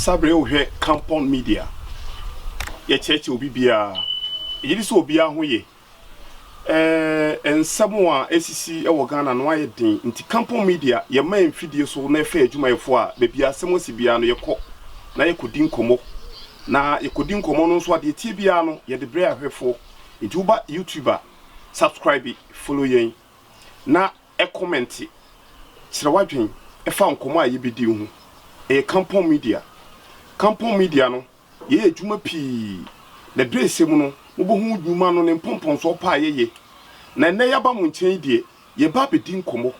Saa bere yi wohwɛ Kampɔn Media. Yɛkyerɛkyerɛ obi biara. Yɛgye di sɛ obiara ho ye. Ɛɛ nsɛm a esisi wɔ Ghana no ayɛ den nti Kampɔn Media yɛma yɛn mfidie so na yɛfa yɛn adwumayɛfoɔ a baabi a asɛm asi biara no yɛkɔ na yɛkɔdi nkɔmmɔ. Na yɛkɔdi nkɔmmɔ no nso a deɛ ɛteɛ biara no yɛde brɛ ahwɛfoɔ. Nti woba YouTube a subscribe, follow yɛn na kɔmɛnte, kyerɛ w'adwen fa nkɔmmɔ a yɛbɛdi ho. Ɛyɛ Kampɔn Media. Kampɔn Media no, yɛyɛ adwuma pii, na berɛ ɛsɛ mu no, mobɛhu nnwuma no ne mpɔmpɔnsoɔ pa a yɛyɛ. Na ɛnnɛ yɛaba mo nkyɛn yi deɛ, yɛreba abɛdi nkɔmmɔ.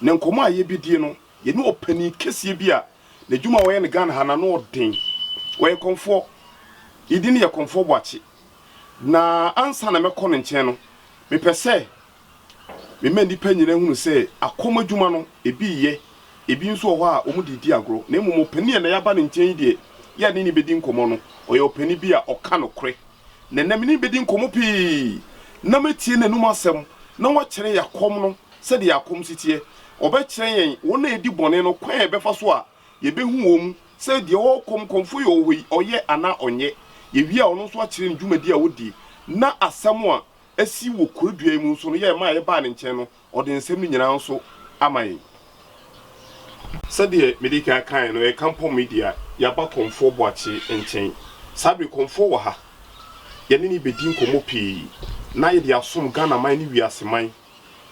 Na nkɔmmɔ a yɛbɛdie no, yɛne ɔpanin kɛseɛ bi a n'adwuma a ɔyɛ no Ghana ha no, ano ɔden. Ɔyɛ kɔmfoɔ. Ne din yɛ Kɔmfoɔ Boakye. Na ansa na mɛkɔ ne nkyɛn no, mepɛ sɛ Mema nnipa nyinaa hunu sɛ akɔm adwuma no, ebi reyɛ, ebi nso wɔ hɔ a wɔde redi agorɔ, na mmom ɔpanin a na yɛaba ne nkyɛn yi deɛ, yɛ a ne ne bɛdi nkɔmmɔ no, ɔyɛ ɔpanin bi a ɔka nokorɛ. Na ɛnnɛ me ne no bɛdi nkɔmmɔ pii, na matie n'anom asɛm, na wakyerɛ yɛn akɔm no sɛdeɛ akɔm si teɛ. Ɔbɛkyerɛ yɛn wɔn a ɛdi bɔne no kwan a yɛbɛfa so a yɛbɛhu wɔn sɛ deɛ ɔwɔ kɔm, kɔmfoɔ yi a ɔwɔ hɔ yi, ɔyɛ anaa ɔnyɛ. Yɛwie a, ɔno nso akyerɛ ne dwumadie a ɔdie, na asɛm a asi wɔ kuro dua yi mu nso no, yɛn a yɛbaa ne nkyɛn no, ɔde nsɛm no nyinaa nso ama yɛn. Sɛdeɛ mede kan kaeɛ no, ɛyɛ Kampɔn Media, yɛaba Kɔmfoɔ Boakye nkyɛn. Saa bere Kɔmfoɔ wɔ ha, yɛne no bɛdi nkɔmmɔ pii, na yɛde asom Ghana man ne wiase man.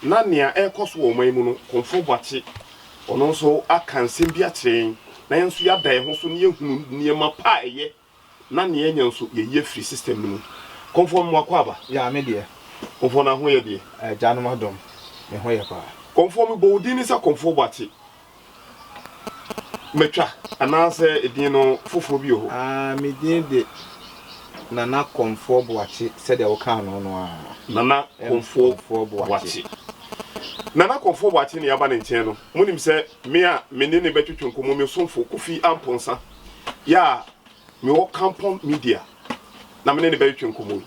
Na nea ɛrekɔ so wɔ ɔman yi mu no, Kɔmfoɔ Boakye, ɔno nso aka nsɛm bi akyerɛ yɛn, na yɛn nso yɛada yɛn ho so na yɛahunu nneɛma pa a ɛyɛ Na nea anya nso yɛyi afiri system no mu. Kɔmfoɔ mmoa kɔ aba. Yeah me deɛ. Kɔmfoɔ na ho yɛ deɛ. Agyanom adom me ho yɛ paa. Kɔmfoɔ me bɔ wo din ne sɛ Kɔmfoɔ Boakye. Matwa anaasɛ edin no foforɔ bi wɔ hɔ? Ah me din de Nana Kɔmfoɔ Boakye sɛdeɛ wo kaa no no ara. Nana Kɔmfoɔ Boakye. Nana Kɔmfoɔ Boakye na yɛaba ne nkyɛn no. Monim sɛ me a me ne no bɛtwetwe nkɔmmɔ me somfo Kofi Amponsah yɛ a Mewɔ Kampɔn Media na me ne no bɛretwe nkɔmmɔ yi.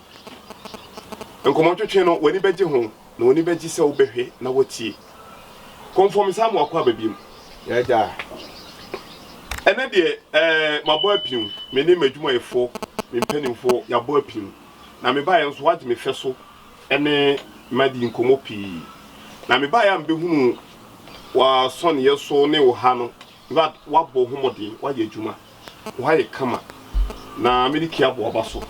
Nkɔmmɔtwetwe no, w'ani bɛgye ho, na w'ani bɛgye sɛ wobɛhwɛ na woatie. Kɔmfoɔ, mesan ma wakɔ aba biom. Y'agya. Ɛnɛ deɛ, ɛɛ, mabɔ apim. Me ne m'adwumayɛfoɔ, me mpanimfoɔ, yɛabɔ apim. Na mebaeɛ nso, woagye me fɛ so ne me adi nkɔmmɔ pii. Na mebaeɛ a mebɛhunuu w'asɔneɛ so ne wo ha no, in fact, woabɔ wo ho mmɔden, woayɛ adwuma. Wo ha yɛ kama na mede kia bɔ w'aba so.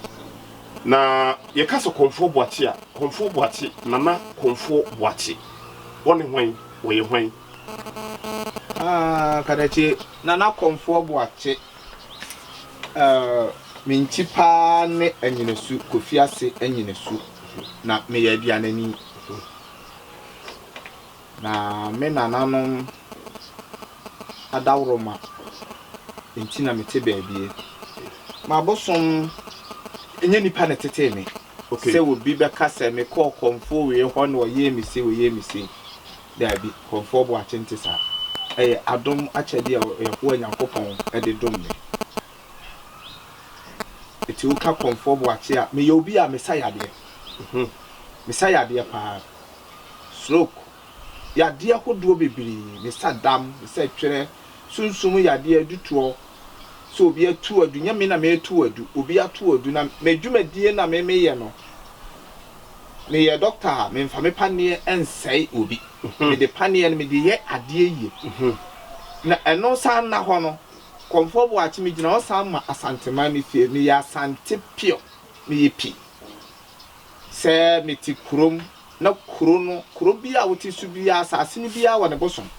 Na yɛka sɛ Kɔmfoɔ Boakye a, Kɔmfoɔ Boakye, Nana Kɔmfoɔ Boakye, ɔne hwan? Ɔyɛ hwan? Ah, Kadakye, Nana Kɔmfoɔ Boakye, eh, me nkyi paa ne Anyinasu, Kofi Ase Anyinasu, na meyɛ Aduanani. Na me nananom adaworoma nti na mete baabi. M'abosom, ɛnyɛ nnipa na ɛtetee me sɛ obi bɛka sɛ mekɔɔ kɔmfoɔ wei hɔ na ɔyɛɛ me sei, ɔyɛɛ me sei. Daabi, Kɔmfoɔ Boakye nte saa. Ɛyɛ adom akyɛdeɛ a Yehowa Nyankopɔn de dom me. Enti woka Kɔmfoɔ Boakye a, meyɛ obi a mesa yadeɛ. Mesa yadeɛ paa. Stroke, yadeɛ ahodoɔ bebree, ne sa dam, ne sɛ twerɛ, sunsum yadeɛ, adutoɔ, sɛ obi atu adu, nyɛ me na mereto adu, obi ato adu, na me dwumadie na me meyɛ no, meyɛ doctor a, memfa me paneɛ nsɛe obi, mede paneɛ no mede yɛ adeɛ yie, na ɛno san nna hɔ no, Kɔmfoɔ Boakye megyina hɔ san ma Asanteman, me fie, meyɛ Asante pure, meyɛ pi. Sɛ mete kurom na kuro no, kuro biara a wote so biara, asase no biara wɔ ne bosom.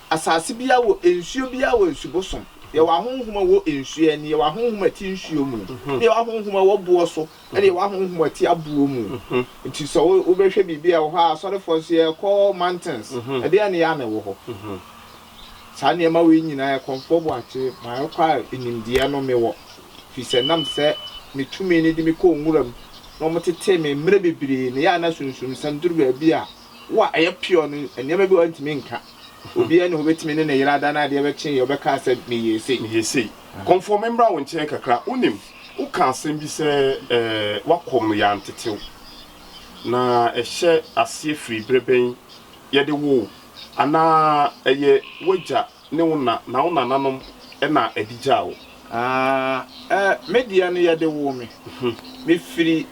Asase biara wɔ, nsuo biara wɔ nsu bosom. Yɛwɔ ahonhom a ɛwɔ nsuo ani, yɛwɔ ahonhom a ɛte nsuo mu, na yɛwɔ ahonhom a ɛwɔ boɔ so, ɛna yɛwɔ ahonhom a ɛte aboɔ mu. Nti sɛ wobɛhwɛ biribi a ɛwɔ hɔ a, asɔrefoɔ nso yɛkɔ mountains, ɛdeɛn ne yɛ a na ɛwɔ hɔ? Saa nneɛma wei nyinaa, ɛkɔmfoɔ Boakye, mayɛ kɔ a nimdeɛ no mewɔ. Firi sɛ nam sɛ me tumi no de me kɔɔ nwura mu na wɔtetee me mmerɛ bebree no, ɛyɛ a na sunsumsɛm duru baabi a, wo a ɛyɛ pure no, nneɛma bi wɔ hɔ a ntumi nka. Obiara nni hɔ bɛtumi ne ne yere ada na adeɛ bɛkye yɛ ɔbɛka sɛ meyɛɛ sei. Meyɛɛ sei. Kɔmfoɔ, memmra wo nkyɛn kakra. Wonim, woka asɛm bi sɛ eh, woakɔm no yɛantete wo. Na ɛhyɛ aseɛ firi berɛ bɛn? Yɛde woo wo anaa ɛyɛ w'agya ne wo na na wo nananom na ɛde gyaa wo? Ah, eh, me deɛ no yɛde woo me. Mefiri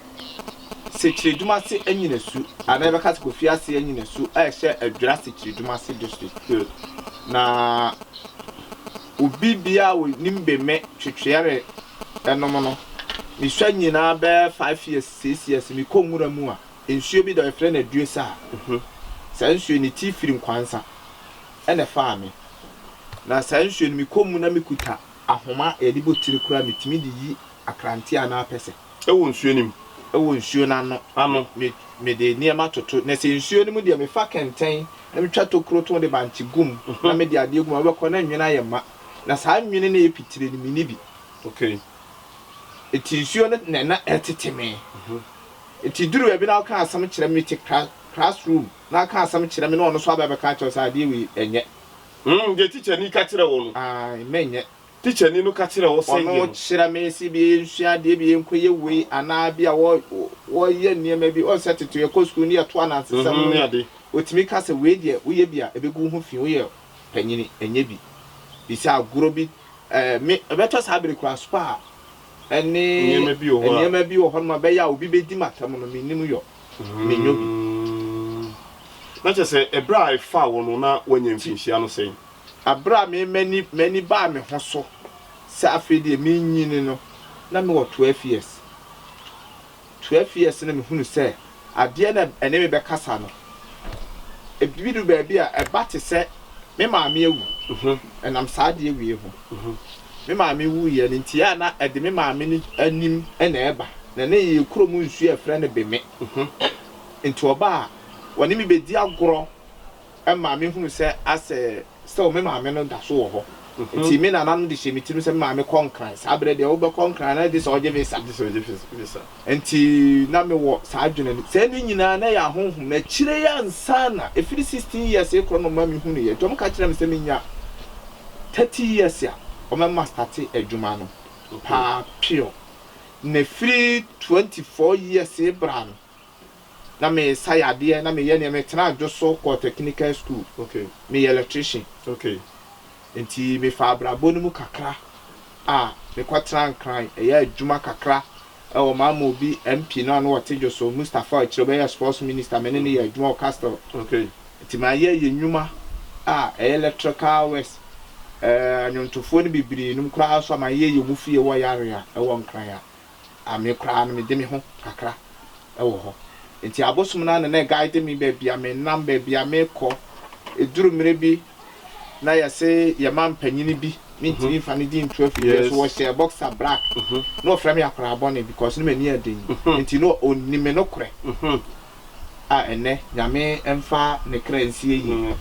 Sekyiredumase Anyinasu, anaa yɛbɛka sɛ Kofiase Anyinasu a ɛhyɛ Adwira Sekyiredumase District. Na obi biara a ɔnim Beme Twetweɛre nom no, mesua nyinaa bɛyɛ 5 years, 6 years, mekɔ nwura mu a, nsuo bi da hɔ yɛfrɛ no Aduosa. Saa nsuo no, ne ti firi Nkwansa ɛna ɛfaa me. Na saa nsuo no, mekɔ mu na mekuta ahoma a yɛde bɔ tiri koraa, metumi de yi akrante anaa pɛsɛ. Ɛwɔ nsuo no mu? Ɛwɔ nsuo no ano. Ano. Me, mede nneɛma toto. Na sɛ nsuo no mu deɛ, mefa kɛntɛn na metwa tokuro to de bankye gu mu, na mede adeɛ gu mu a, wobɛkɔ na nwene ayɛ ma. Na saa nwene no a ɛyɛ pitire no, menni bi. Enti nsuo no na na ɛtete me. Enti duru baabi na woka asɛm kyerɛ me, mete classroom na aka asɛm kyerɛ me na ɔno nso aba abɛka akyerɛ wo sɛ adeɛ wei ɛnyɛ. Deɛ tikyani ka kyerɛ wo no. Ae, menyɛ. Tikyani no ka kyerɛ wo sɛ yɛ Ɔno no. kyerɛ me sɛ bi yɛnsua adeɛ bi yɛnkɔyɛ wei anaa bi a wɔyɛ nneɛma bi. Ɔn sɛ tete yɛkɔ sukuu ne yɛto anansesɛm no Ne ade. Ɔtumi ka sɛ wei deɛ woyɛ bi a ɛbɛgu wo ho fi, woyɛ panyini ɛnyɛ bi. Bi sɛ agorɔ bi, ɛɛ me ɛbɛtɔ saa bere koraa spa ɛne Nneɛma bi wɔ hɔ a. nneɛma bi wɔ hɔnom a ɛbɛyɛ a obi bɛdi m'atam no mennim yɔ, menyɔ bi. Na kyerɛ sɛ ɛberɛ a ɛfaa wo no na woanya mfinhyia no sɛn? Bere a me m'ani m'ani baa me ho so sɛ afei deɛ merenyini no, na mewɔ 12 years. 12 years na mehunu sɛ adeɛ no a ɛne me bɛkasa no, ebi du baabi a ɛba te sɛ me maame awu. Ɛnam saa adeɛ wei ho. Me maame wuiɛ no nti a na ɛde me maame no anim na ɛba. Na na yɛyɛ kurom nsuo a yɛfrɛ no Beme. Nti ɔba a, ɔne me bɛdi agorɔ ma mehunu sɛ asɛ still me maame no da so wɔ hɔ. Nti me nananom de hyɛ me tirim sɛ me maame kɔ Nkran. Saa berɛ deɛ wobɛkɔ Nkran na gye sɛ ɔgye visa. Gye sɛ ɔgye visa. Nti na mewɔ saa adwene no. Saa ne nyinaa na ɛyɛ ahonhom. Na akyire yi ansa na, ɛfiri 16 years rekorɔ na ɔma mehunuiɛ. Nti wɔka kyerɛɛ me sɛ menya 30 years a, wɔbɛma starte adwuma no paa pure. Na ɛfiri 24 years rebra no, na mesa yadeɛ, na meyɛ nneɛma. Metenaa Dwoso kɔɔ technical school. Meyɛ electrician. Nti mefaa abrabɔ no mu kakra a mekɔtenaa Nkran, ɛyɛɛ adwuma kakra wɔ Mama obi MP no a na ɔte Dwoso, Mustapha akyire ɔbɛyɛɛ sports minister, me ne no yɛɛ adwuma wɔ Castle. Nti mayɛ yɛ nnwuma a ɛyɛ electrical works, eh, anwontofoɔ no bebree nom koraa nso a mayɛ yɛ wɔn fie wɔ Yarea wɔ Nkran a, a me koraa no mede me ho kakra wɔ hɔ. Nti abosom no ara na na ɛguide me baabi a menam, baabi a mekɔ. Ɛduru mmerɛ bi na yɛse yɛma mpanyini bi, mentumi mfa ne din nto afidie so, wɔhyɛ boxer black, na ɔfrɛ me akwadaa bɔne because na m'ani yɛ den nti na ɔnim me nokorɛ. A ɛnnɛ Nyame mfa ne kra nsie yie.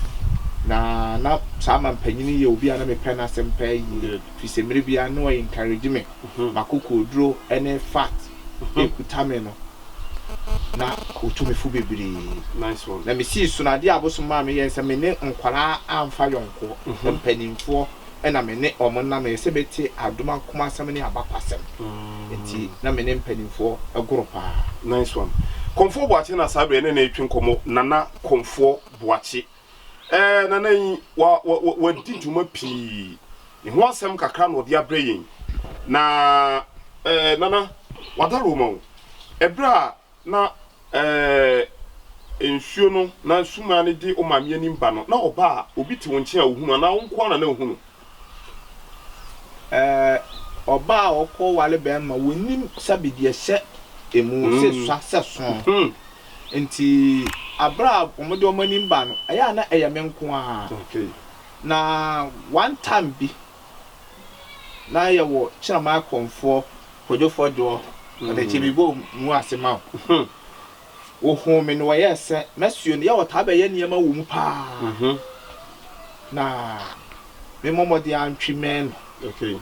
Na na saa mampanyini yi yɛ obi a na mepɛ n'asɛm paa yie, firi sɛ mmerɛ biara na ɔ encourage me, m'akokoɔduro ne fat ɛkuta me no, na ɔtu me fo bebree. Na mesii so no, adeɛ a abosom maa meyɛɛ ne sɛ me ne nkwadaa amfa yɔnkoɔ, mpanimfoɔ na me ne wɔn nam, ɛyɛ sɛ mɛtie adom akomasɛm ne abakwasɛm, nti na me ne mpanimfoɔ goro paa. Nice one. Kɔmfoɔ Boakye na saa berɛ yɛne no retwe nkɔmmɔ, Nana Kɔmfoɔ Boakye. Ɛɛ Nana yi, wa, wa, wa, wadi dwuma pii. Ne ho asɛm kakra na ɔde abrɛ yɛn. Na ɛɛ Nana, wada Roma o. Ɛberɛ a na ɛɛ nsuo no, na sumaa no de wo maame anim ba no, na ɔba a, obi te wo nkyɛn a ɔhunu anaa wo nko ara na na wohunu? Ɛɛ ɔbaa a ɔkɔ ware bɛɛma wɔnim sɛbe deɛ ɛhyɛ emu sɛ sua sɛ so nti aberɛ a wɔn de wɔn anim ba no ɛyɛ a na ɛyɛ me nko ara na one time bi na yɛwɔ Kyerɛma akɔmfoɔ Kwadwo Fɔdwoɔ ɔde kyɛ mi bɔ mu ase ma wo wɔhuu me na wɔyɛɛ sɛ mɛsuo no yɛ wɔtaa bɛyɛ nneɛma wɔ mu paa na memmɔ mmɔden antwe mmɛn no.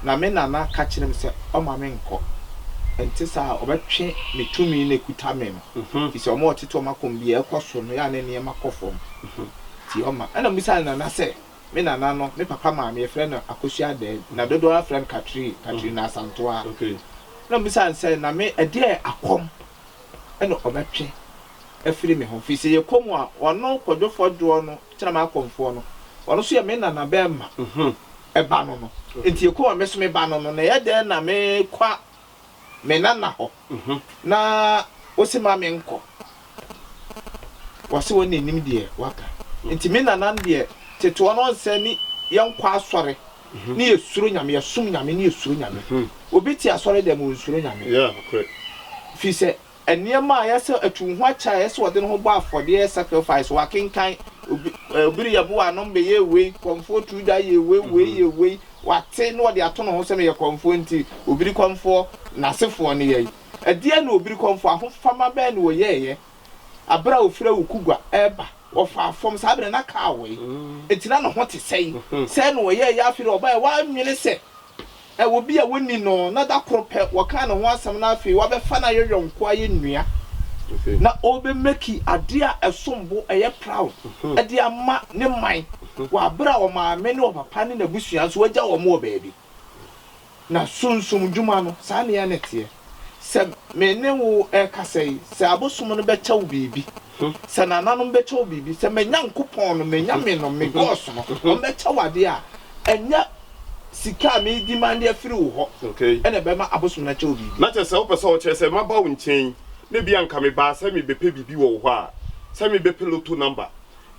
Na me nana ka kyerɛɛ me sɛ ɔmma menkɔ, ɛnte saa a ɔbɛtwe me tumi no a ɛkuta me no, ɛfiri sɛ wɔn a wɔtete wɔn akɔm biara ɛkɔ soro no, ɛyɛ a na nneɛma kɔ fam, nti ɔmma. Ɛnna mebisaa nana sɛ, Me nana no, me papa maame, yɛfrɛ no Akosua Adɛɛ, na dodoɔ ara frɛ no Katri, Katrina Asantewaa. Ɛnna mebisaa no sɛ, Na me, ɛdeɛn akɔm na ɔbɛtwe afiri me ho? Ɛfiri sɛ yɛkɔ mu a, ɔno Kwadwo Fɔdwoɔ no, kyerɛ m'akɔmfoɔ no, ɔno nso yɛ me nana bɛrima. ba no no. Nti Yekowa me so me ba no no, na ɛyɛ dɛn na mekɔ me nana hɔ na wose ma menkɔ? Wɔse wɔn na nim deɛ waka. Nti me nana no deɛ tete hɔ no ɔnsɛ ne yɛnkɔ asɔre ne yɛsuro Nyame, yɛsom Nyame ne yɛsuro Nyame. Obi te asɔre dɛm ɔnsuro Nyame. Firi sɛ nneɛma a ɛyɛ sɛ atu ho akyɛ a ɛyɛ sɛ ɔde ne ho bɔ afɔdeɛ sacrifice, wakenkan, obi obi reyɛ bo anom bɛyɛ wei, kɔmfoɔ tu da yɛ wei, wei yɛ wei, wate na ɔde ato ne ho sɛ meyɛ kɔmfoɔ nti obiri kɔmfoɔ n'asefoɔ ne yɛn. Ɛdeɛn na obiri kɔmfoɔ ahofama bɛn na ɔyɛeɛ aberɛ a ɔfiri Awukugua reba? Ɔfaa fam, saa berɛ no na kaa wɔ enti na ne ho te sɛn? Sɛn na ɔyɛeɛ afei deɛ ɔbaeɛ wannwene sɛ ɛwɔ bi a wɔnni no na da koro pɛ wɔkaa ne ho asɛm na afei wabɛfa no ayɛ yɔnko ayɛ nua na ɔrebɛmaki adeɛ a ɛsom bo ɛyɛ proud de ama ne man wɔ aberɛ a ɔmaame ne ɔpapa ne n'abusua nso wagya wɔn wɔ baabi. Na sunsum dwuma no, saa na ɛyɛ na ɛteɛ. Sɛ me ne wo rekasa yi, sɛ abosom no bɛkyɛ wo biribi, sɛ nananom bɛkyɛ wo biribi, sɛ me Nyankopɔn no, me Nyame no, me gods no, wɔbɛkyɛ wo adeɛ a, ɛnyɛ sika a me demande afiri wo hɔ na ɛbɛma abosom no akyɛ wo biribi. Na kyerɛ sɛ wopɛ sɛ wokyerɛ sɛ maba wo nkyɛn yi, na ebia anka mebaa sɛ merebɛpɛ biribi wɔ wo hɔ a, sɛ merebɛpɛ lotto number,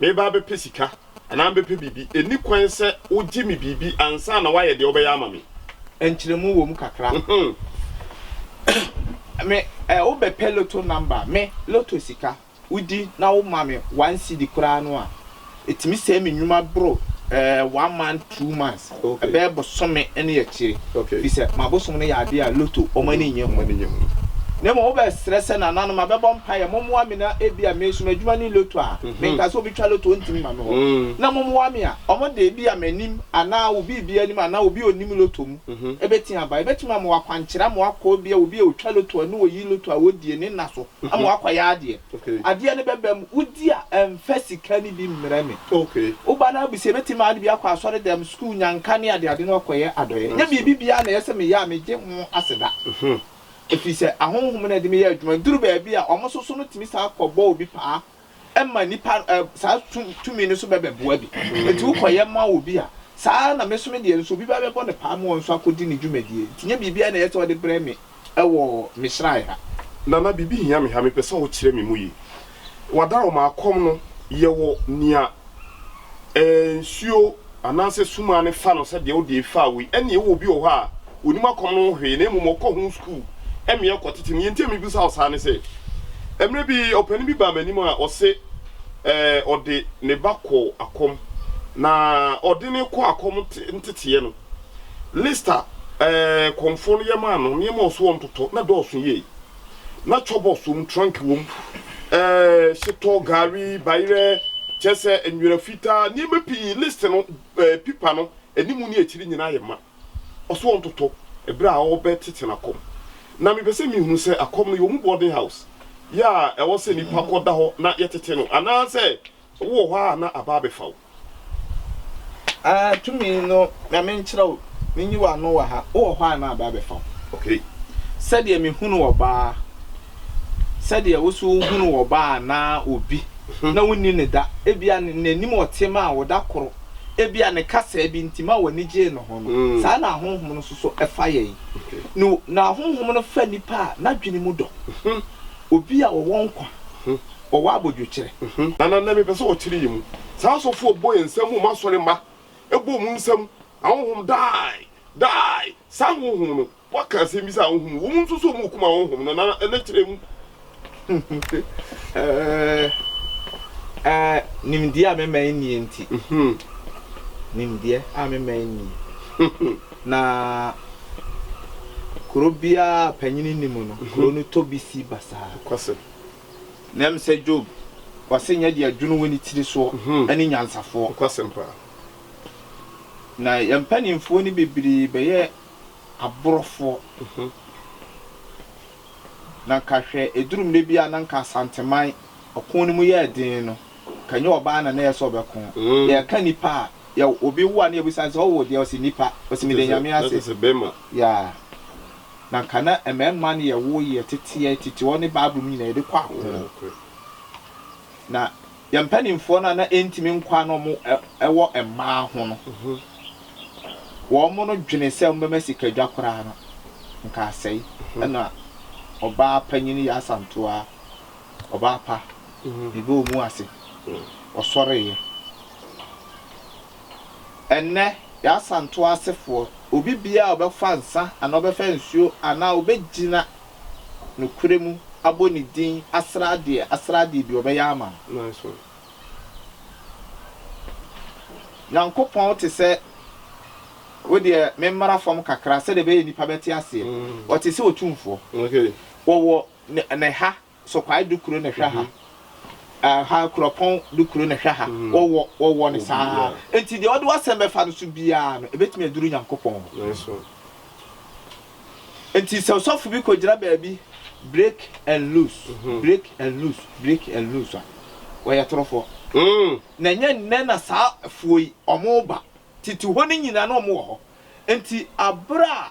mereba abɛpɛ sika, Anaa mebɛpɛ biribi. Ɛnni kwan sɛ wogye me biribi ansa na woayɛ deɛ wobɛyɛ ama me. Nkyerɛmu wɔ mu kakra. Me, eh, wobɛpɛ lotto number, me, lotto sika, wodi na woma me one cedi koraa no a, ɛtumi sɛe me nnwuma boro eh, one month, 2 months, ɛbɛyɛ bosome ne akyire. Firi sɛ m'abosom no yɛ adeɛ a lotto wɔn ani nnye ho. Na mmom wobɛsrɛ sɛ nananom abɛbɔ mpaeɛ, mommoa me na ebia me nso m'adwuma ne lotto a, menka sɛ obi twa lotto ɔntumi mma me hɔ, na mommoa me a, wɔde ebia m'anim anaa wo biribi anim anaa obi a ɔnim lotto mu bɛtumi aba. Ɛbɛtumi ama wo akwankyerɛ ama woakɔ ebia obi a ɔtwa lotto a ne ɔyi lotto a ɔdie ne nna so ama woakɔyɛ adeɛ. Adeɛ no bɛba mu, wodi a ɛmfa sika no bi mmrɛ me. Woba na abisa, ɛbɛtumi ma wode bi akɔ asɔredɛm, sukuu, nyanka ne adeade na woakɔyɛ adɔeɛ. Nyɛ biribi biara na ɛyɛ sɛ meyɛ a megye ho aseda. Ɛfiri sɛ ahonhom no na ɛde me yɛ adwuma. Ɛduru baabi a, wɔn nso so no tumi san kɔbɔ obi paa ma nnipa, saa tumi no nso bɛbɛboa bi. Enti wokɔyɛ ma obi a, saa ara na me nso me deɛ nso, obi ba bɛbɔ no paa ma ɔno nso akɔdi ne dwumadie. Nti nyɛ biribiara na ɛyɛ sɛ wɔde brɛ me wɔ me srae ha. Nana, biribi hia me ha, mepɛ sɛ wokyerɛ me mu yie. Wadaworoma akɔm no, yɛwɔ nea nsuo anaasɛ suma no fa no sɛ deɛ wode faa wei, ɛnneɛ wowɔ obi wɔ hɔ a ɔnim akɔm no ho hwee na mmom ɔkɔ ho sukuu mmea kɔtete no. Deɛ nti a mebisa wo saa ne sɛ, mmerɛ bi ɔpanin bi baa m'anim a ɔse ɔde ne ba kɔɔ akɔm, na ɔde no kɔ akɔm nteteɛ no, List a kɔmfoɔ no yɛ maa no, nneɛma a ɔso ɔntotɔ, na dɔɔso yie. Na chɔbɔs wom, trunk wom, hyetɔ, gari, bayerɛ, kyerɛ sɛ nwera fitaa, nneɛma pii. List no, pipa no, anim ne akyiri nyinaa yɛ ma. Ɔso ɔntotɔ berɛ a ɔrebɛtete n'akɔm. Na mepɛ sɛ mehunu sɛ akɔm no, yɛwɔ mu boarding house, yɛ a ɛwɔ sɛ nnipa kɔda hɔ na yɛtete no, anaasɛ Wowɔ hɔ a na aba abɛfa wo. Ah tumi no ma menkyerɛ wo, menyi w'ano wɔ ha, wowɔ hɔ a na aba abɛfa wo. Okay. Sɛdeɛ mehunu ɔbaa, sɛdeɛ wo nso wohunu ɔbaa anaa obi na wonni no da, ebia n'anim ɔte maa wo da koro, ebia ne kasaa bi nti ma w'ani gyee ne ho no, saa na ahonhom no nso so fa yɛn. No, na ahonhom no fa nipa a n'adwene mu dɔ, obi a ɔwɔ nkwa. Wɔwɔ abodwokyerɛ. Nana nnɛ mepɛ sɛ ɔkyere yɛn mu. Saa asɔfoɔ bɔ yɛn nsam mu asɔre mma bɔ ɔmu nsam ahonhom die die saa honhom no waka asɛm bi sɛ ahonhom wɔ mu nso sɛ ɔmu kum ahonhom no nana ɛnɛ kyerɛ mu. Ɛɛ nimdeɛ a mɛma nnie nti nimdeɛ a mɛma nnie na kuro biara panyini nni mu no kuro no tɔ bi si basaa. Na ɛm sɛ Job, ɔse nyɛ deɛ dwene wɔ ne tiri soɔ ne nyansafoɔ. Nokwasɛm paa. Na yɛn mpanimfoɔ no bebree bɛyɛ aborɔfoɔ. Na nka hwɛ, ɛduru mmerɛ bi a na nka Asanteman ɔko no mu yɛɛ den no, nka nyɛ ɔbaa na na ɛyɛ sɛ ɔbɛko. Yɛreka nnipa a, yɛ obi wo a na yɛbisa no sɛ ɔwo deɛ, ɔse nnipa, ɔse meda Nyame ase. Yeah. Na nka na mmarima no yɛwo yɛ teteɛ tete hɔ ne Bible mu nyinaa yɛde kɔ ako. Na yɛn mpanimfoɔ no a na ɛntumi nkɔ a na wɔn wɔ mmaa ho no. Wɔn no dwene sɛ wɔbɛma sikadwa koraa no, nka asɛe. Ɛna ɔbaa panyin Yaa Asantewaa, ɔbaa pa, mebɔɔ mu ase, ɔsɔreeɛ. Ɛnnɛ, Yaa Asantewaa asefoɔ, obi biara a ɔbɛfa nsa anaa ɔbɛfa nsuo anaa ɔbɛgyina nokorɛ mu abɔ ne din asra adeɛ asra adeɛ bi, ɔbɛyɛ ama no. Nyankopɔn te sɛ, wo deɛ memmra fam kakra sɛdeɛ ɛbɛyɛ nnipa bɛte aseɛ, ɔte sɛ otumfoɔ. Wɔwɔ ne ha, Sɔkwae Dukuro na ɛhwɛ ha, ha Kuropɔn Dukuro na ɛhwɛ ha, wɔwɔ wɔwɔ no saa. Enti deɛ ɔde w'asɛm bɛfa no so biara no, ɛbɛtumi aduru Nyankopɔn hɔ. Enti sɛ ɔsɔfo bi kogyina baabi break and loose, break and loose, break and loose a, ɔyɛ torofoɔ. Na ɛnyɛ nnɛ na saa foɔ yi wɔreba. Tete hɔ no nyinaa na wɔwɔ hɔ. Enti aberɛ a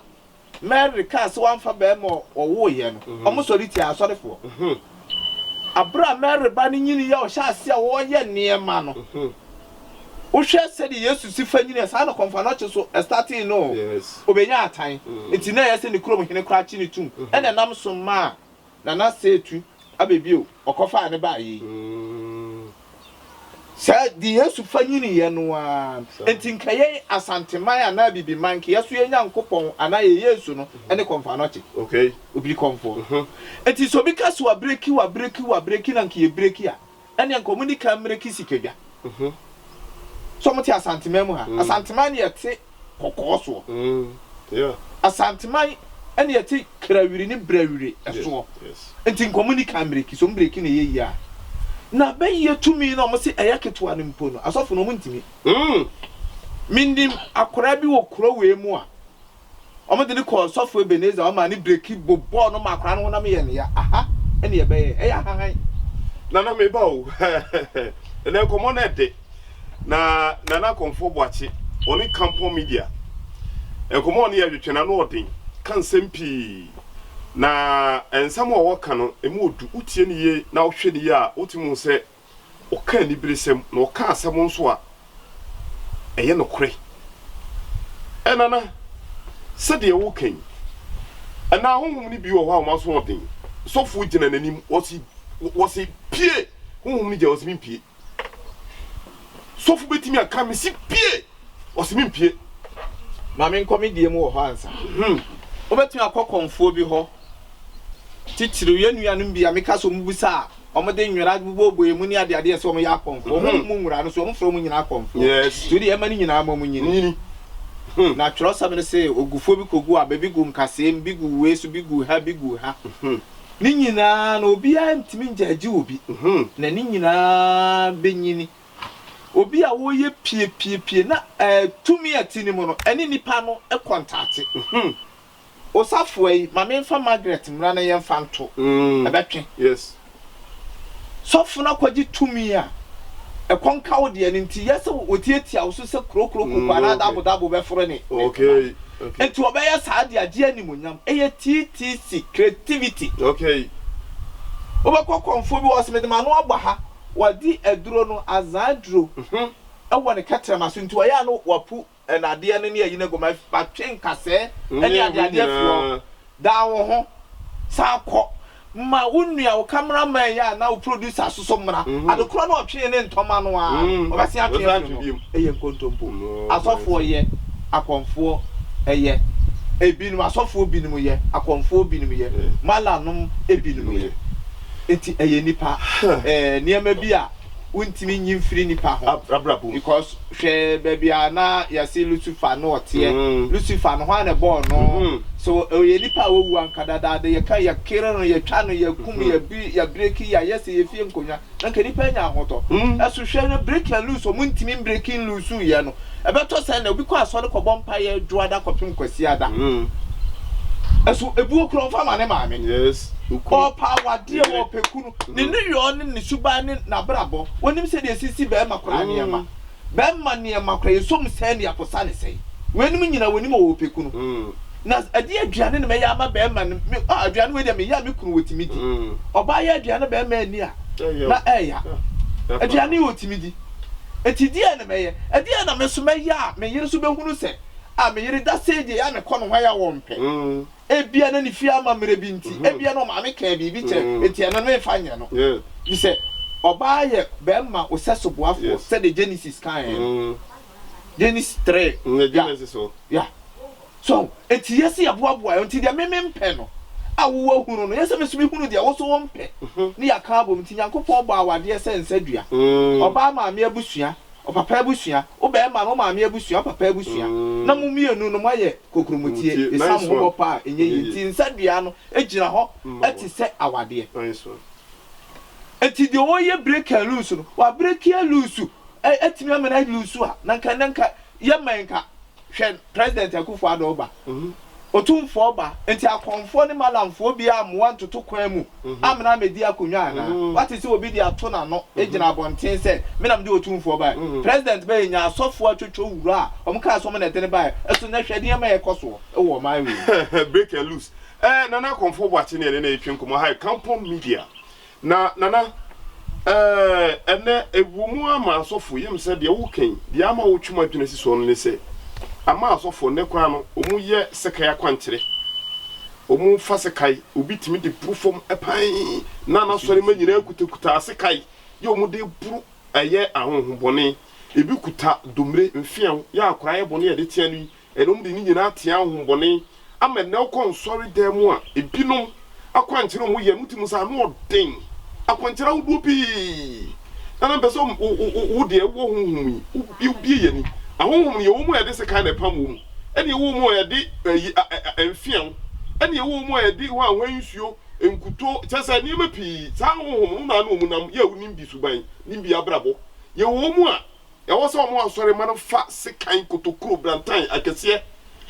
Mary kaa sɛ wamfa barima a ɔwoeɛ no, wɔsɔre tiaa asɔrefoɔ. Aberɛ a Mary ba no nyiniiɛ a ɔhyɛɛ aseɛ a ɔreyɛ nneɛma no, Wohwɛ sɛdeɛ Yesu si fa nyiniiɛ, saa na Kɔmfoanɔkye nso ɛstartee no o, ɔbɛnyaa atan, nti na ɛyɛ sɛ ne kurom hene koraa kye no tum, ɛna ɛnam so maa Nana Seetu abɛbio, ɔkɔfaa no baeɛ yi. Sɛ deɛ Yesu fa nyiniiɛ no ara, nti nka yɛn Asanteman anaa Abibiman, nka yɛso yɛn Nyankopɔn anaa yɛn Yesu no ne Kɔmfoanɔkye, Obiri Kɔmfoɔ. Nti sɛ obi ka sɛ wabreki, wabreki, wabreki na nka yɛbreki a, Ɛneɛ nka ɔmo ni kan mmereki sikadwa. Sɛ ɔmo te Asanteman mu ha. Asanteman ne yɛte kɔkɔɔ soɔ. Asanteman ɛne yɛte krawiri ne brawire soɔ. Nti nka ɔmo ni kan mmereki. Sɛ ɔmo breki na ɛyɛ yie a. Na bɛyɛ tumi no a ɔmo se ɛyɛ ketewa no mpo no, asɔfo no ɔmo ntumi. Menim akwadaa bi wɔ kuro wei mu a. Wɔde no kɔɔ Sɔfo Ebenezer hɔ maa ne breki bobɔɔ no ma akwadaa no honam yɛɛ no ya. Aha ne ɛbɛyɛɛ. Ɛyɛ ahahan. Nana meba o Ɛnɛ nkɔmmɔ no ɛdɛ Na Nana Akɔmfoɔ Boakye ɔne Kampɔn Media Nkɔmmɔ a ɔne yɛ twetwe no ano ɔden Ka nsɛm pii Na nsɛm a ɔka no ɛmu ɔdu Wotie no yie na wohwɛ no yie a wotumi hu sɛ Ɔka aniberesɛm, na ɔka asɛm nso a ɛyɛ nokorɛ. Ɛ Nana, sɛdeɛ woreka yi, ɛnna ahonhom no bi wɔ hɔ a wɔn aso ɔden. Sɔfoɔ gyina n'anim, wɔse, wɔse pue! Honhom no gyina, wɔse mempue. Sɔfo bɛtumi aka, mese pue! Ɔse mempue. Ma menkɔ me deɛ mu wɔ hɔ ansa. Wobɛtumi akɔ kɔmfoɔ bi hɔ, titiriw yɛn nuanom bi a meka sɛ wɔbisa a, Wɔde nwera bobɔbɔ emu ne adeade a ɛsɛ wɔyɛ akɔmfoɔ. Honhom mu nwera no nso, wɔfrɛ wɔn nyinaa akɔmfoɔ. Nti wo deɛ, ɛmma ne nyinaa mma wɔnyini. Na twerɛsɛm no se, Ogufoɔ bi kɔgu aba, bi gu nkasɛɛ mu, bi gu wei so, bi gu ha, bi gu ha. Ne nyinaa no, obiara ntumi ngyagye obi, na ne nyinaa bɛnyini. Obi a ɔreyɛ piepiepie na tumi a ɛte ne mu no, ɛne nipa no kɔntate. Osafoa yi, ma memfa Margaret mmra na yɛmfa nto. Ɛbɛtwe. Sɔfo no akɔgye tumi a ɛkɔ nka wo deɛ no nti, yɛ sɛ wɔtiatia wo so sɛ kurokuro koko anaa dabo dabo bɛforo ne ne ba. Nti wɔbɛyɛ saa de agye animuonyam. Ɛyɛ TTC, creativity. Wobɛkɔ kɔmfoɔ bi hɔ, ɔse mede m'ano abɔ ha, wadi aduro no, azaa aduro wɔ ne kɛtrɛma so nti ɔyɛ a na wapu nnadeɛ no ne ayi no agu ma matwe nkasɛɛ ne adeadeɛ afiri hɔ. Dan wo ho, san kɔ. Ma wo nua, wo camera man yi anaa wo producer soso mmra. Ade korɔ no a ɔtwee ne ntɔma no ara no, ɔbɛsan atwe afiri hɔ. Ɛyɛ nkontompo. Asɔfoɔ yɛ, akɔmfoɔ yɛ. Ebinom, asɔfoɔ binom yɛ, akɔmfoɔ binom yɛ, malanom binom yɛ. Enti ɛyɛ nnipa nneɛma bi a wontumi nyi mfiri nnipa ho because hwɛ baabi a na yɛse Lucifer no ɔteɛ. Lucifer no hwan na ɛbɔɔ no? So ɔyɛ nipa a wawu anka dadaada yɛka yɛkere no yɛtwa no yɛkum yɛbi yɛbreki yɛayɛ sɛ yɛfie nkonnwa na nka nipa anya ahotɔ. Ɛso hwɛ no break and loose ɔmo ntumi mbreaking loose yɛ no ɛbɛtɔ sɛ na obi kɔ asɔre kɔbɔ mpaeɛ dwoada kɔpem kwasiada. Ɛso ebuo kura ɔmfa ma ne maame. Ɔɔpɛ awadeɛ ɔɔpɛ kunu. Ne nneyɔɔ ne ne suban ne n'abrabɔ. Wɔnim sɛdeɛ ɛsi si barima koraa nneɛma. Barima nneɛma koraa, yɛsɔ mu sɛn ne yɛposa no sɛn. Weinom nyinaa wɔnim ɔwɔ ɔpɛ kunu. Na ɛdeɛ aduane na mɛyɛ ama barima no, me, ah, aduane wei deɛ meyɛ a me kunu wɔtumi di. Ɔbaa yɛ aduane barima anni a, na ɛɛya. Aduane yi ɔtumi di. Enti deɛn na mɛyɛ? Ɛdeɛn na me nso mɛyɛ a me yere nso bɛhunu sɛ. A me yere da sei deɛ, yɛ a mekɔ ne hɔ a yɛ a ɔmpɛ. Ebia na ne fie amammerɛ bi nti, ebia na ɔmaame kaa biribi kyerɛ no, enti ɛno no memfa nyɛ no. Efisɛ ɔbaa yɛ barima osɛsoboafoɔ sɛdeɛ Genesis kaeɛ no. Genesis 3. Yeah. Yeah. So, enti yɛ sɛ yɛboaboa yɛn ho. Nti deɛ me mempɛ no a wo woahunu no, yɛ sɛ me nso mehunu deɛ wo nso wompɛ, ne yɛaka abom. Nti Nyankopɔn bɔɔ awadeɛ sɛ nsadua. Ɔbaa maame abusua, Ɔpapa abusua, wo bɛɛma no, wo maame abusua, wo papa abusua, na mo mienu no moayɛ kokromoti, esiam ho bɔ paa a ɛnyɛ yie nti nsa dua no gyina hɔ te sɛ awadeɛ. Nti deɛ ɔyɛ break and loose no, wa break a loose, atumi amena loose a, na nka ɛnɛ nka yɛ man nka Hwɛ President Akufo Addo ba, Otumfoɔ ba, nti akɔmfoɔ ne Mallamfoɔ biara mmoa ntoto kwan mu amena ammɛdi akonnwa anaa? Woate sɛ obi de ato n'ano gyina abɔnten sɛ, me na mede Otumfoɔ baeɛ? President baeɛ nyaa asɔfoɔ atwotwo wura a wɔkaa sɛ wɔn na ɛde no baeɛ, ɛso nnɛ hwɛ nneɛma a ɛrekɔ soɔ wɔ ɔman wei mu. Break and loose. Eh, Nana Akɔmfoɔ Boakye ne yɛne no retwe nkɔmmɔ ha yɛ Kampɔn Media. Na Nana, eh, ɛnnɛ, ɛwɔ mu ara ma asɔfo, yam sɛ deɛ woka yi, deɛ ama wotwe m'adwene asi soɔ no ne sɛ, ama asɔfo, nnɛ koraa no, wɔyɛ sekan akwankyerɛ. Wɔfa sekan, obi tumi de boro fam pan, na n'asɔremma nyinaa kutakuta sekan, yɛ wɔde boro ɛyɛ ahonhommɔne. Ebi kuta domire, mfeaw, yɛ akwadaa yɛ bɔne a yɛde tea no yi, Ɛnom de ne nyinaa tea ahohombɔne ama nnɛ wokɔ nsɔre dan mu a ebinom akwankyerɛ a wɔyɛ no wotumi sɛ ano ɔden akwankyerɛ ahodoɔ pii na na mpɛ sɛ wo deɛ wowɔ honhom yi wobie yɛn ani ahonhom no yɛwɔ mu a yɛde sekan na ɛpam wɔ mu ɛne ɛwɔ mu a yɛde ayi mfeaw ɛne ɛwɔ mu a yɛde hɔ a hwan nsuo nkuto kyɛ sɛ nneɛma pii saa honhom no na ano wɔn nam yɛ a wonim bi suban nim bi abrabɔ yɛwɔ mu a Ɛwɔ sɛ wɔn asɔremma no fa sekan, kotokuro, brantan akɛseɛ,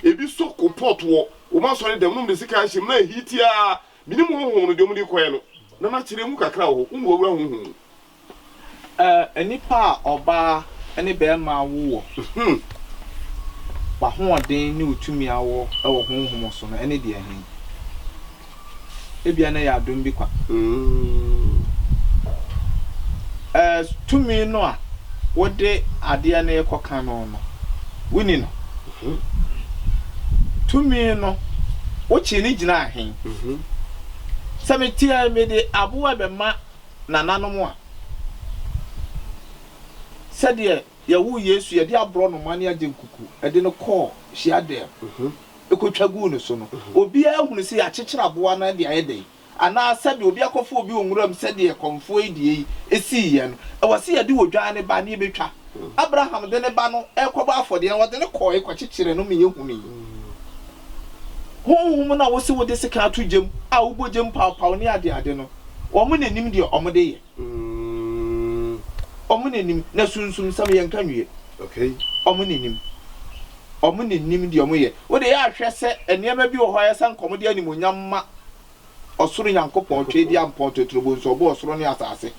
ebi sɔ kolpɔt wɔ wɔn asɔredɛm na wɔde sekan ahyɛ mu na ahiiti ara. Menim honhom no, deɛ wɔde rekɔyɛ no, na makyerɛ mu kakra wɔ hɔ. Wo na wawura honhom mu. Nnipa a ɔbaa ne barima awo wɔ, w'ahoɔden ne wo tumi a wɔ wɔ honhom so no, ɛne deɛ he? Ebia na ɛyɛ adom bi kwa. Ɛɛ, tumi no a wode adeɛ no rekɔka no no, wonni no. Tumi no, wokyee no gyinaa he? Sɛ meteɛ mede aboa bɛma nananom a, sɛdeɛ yɛwoo Yesu, yɛde aborɔnoma ne agyenkuku de no kɔɔ hyiadan mu. kotwa guu ne so no, obiara hunu sɛ yɛakyekyere aboa no de ayɛ dɛn? Anaa sɛdeɛ obi akɔfa obi wɔ nwuram sɛdeɛ kɔmfoɔ yi deɛ yi siiɛ no, ɛwɔ sɛ yɛde odwan no ba na yɛbɛtwa. Abraham de ne ba no rekɔbɔ afɔdeɛ no, ɔde no kɔɔe kɔkyekyeree no ma yɛhunui. Honhom no a wose wode sekan ato gyam a wobɔ gyam pawpaw ne adeade no, wɔn na ɛnim deɛ wɔde yɛ. Wɔn na ɛnim. Na sunsumsɛm, yɛnka nwie. Wɔn na ɛnim. Wɔn na nim deɛ wɔyɛ. Wo deɛ yɛ a hwɛ sɛ nneɛma bi wɔ hɔ a ɛyɛ sɛ anka wɔde animuonyam ma ɔsoro Nyankopɔn, Tweaduampɔn, Totorobonsu, ɔbɔɔ ɔsoro ne asase,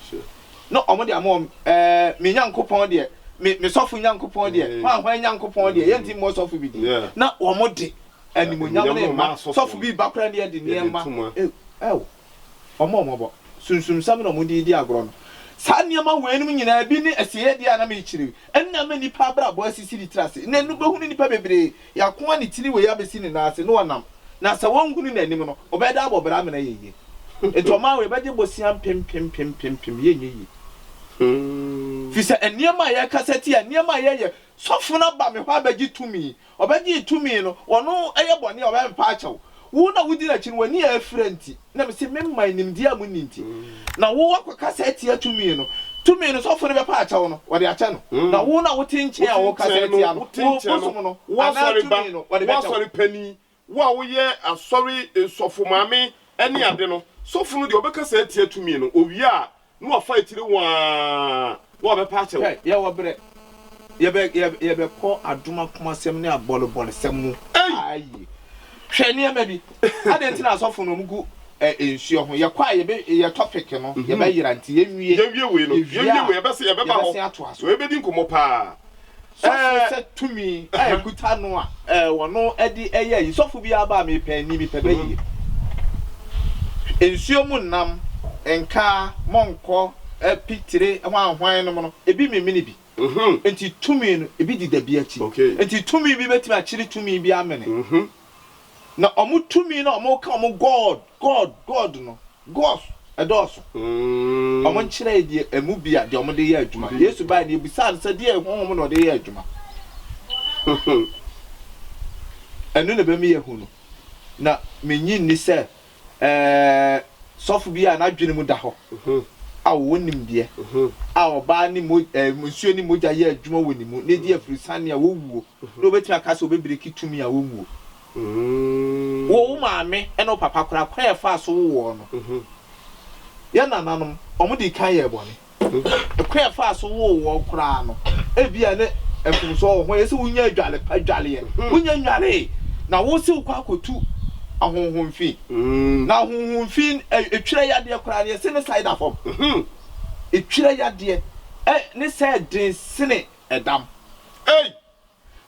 na wɔde ama wɔn, ɛɛ, me Nyankopɔn deɛ, me, me sɔfo Nyankopɔn deɛ, hwan hwan Nyankopɔn deɛ, yɛntumi mmɔ sɔfo bi din, na wɔde animuonyam no rema sɔfo bi ba koraa ne yɛde nneɛma, ɛw. Wɔn a wɔbɔ sunsumsɛm na wɔde redi agorɔ no. Saa nneɛma weinom nyinaa bi ne asieeɛ a na merekyerɛ yi. Ɛno na ama nnipa abrabɔ asisi ne tiri ase. Nnɛ no wobɛhunu nnipa bebree, yɛakoa ne tiri wei abɛsi ne nan ase na ɔnam. Na sɛ wɔnhunu n'anim no, ɔbɛyɛ dɛ abɔ bra amena ayɛ yie. Enti ɔman wei bɛgye bosea mpempempempempem, yɛnyɛ yie. Firi sɛ nneɛma a yɛrekasa tia, nneɛma a yɛyɛ, sɔfo no aba me hɔ abɛgye tumi, Ɔbɛgyee tumi no, ɔno yɛ bɔne a, ɔbɛpepa akyɛ wo. Wo na wodi n'akyi no, w'ani a afira nti, na mise, Memma nimdeɛ a munni nti, na wo woakɔkasa atia tumi no. Tumi no, sɔfo no bɛpa akyɛ wo no, wɔde akyɛ no, na wo na wote nkyɛn a wokasa atia no, wo bosom no anaa tumi no, wɔde bɛkyɛ wo. Wo asɔre panin, wo a woyɛ asɔre sɔfo maame ne ade no, sɔfo no deɛ ɔbɛkasa atia tumi no, owie a, Na wafa akyire waa na wabɛpa akyɛ wo. Hwɛ, yɛwɔ berɛ, yɛbɛ, yɛ, yɛbɛkɔ adom akomasɛm ne abɔlebɔlesɛm mu paa yie. Hwɛ nneɛma bi. Adɛn nti na asɔfo no wɔgu ɛ, nsuo ho? Yɛkɔ a yɛbɛ, yɛ topic no, yɛbɛyera nti yɛnwie. Yɛnwie wei no, Yɛwie yɛnwie a, wei, yɛbɛse, yɛbɛba hɔ. yɛbɛsen atoa so. Yɛbɛdi nkɔmmɔ paa. Sɔfo sɛ tumi a ɛkuta no a wɔno de yɛ ayi. Sɔfo biara ba a mepɛ ani, mepɛ bɛyie. Nsuo mu nnam, nkaa, mɔnkɔ, pitire, hwanhwan nom no, ebi memene bi. Enti tumi no, ebi deda bi akyi. Enti tumi bi bɛtumi akyere tumi bi amene. Na wɔn tumi no a wɔka wɔn God, God, God no, Gods, ɛdɔɔso. Wɔnkyerɛɛ deɛ ɛmu bi a deɛ wɔde yɛ adwuma. Yesu baeɛ no, yɛbisaa no sɛ deɛn honhom na ɔde yɛ adwuma. Ɛno na ɛbɛma yɛahu no. Na mennye nni sɛ ɛɛ sɔfo bi a n'adwene mu da hɔ a ɔwɔ nimdeɛ a ɔbaa ne mo ɛɛ nsuo ne mogya yɛ adwuma wɔ ne mu na edi afurusane a wɔwuo na obetumi aka sɛ obebireki tumi a wɔnwuo. Wo wo maame ne wo papa koraa kwan a ɛfaa so woo wɔn no, yɛn nananom wɔn dii kan yɛɛ bɔne. Kwan a ɛfaa so woo wɔn koraa no, ebia ne mfomsoɔ wɔ ho. Ɛyɛ sɛ wonya adwale pa dwaleɛ. Wonya nnwaree, na wose wokɔ akɔtu ahonhom fi. Na ahonhom fi, etwerɛ yadeɛ koraa no, yɛse ne sae da fam. Etwerɛ yadeɛ, ne sɛ den sene ɛdam. Ei!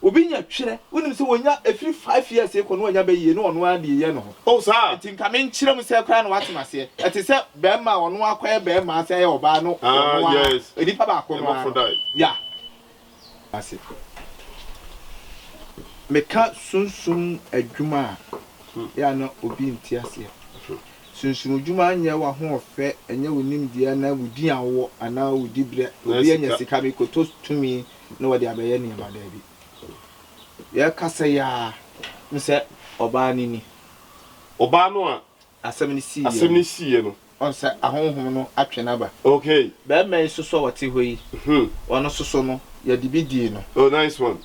Obi nya twerɛ, wonim sɛ wɔnya ɛfiri five years rekɔ na wanya bɛyie na ɔno ara de yɛ ne ho. Oh saa? Nti nka menkyerɛ mu sɛ koraa na wate maseɛ. Ɛte sɛ bɛɛma a ɔno ara kɔyɛ bɛɛma sɛ ɛyɛ ɔbaa no Ah ɔno ara yes. nipa baako no ara no. Hermaphrodite. Yeah. Ase. Meka sunsum adwuma a, yɛ a na obi nte aseɛ. Sunsum dwuma nyɛ w'ahoɔfɛ, ɛnyɛ wo nimdeɛ anaa wo din a wowɔ anaa wo dibrɛ. Na Obi anya sika. sika mekɔtɔ tumi na wɔde abɛyɛ nneɛma, daabi. Yɛrekasa yi ara, wohu sɛ ɔbaa no ni. Ɔbaa no a Asɛm no siiɛ asɛm no. no siiɛ no. Woahu sɛ ahonhom no atwe no aba. Okay. Barima yi nso so a ɔte hɔ yi, ɔno nso so no, yɛde bi dii no. Oh, nice one.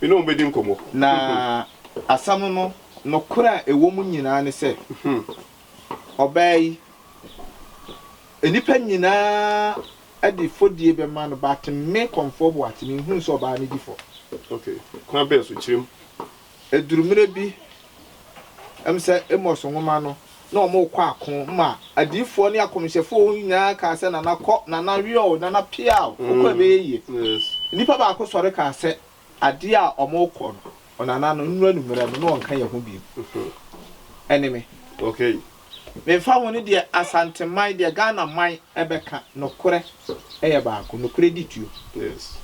Me ne wɔn bɛdi nkɔmmɔ. Na asɛm no, nokorɛ a ɛwɔ mu nyinaa ne sɛ, ɔbaa yi, nnipa nyinaa de fɔdie bɛma no but me Kɔmfoɔ Boakye menhunu sɛ ɔbaa no di fɔ. Ok, kwan bɛn so? Kyerɛ mu. Ɛduru mmerɛ bi, ɛm sɛ Amos nwoma no, na wɔn rekɔ ako ma adiyifoɔ ne akɔmhyɛfoɔ nyinaa kaa sɛ Nana kɔ, Nana weɔ o, Nana pia o, wokɔ a ɛbɛyɛ yie. Nnipa baako sɔre kaa sɛ adeɛ a wɔn rekɔ no, Ɔnana no, nnuru anwummerɛ no, na ɔnka yɛn ho bio. Ɛne me. Okay. Memfa ho ne deɛ Asanteman, deɛ Ghana man bɛka, nokorɛ yɛ baako, nokorɛ di tuo. Yes.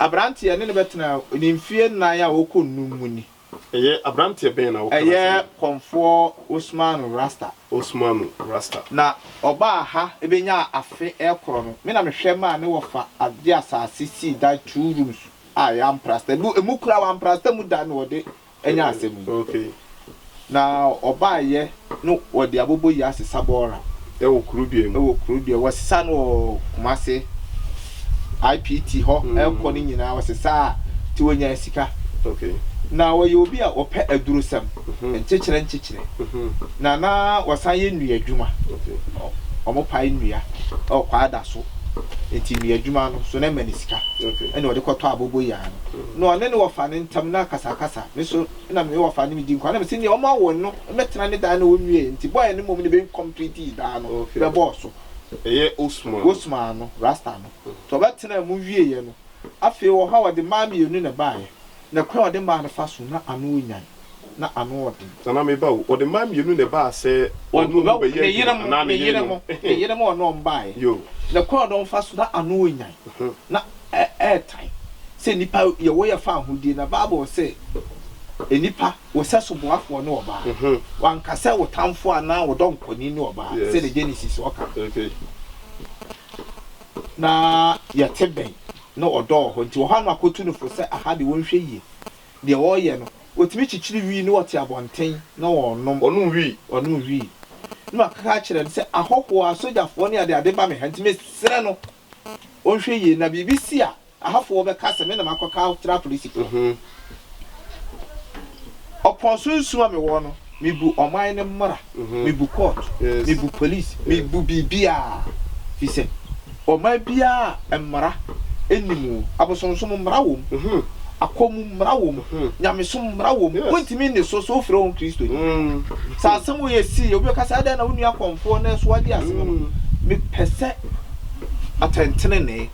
Aberanteɛ ne no bɛtena ne mfeɛ nnan a ɔrekɔ nnum mu ni. Ɛyɛ aberanteɛ bɛn na woka n'asɛm Ɛyɛ yi? Kɔmfoɔ Osmanu Rasta. Osmanu Rasta. Na ɔbaa ha bɛnyaa afe rekorɔ no, me na mehwɛ maa ne wɔfa de asase sii dan two rooms a yɛamprasta mu, emu koraa wɔamprasta mu da na wɔde anya asɛm yi. Okay. Na ɔbaeɛ no wɔde aboboyi asesa bɔɔla. Ɛwɔ Kurudua mu. Ɛwɔ Kurudua, wɔsesa no wɔ Kumasi, IPT hɔ ɛkɔ no nyinaa wɔsesa a nti wɔnyaa sika. Okay. Na ɔyɛ obi a ɔpɛ adurosɛm, nkyekyerɛ nkyekyerɛ. Na na wɔsan yɛ nnuadwuma. Wɔpae nnua wɔ Kwadaso. Nti nnuadwuma no so na ɛma no sika. Ɛna ɔde kɔtɔ aboboyaa no. Na ɔne ne wɔfa no ntam na akasakasa. Me nso na me wɔfa ne me di nkwa. Na mese nea wɔawo no mmɛtena ne dan na wɔnwiee. Nti boy no mmom na ɛbɛcomplete dan no bɛbɔɔ so. Ɛyɛ Osman. Osman no, Rasta no. Nti ɔbɛtenaa mu wieeɛ no, afei wɔ hɔ a wɔde mmaa mmienu na ɛbaeɛ. Na kwan a ɔde mmaa no fa so na ano nyan, na ano ɔden. Nana me ba o, ɔde mmaa mmienu na ɛbaa sɛ ɔne wɔn bɛyɛ adwuma anaa ne yerenom? Ne yerenom a ɔne wɔn baeɛ. Yo. Na kwan a ɔde wɔn fa so na ano nyan, na ɛɛtan sɛ nnipa yɛwɔ yɛ fa ahodie, na Bible se nnipa wo sɛso boafoɔ ne ɔbaa, wanka sɛ wo tamfo anaa wo dɔnkɔni ne ɔbaa sɛdeɛ Genesis ɔka no. Na yɛte bɛn. na ɔdɔ wɔ hɔ nti wɔ hɔ a na wakotu no fo sɛ aha de wɔnhwɛ yie, deɛ ɔreyɛ no ɔtumi kyekyere wii na ɔte abɔnten na ɔrenom. Ɔnom wii. Ɔnom wii. Na waka akyerɛ no sɛ ahɔhoɔ, asogyafoɔ ne adeade ba me ha nti mesrɛ no ɔnhwɛ yie na biribi si a ahafoɔ bɛka sɛ me na makɔka akyerɛ apolisifoɔ. Ɔpɔn so nsu a mewɔ no, mebu ɔman no mmara, mebu court, mebu police, mebu biribiara. Firi sɛ ɔman biara a mmara nni mu, abosonsom mmara wɔ mu, akɔm mmara wɔ mu, nyamesom mmara wɔ mu, wontumi nni so sɛ wofrɛ wo ho Kristoni. Sɛ asɛm wei asi, obi bɛka sɛ adɛn na wo nua kɔmfoɔ no nso agye asɛm no. Mepɛ sɛ atɛntenenee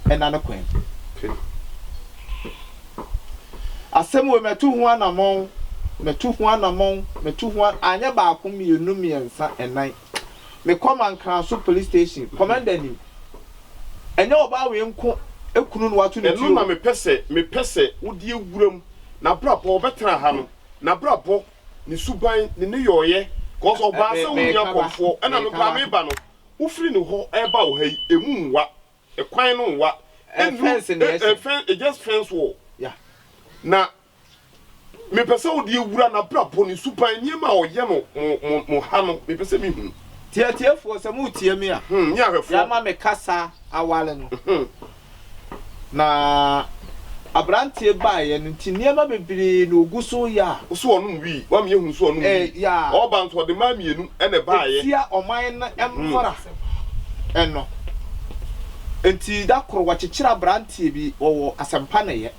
nna ne kwan mu. Asɛm wei matu ho anamɔn, matu ho anamɔn, matu ho a, anyɛ baako, mmienu, mmiɛnsa, nnan. Mekɔ Mankraso police station, commander nim. Ɛnyɛ ɔbaa wei nko kunu na wato ne ti Ɛno na o. mepɛ sɛ, mepɛ sɛ wode awura mu. N'abrabɔ, ɔbɛtena ha no, n'abrabɔ, ne suban, ne nneyɔeɛ, cause ɔbaa sɛ wo nua Meka ba, kɔmfoɔ, ɛna me meka koraa ba. meba no, wofiri ne hɔ reba wo ha yi, ɛmu nwa, ɛkwan no nwa, ɛnnuru, Fence na ɛ, yɛhyɛ. ɛ, fence, just fence wall. Yeah. Na Mepɛ sɛ wode awura n'abrabɔ, ne suban, nneɛma a ɔyɛ no mo, mo, mo ha no, mepɛ sɛ mehunu. Nti atiefoɔ, sɛ moretie me a, Hmm, ne ahwɛfoɔ. yɛama me kasa aware no. Hmm. Na aberanteɛ baeɛ no nti, nneɛma bebree na ɔgu so reyɛ a. Wo se ɔnom wii, woama yɛahunu sɛ ɔnom wii. Yeah. Ɔreba nso, ɔde mmaa mmienu na ɛbaeɛ. Ɛtia ɔman no mmara no. Nti da koro wɔkyekyere aberanteɛ bi, wɔwɔ asɛmpa na ɛyɛ.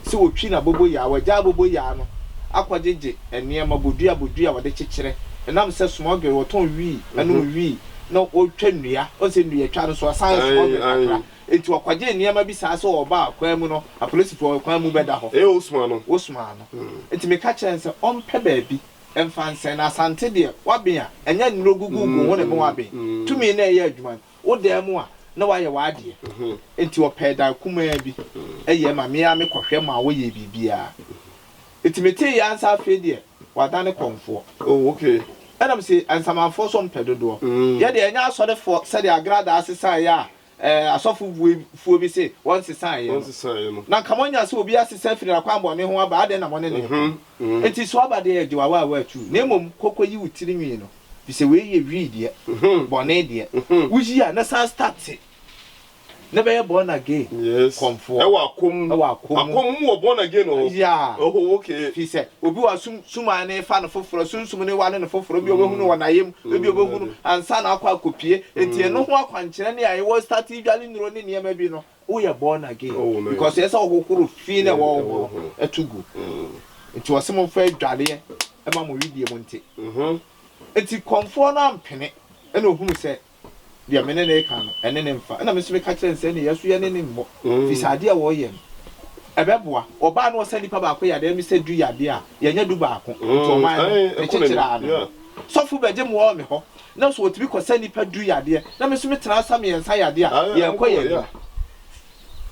sɛ otwi n'aboboyaa, wagya aboboyaa no akɔgyegye nneɛma, bodua bodua a wɔde kyekyerɛ, ɛnam sɛ smuggle, wɔtɔn wii, ɛnom wii, na wɔtwa nnua, wohu sɛ nnuatwa no nso asan yɛ smuggle kakra, enti ɔkɔgyee nneɛma bi saa sɛ ɔreba a kwan mu no, apolisifoɔ kwan mu bɛda hɔ. Ɛyɛ wosomaa no. Wosomaa no. Enti meka kyerɛɛ no sɛ ɔmpɛ baabi mfa nsɛn, na Asante deɛ, waben a, ɛnyɛ nnuro gugugu ho na ɛma waben, tumi na ɛyɛ adwuma no. Wo dan mu a, na wayɛ w'adeɛ. Enti ɔpɛɛ dan kumaa bi yɛɛ ma me ara mekɔhwɛ maa wɔyɛɛ biribiara. Enti metee yɛ ansa afei deɛ wadane kɔmfoɔ. Oh, okay. Ɛna mese nsamanfoɔ nso mpɛ dodoɔ. Yɛ deɛ ɛnyɛ asɔrefoɔ sɛdeɛ agradaa sesaeɛ a eh, asɔfo foɔ bi se wɔnsesaeɛ no. Wɔnsesaeɛ no. Na nka moanya sɛ obi asesa afiri n'akwammɔne ho aba, adɛn na mone no reko? Enti so aba deɛ yɛgye w'awaawa atuu, na mmom kɔ kɔyi wo tiri nwi no. Fisɛ wei yɛ wii deɛ, bɔne deɛ. Woyi a na san starte na bɛyɛ born again Yes. kɔmfoɔ. Ɛwɔ akɔm. Ɛwɔ akɔm. Akɔm mu wɔ born again wɔ hɔ. Yeah. Oh, okay. Fisɛ obi wɔ sum suman ne fa no foforɔ, sunsum ne wale no foforɔ, ebi ɔbɛhunu wɔ n'ayam, ebi ɔbɛhunu ansa na akɔ akɔpie. Nti ɛno ho akwankyerɛ ne a yɛwɔ starte dwale nnuro ne nneɛma bi no, woyɛ born again Oh, nice. because ɛsɛ sɛ wohohoro fi na ɛwɔ wo ho Ɛwɔ no ɛto gu. Nti ɔse momfa adwareɛ ma mo wedeɛ mu nte. Enti kɔmfoɔ no ampene, ɛnna ɔhunuu sɛ deɛ me ne no reka no, ɛne no mfa. Ɛnna me nso meka kyerɛɛ no sɛ, Ɛnneɛ yɛn nso yɛne no mmɔ, ɛfiri sɛ adeɛ a ɔreyɛ no, ɛbɛboa. Ɔbaa na ɔsa nnipa baako yadeɛ, na mesɛ du yadeɛ a, yɛnyɛ dubaako. Enti ɔman no, mekyekyeree ano. Sɔfo bɛgye mmoa wɔ me hɔ, na sɛ ɔtumi kɔsa nnipa du yadeɛ, na me nso metena asa mmiɛnsa yadeɛ a, yɛrekɔ yɛn anim.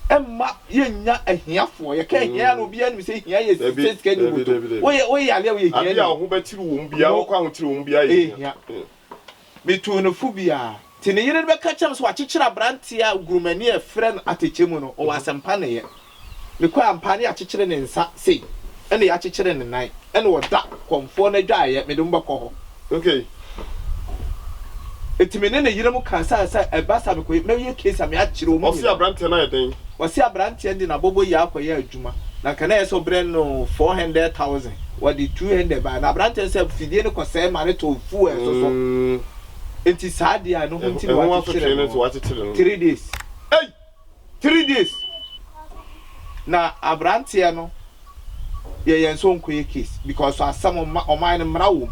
Ɛmma yɛnnya ahiafoɔ. Yɛka ahia a na obiara nim sɛ hia yɛ sɛ sika ni bɔtɔ. Woyɛ woyɛ yare a woyɛ hiani. Adeɛ a wo ho bɛkyere wɔ mu biara, wokɔ ahokyere wɔ mu biara yɛ hia. Metuu no fo biara. Nti ne yere no bɛka kyerɛɛ me sɛ wakyekyere aberanteɛ a gurumani a yɛfrɛ no atɛkyɛ mu no, ɔwɔ asɛmpa nneyɛ. Mekɔe ampa ne yɛakyekyere ne nsa sei, ɛna yɛakyekyere ne nan, ɛna ɔda kɔmfoɔ no adwaeɛ, mede mo bɛkɔ hɔ. Okay. Enti me ne ne yere mo kaa sɛ sɛ ɛba saa mekɔ mɛyɛ case a meakyere wɔn Ɔse nyinaa. abranteɛ no ayɛ dɛn? Ɔse abranteɛ no de n'abɔbɔyie akɔyɛ adwuma na nka na ɛyɛ sɛ ɔbrɛ no 400,000 wɔde 200 baeɛ na abranteɛ no sɛ fidie no kɔsɛe ma no tɔɔ fuel nso so enti saa deɛ a ɛno ho nti na Ɛho asotwee wakyekyere no nti no wakyekyere no. 3 days. Ei! 3 days na abranteɛ no yɛ yɛn sɛ ɔnkɔyɛ case because asɛm ɔma ɔman no mmara wom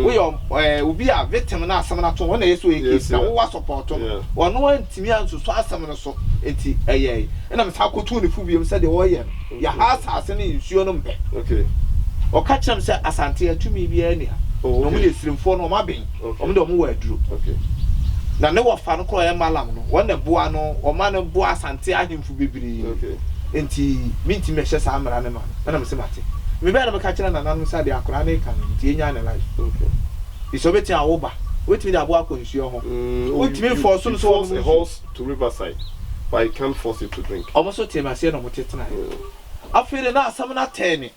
woyɛ ɛɛ obi a victim no asɛm no ato wo na ɛyɛ sɛ ɔyɛ case na wo wa support no ɔno antumi ansusu asɛm no so nti ɛyɛe ɛna mesan kɔtuu ne fo biom sɛ deɛ ɔyɛ no yɛha asase ne nsuo no mpɛ ɔka kyerɛ me sɛ Asante atumi biara nni ha na ɔmo deɛ sirimfoɔ no ɔmo aben ɔmo deɛ ɔmo wɔ aduro na ne wɔfa no koraa ɔyɛ malam no wɔn na ɛboa no ɔma no boa Asante ahemfo bebree Enti mentumi mɛhyɛ saa mmara no ma no. Ɛna mese mate. Mebɛɛ na meka kyerɛ nananom sɛ deɛ akwadaa no reka no nti yɛnyaa ne life. Efisɛ wobɛtumi awo ba, wobɛtumi de aboa akɔ nsuo ho, wontumi mfɔɔso no sɛ ɔnom nsuo. Wɔn nso tee me aseɛ na wɔte tenaeɛ. Afei de na asɛm no atɛn me.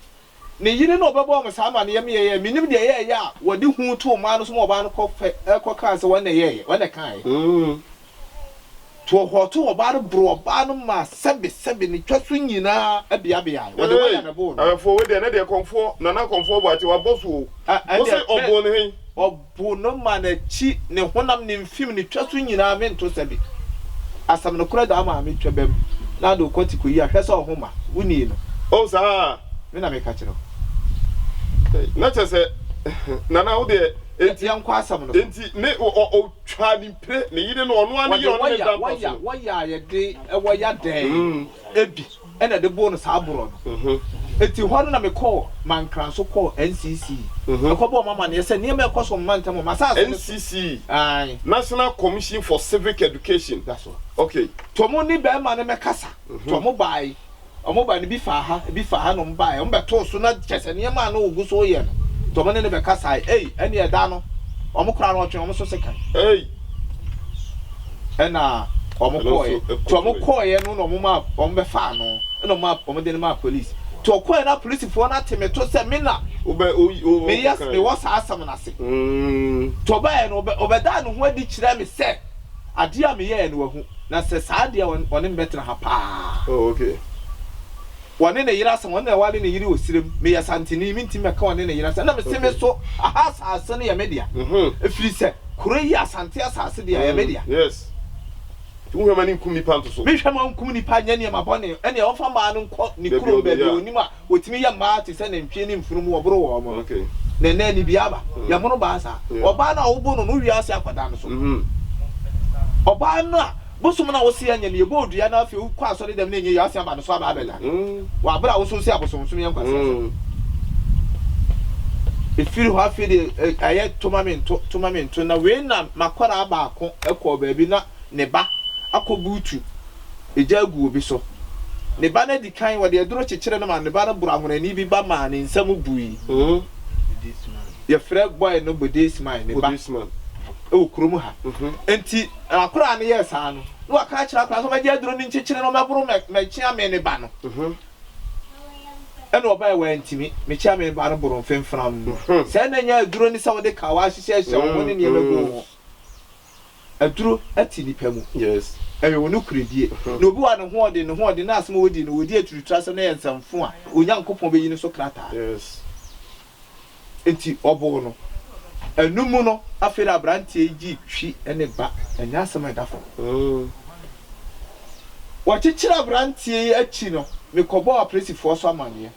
Ne yere na ɔbɛbɔɔ me saa amaneɛ meyɛeɛ. Mennim deɛ ɛyɛeɛ a wɔde hu too mmaa no so ma ɔbaa no kɔ fɛ kɔkaa sɛ wɔn na ɛyɛeɛ, wɔn na ɛkaeɛ. To ɔhɔɔtoo ɔbaa no boroo ɔbaa no maa sɛbe sɛbe ne twa so nyinaa beabeae. Wɔde Ei! waya na ɛboo no. Awɛfoɔ wei deɛ ɛnɛ deɛ kɔmfoɔ Nana kɔmfoɔ Boakye wabɔ so o. Ɛ Wo se ɛndeɛ me ɔboo no hen? Ɔboo no maa n'akyi, ne honam, ne mfem, ne twa so nyinaa mento sɛbe. Asɛm nokorɛ daa maame twa bam na ade wo kɔte kɔyi a hwɛ sɛ ɔho ma wo nii no. Oh saa? Me na meka kyerɛ wo. Ei na kyerɛ sɛ Nana wo deɛ enti Yɛnkɔ asɛm no so. enti ne ɔ ɔ ɔtwaa ne mpire ne yere no ɔno ara ne Wɔde yere ɔne ne wɔya da mpa so wɔya no. wɔya a yɛde wɔya dɛn bi. ɛna ɛde boo no saa borɔ no. Enti hɔ no na mekɔɔ Mankranso kɔɔ NCC. Mekɔbɔɔ wɔn amanneɛ sɛ nneɛma a ɛkɔ so wɔ me mantam hɔ, m'asase no so. NCC, Ae. National Commission for Civic Education. That's all. Okay. Nti wɔn ne barima no mmɛkasa. Nti wɔn bae. Wɔn bae no, bi faa ha, ebi faa ha na wɔn bae. Wɔn bɛtoo so na kyerɛ sɛ nneɛma a na wɔgu so reyɛ no, nti wɔn ne no bɛkasae. Ei, ɛnneɛ ɛda no, wɔn koraa no wɔtwee wɔn so sekan. Ei! Ɛna wɔn Ɛno nso kɔeɛ. Nti wɔn ɛkɔtoe. kɔeɛ no na wɔn maa wɔn bɛfaa no, ɛna wɔn maa wɔn de no maa police. Nti ɔkɔeɛ na apolisifoɔ no ate me to sɛ me na Wobɛ wo wo meyɛ wokɔkaeɛ. mewɔ saa asɛm no ase. Mm. Nti ɔbaeɛ no ɔbɛ ɔbɛdaa ne ho adi kyerɛɛ me sɛ adeɛ a meyɛeɛ no wahu, na sɛ saa deɛ a ɔne me bɛtena ha paa. Oh, okay. Ɔne ne yere asɛm, ɔno na ɛware ne yere wɔ serem, meyɛ Santeni, mentumi mmɛka ɔne ne yere asɛm, ɛna mese me so aha asase no yɛ me dea, ɛfiri sɛ kuro yi Asante asase deɛ ɛyɛ me dea. Yes. Nti wohwɛ ma ne nkum nipa nto so. Mehwɛ ma ɔnkum nipa nyɛ nneɛma bɔne, ɛnneɛ ɔmfa mmaa no nkɔ ne kurom baabi a ɔnim a wɔtumi yɛ mmaa te sɛ nantwie ne mfunumu wɔboro wɔn no. Na ɛnnɛ anibue aba, yɛmono baa saa. Ɔbaa no a wobo no no, wowie ase akwadaa no so. Ɔbaa no a Bosom no a wose ɛnyɛ no, yɛbɔɔ dua na afei wokɔ asɔre dɛm na ɛnyɛ yie a, woasan aba no so aba abɛda wɔ aberɛ a wo nso wose abosomsom yɛ nkwaseasɛm. Ɛfiri hɔ afei deɛ ɛyɛ to ma mento, to ma mento. Na wei na m'akwadaa baako kɔɔ baabi na ne ba akɔ buutu egya agu obi so. Ne ba no adi kan, wɔde aduro kyekyere no ma ne ba no boro anwonani bi ba maa ne nsa mu bui. Yɛfrɛ boy no Bodesman, ne ba wɔ kurom ha. Enti Akwadaa no yɛɛ saa no, na waka akyerɛ akwadaa no sɛ ɔmmɛgye aduro no nkyekyere no, ɔmmɛboro Mekyeame ne ba no. Ɛna ɔbaeɛ, wantumi. Mekyeame ba no boro mfemfram. Sɛɛ na ɛnyɛ aduro ne sɛ wode kawa ahyehyɛhyɛ wo ho ne nneɛma gu wo ho. Aduro te nnipa mu. Ɛyɛ wo nokorɛdie. Na obi wɔ a ne ho ɔden, ne ho ɔden, na asɛm a ɔdi no, ɔdi aturuturasɛm na ɛyɛ nsɛmfo a, Onyankopɔn bɛyi no so krataa. Enti ɔboo no. Ɛno mu no, afei de aberanteɛ yi gyee twi ne ba. Ɛnyɛ asɛm a ɛda fam. Wɔkyekyeree aberanteɛ yi akyi no, mekɔbɔɔ apolisifoɔ so amanneɛ.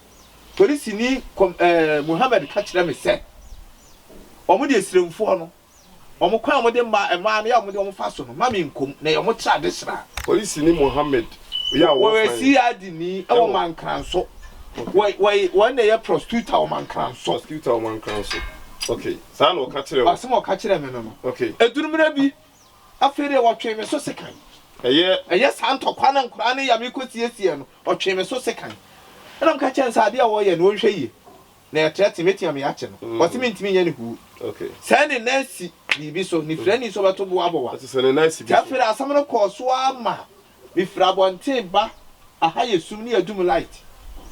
Polisini Kɔm ɛɛ Muhammed ka kyerɛɛ me sɛ, wɔn deɛ Siremfoɔ no, Wɔn kwan a wɔde mma mmaa no yɛ a wɔde wɔn fa so no, mma me nkɔ mu, na ɛyɛ wɔn tra adesrɛ. Polisini Mohammed yɛ a ɔwɔ Wɔyɛ fan. CID ni wɔ Mankranso. Wɔ wɔ wɔn na ɛyɛ prostituta wɔ Mankranso. Prostituta wɔ Mankranso. Okay, saa na ɔka kyerɛɛ wo. Asɛm a ɔka kyerɛɛ me no no. Okay. Ɛduru mmerɛ bi, afei deɛ wɔtwee me so sekan. Ɛyɛ. Ɛyɛ saa ntɔkwa no a nkwadaa no yɛ a merekɔsiesie no, ɔtwee me so sekan. Ɛna meka kyerɛɛ no sɛ adeɛ a wɔreyɛ no ɔnhwɛ yie. Na yɛtrɛte mɛtumi a meyakye no. Ɔse mentumi nyɛ no huu. Sɛɛ ne nan si biribi so, ne firani nso bɛto bo abɔ wa. Nti afei de asɛm no kɔɔ so ara ma mefiri abɔnten ba aha yɛ sum ne yɛdum light.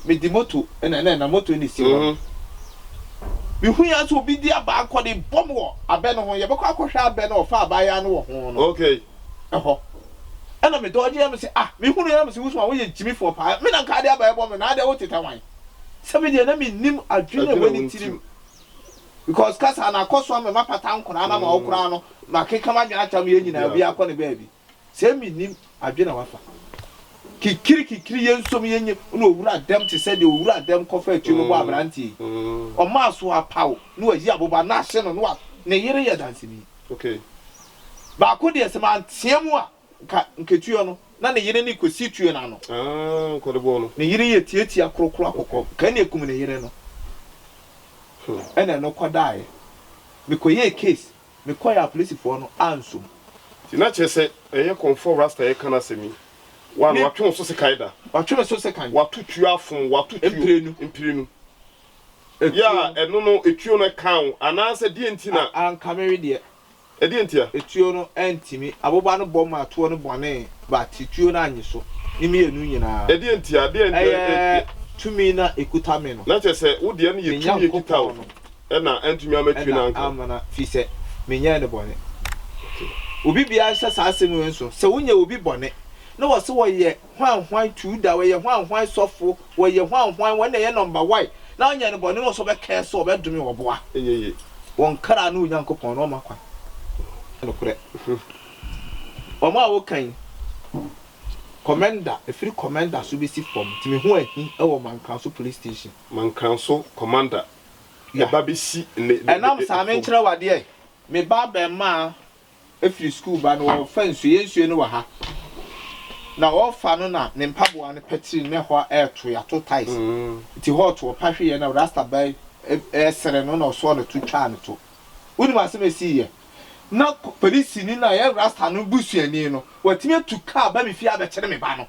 Mede moto na na na moto na ɛsi hɔ no. Mehui ara sɛ obi de abaa kɔ de bɔ me wɔ abɛ no ho. Yɛbɛkɔ akɔhwɛ abɛ no a ɔfaa abaayaa no wɔ ho no hɔ. Ɛna me dɔɔgye yɛ me se ah mehunu yɛ na mese Usman woyɛ gyimifoɔ paa me na nka ade abaa ɛbɔ me na adɛn wotetɛ hwan? Sɛ me deɛ na me nim adwene a ɛwɔ ne tirim because kasa no akɔ so ama mapata nkoraa no ama wo koraa no makeka m'adwene akyɛ ama yɛn nyinaa obiara akɔ ne baabi sɛ me nim adwene a wafa kikiri kikiri yɛn nsom yɛn nye na owura dɛm te sɛ deɛ owura dɛm kɔfa atuo bɛbɔ aberanteɛ yi ɔmaa so apaw na wayi aboba na ahye no na wa ne yere yɛ danseni baako deɛ sɛ mantea mu a Nka nketewa no, na ne yere no rekɔsi tuo no ano. Ah, nkɔdebɔ no. Ne yere yɛ tiatia korokoro akɔkɔ. Nka ɛna ɛkum ne yere no. Ɛna ɛno kɔdaeɛ. Mekɔyɛɛ case. Mekɔeɛ a apolisifoɔ no ansɔ mu. Nti na kyerɛ sɛ ɛyɛ kɔmfoɔ rasta yɛka no asɛm yi. One, Ne. watwe wo so sekan da. Watwe me so sekan. Wato tuo afom wo, wato tuo. Mprenu. Mprenu. Etuo Yeah, no. ɛno no, etuo no ɛkaa wo anaasɛ deɛ nti na. A, anka me wedeɛ. Ɛdeɛn ntia? Etuo no antimi. Aboba no bɔ maa tuo no bɔnee but tuo no anye so. Ne mmienu nyinaa. Ɛdeɛn ntia? Ɛdeɛn ntia? Ɛyɛ tumi no a ɛkuta me no. Na kyerɛ sɛ wo deɛ no Me yɛ tumi a ɛkuta wo Nyankopɔn no. ɛna antumi amma tuo no Ɛna anka wo. ammana firi sɛ menyɛɛ no bɔne. Okay. Obi biara nhyɛ saa asɛm wei nso. Sɛ wonyɛ obi bɔne na wɔse wɔyɛ hwan hwan tuuda, wɔyɛ hwan hwan sɔfo, Wɔyɛ hwan hwan, wɔn na ɛyɛ number one, na ɔnyɛ no bɔne na ɔsɛ ɔbɛkɛɛ so, ɔbɛdome, ɔboa. Ɛnyɛ yie. Wɔn kra ne Onyankopɔn no ɔma kwan. Nokorɛ. Wɔn a woka yi, Commander, ɛfiri Commander so bɛsi fam, nti me ho ahi wɔ Mankranso Police Station. Mankranso Commander, Yeah. ɛba bɛsi ne, ne, Ɛnam ne, saa, fam. menkyerɛ wo adeɛ, me ba abarimaa firi sukuu ba no, wɔfa nsuo, yɛn nsuo no wɔ ha. Na ɔrefa no na ne mpaboa no patiri na ɛhɔ ɛreto, yɛato tiles nti hɔ reto, ɔpa hweeɛ na rasta ba yi resere no na ɔsɔɔ ne to twaa ne to. Wonim asɛm a ɛsiiɛ? Na polisini no a ɛyɛ rasta no busuani no, watumi atu kaa ba me fie abɛkyere me ba no.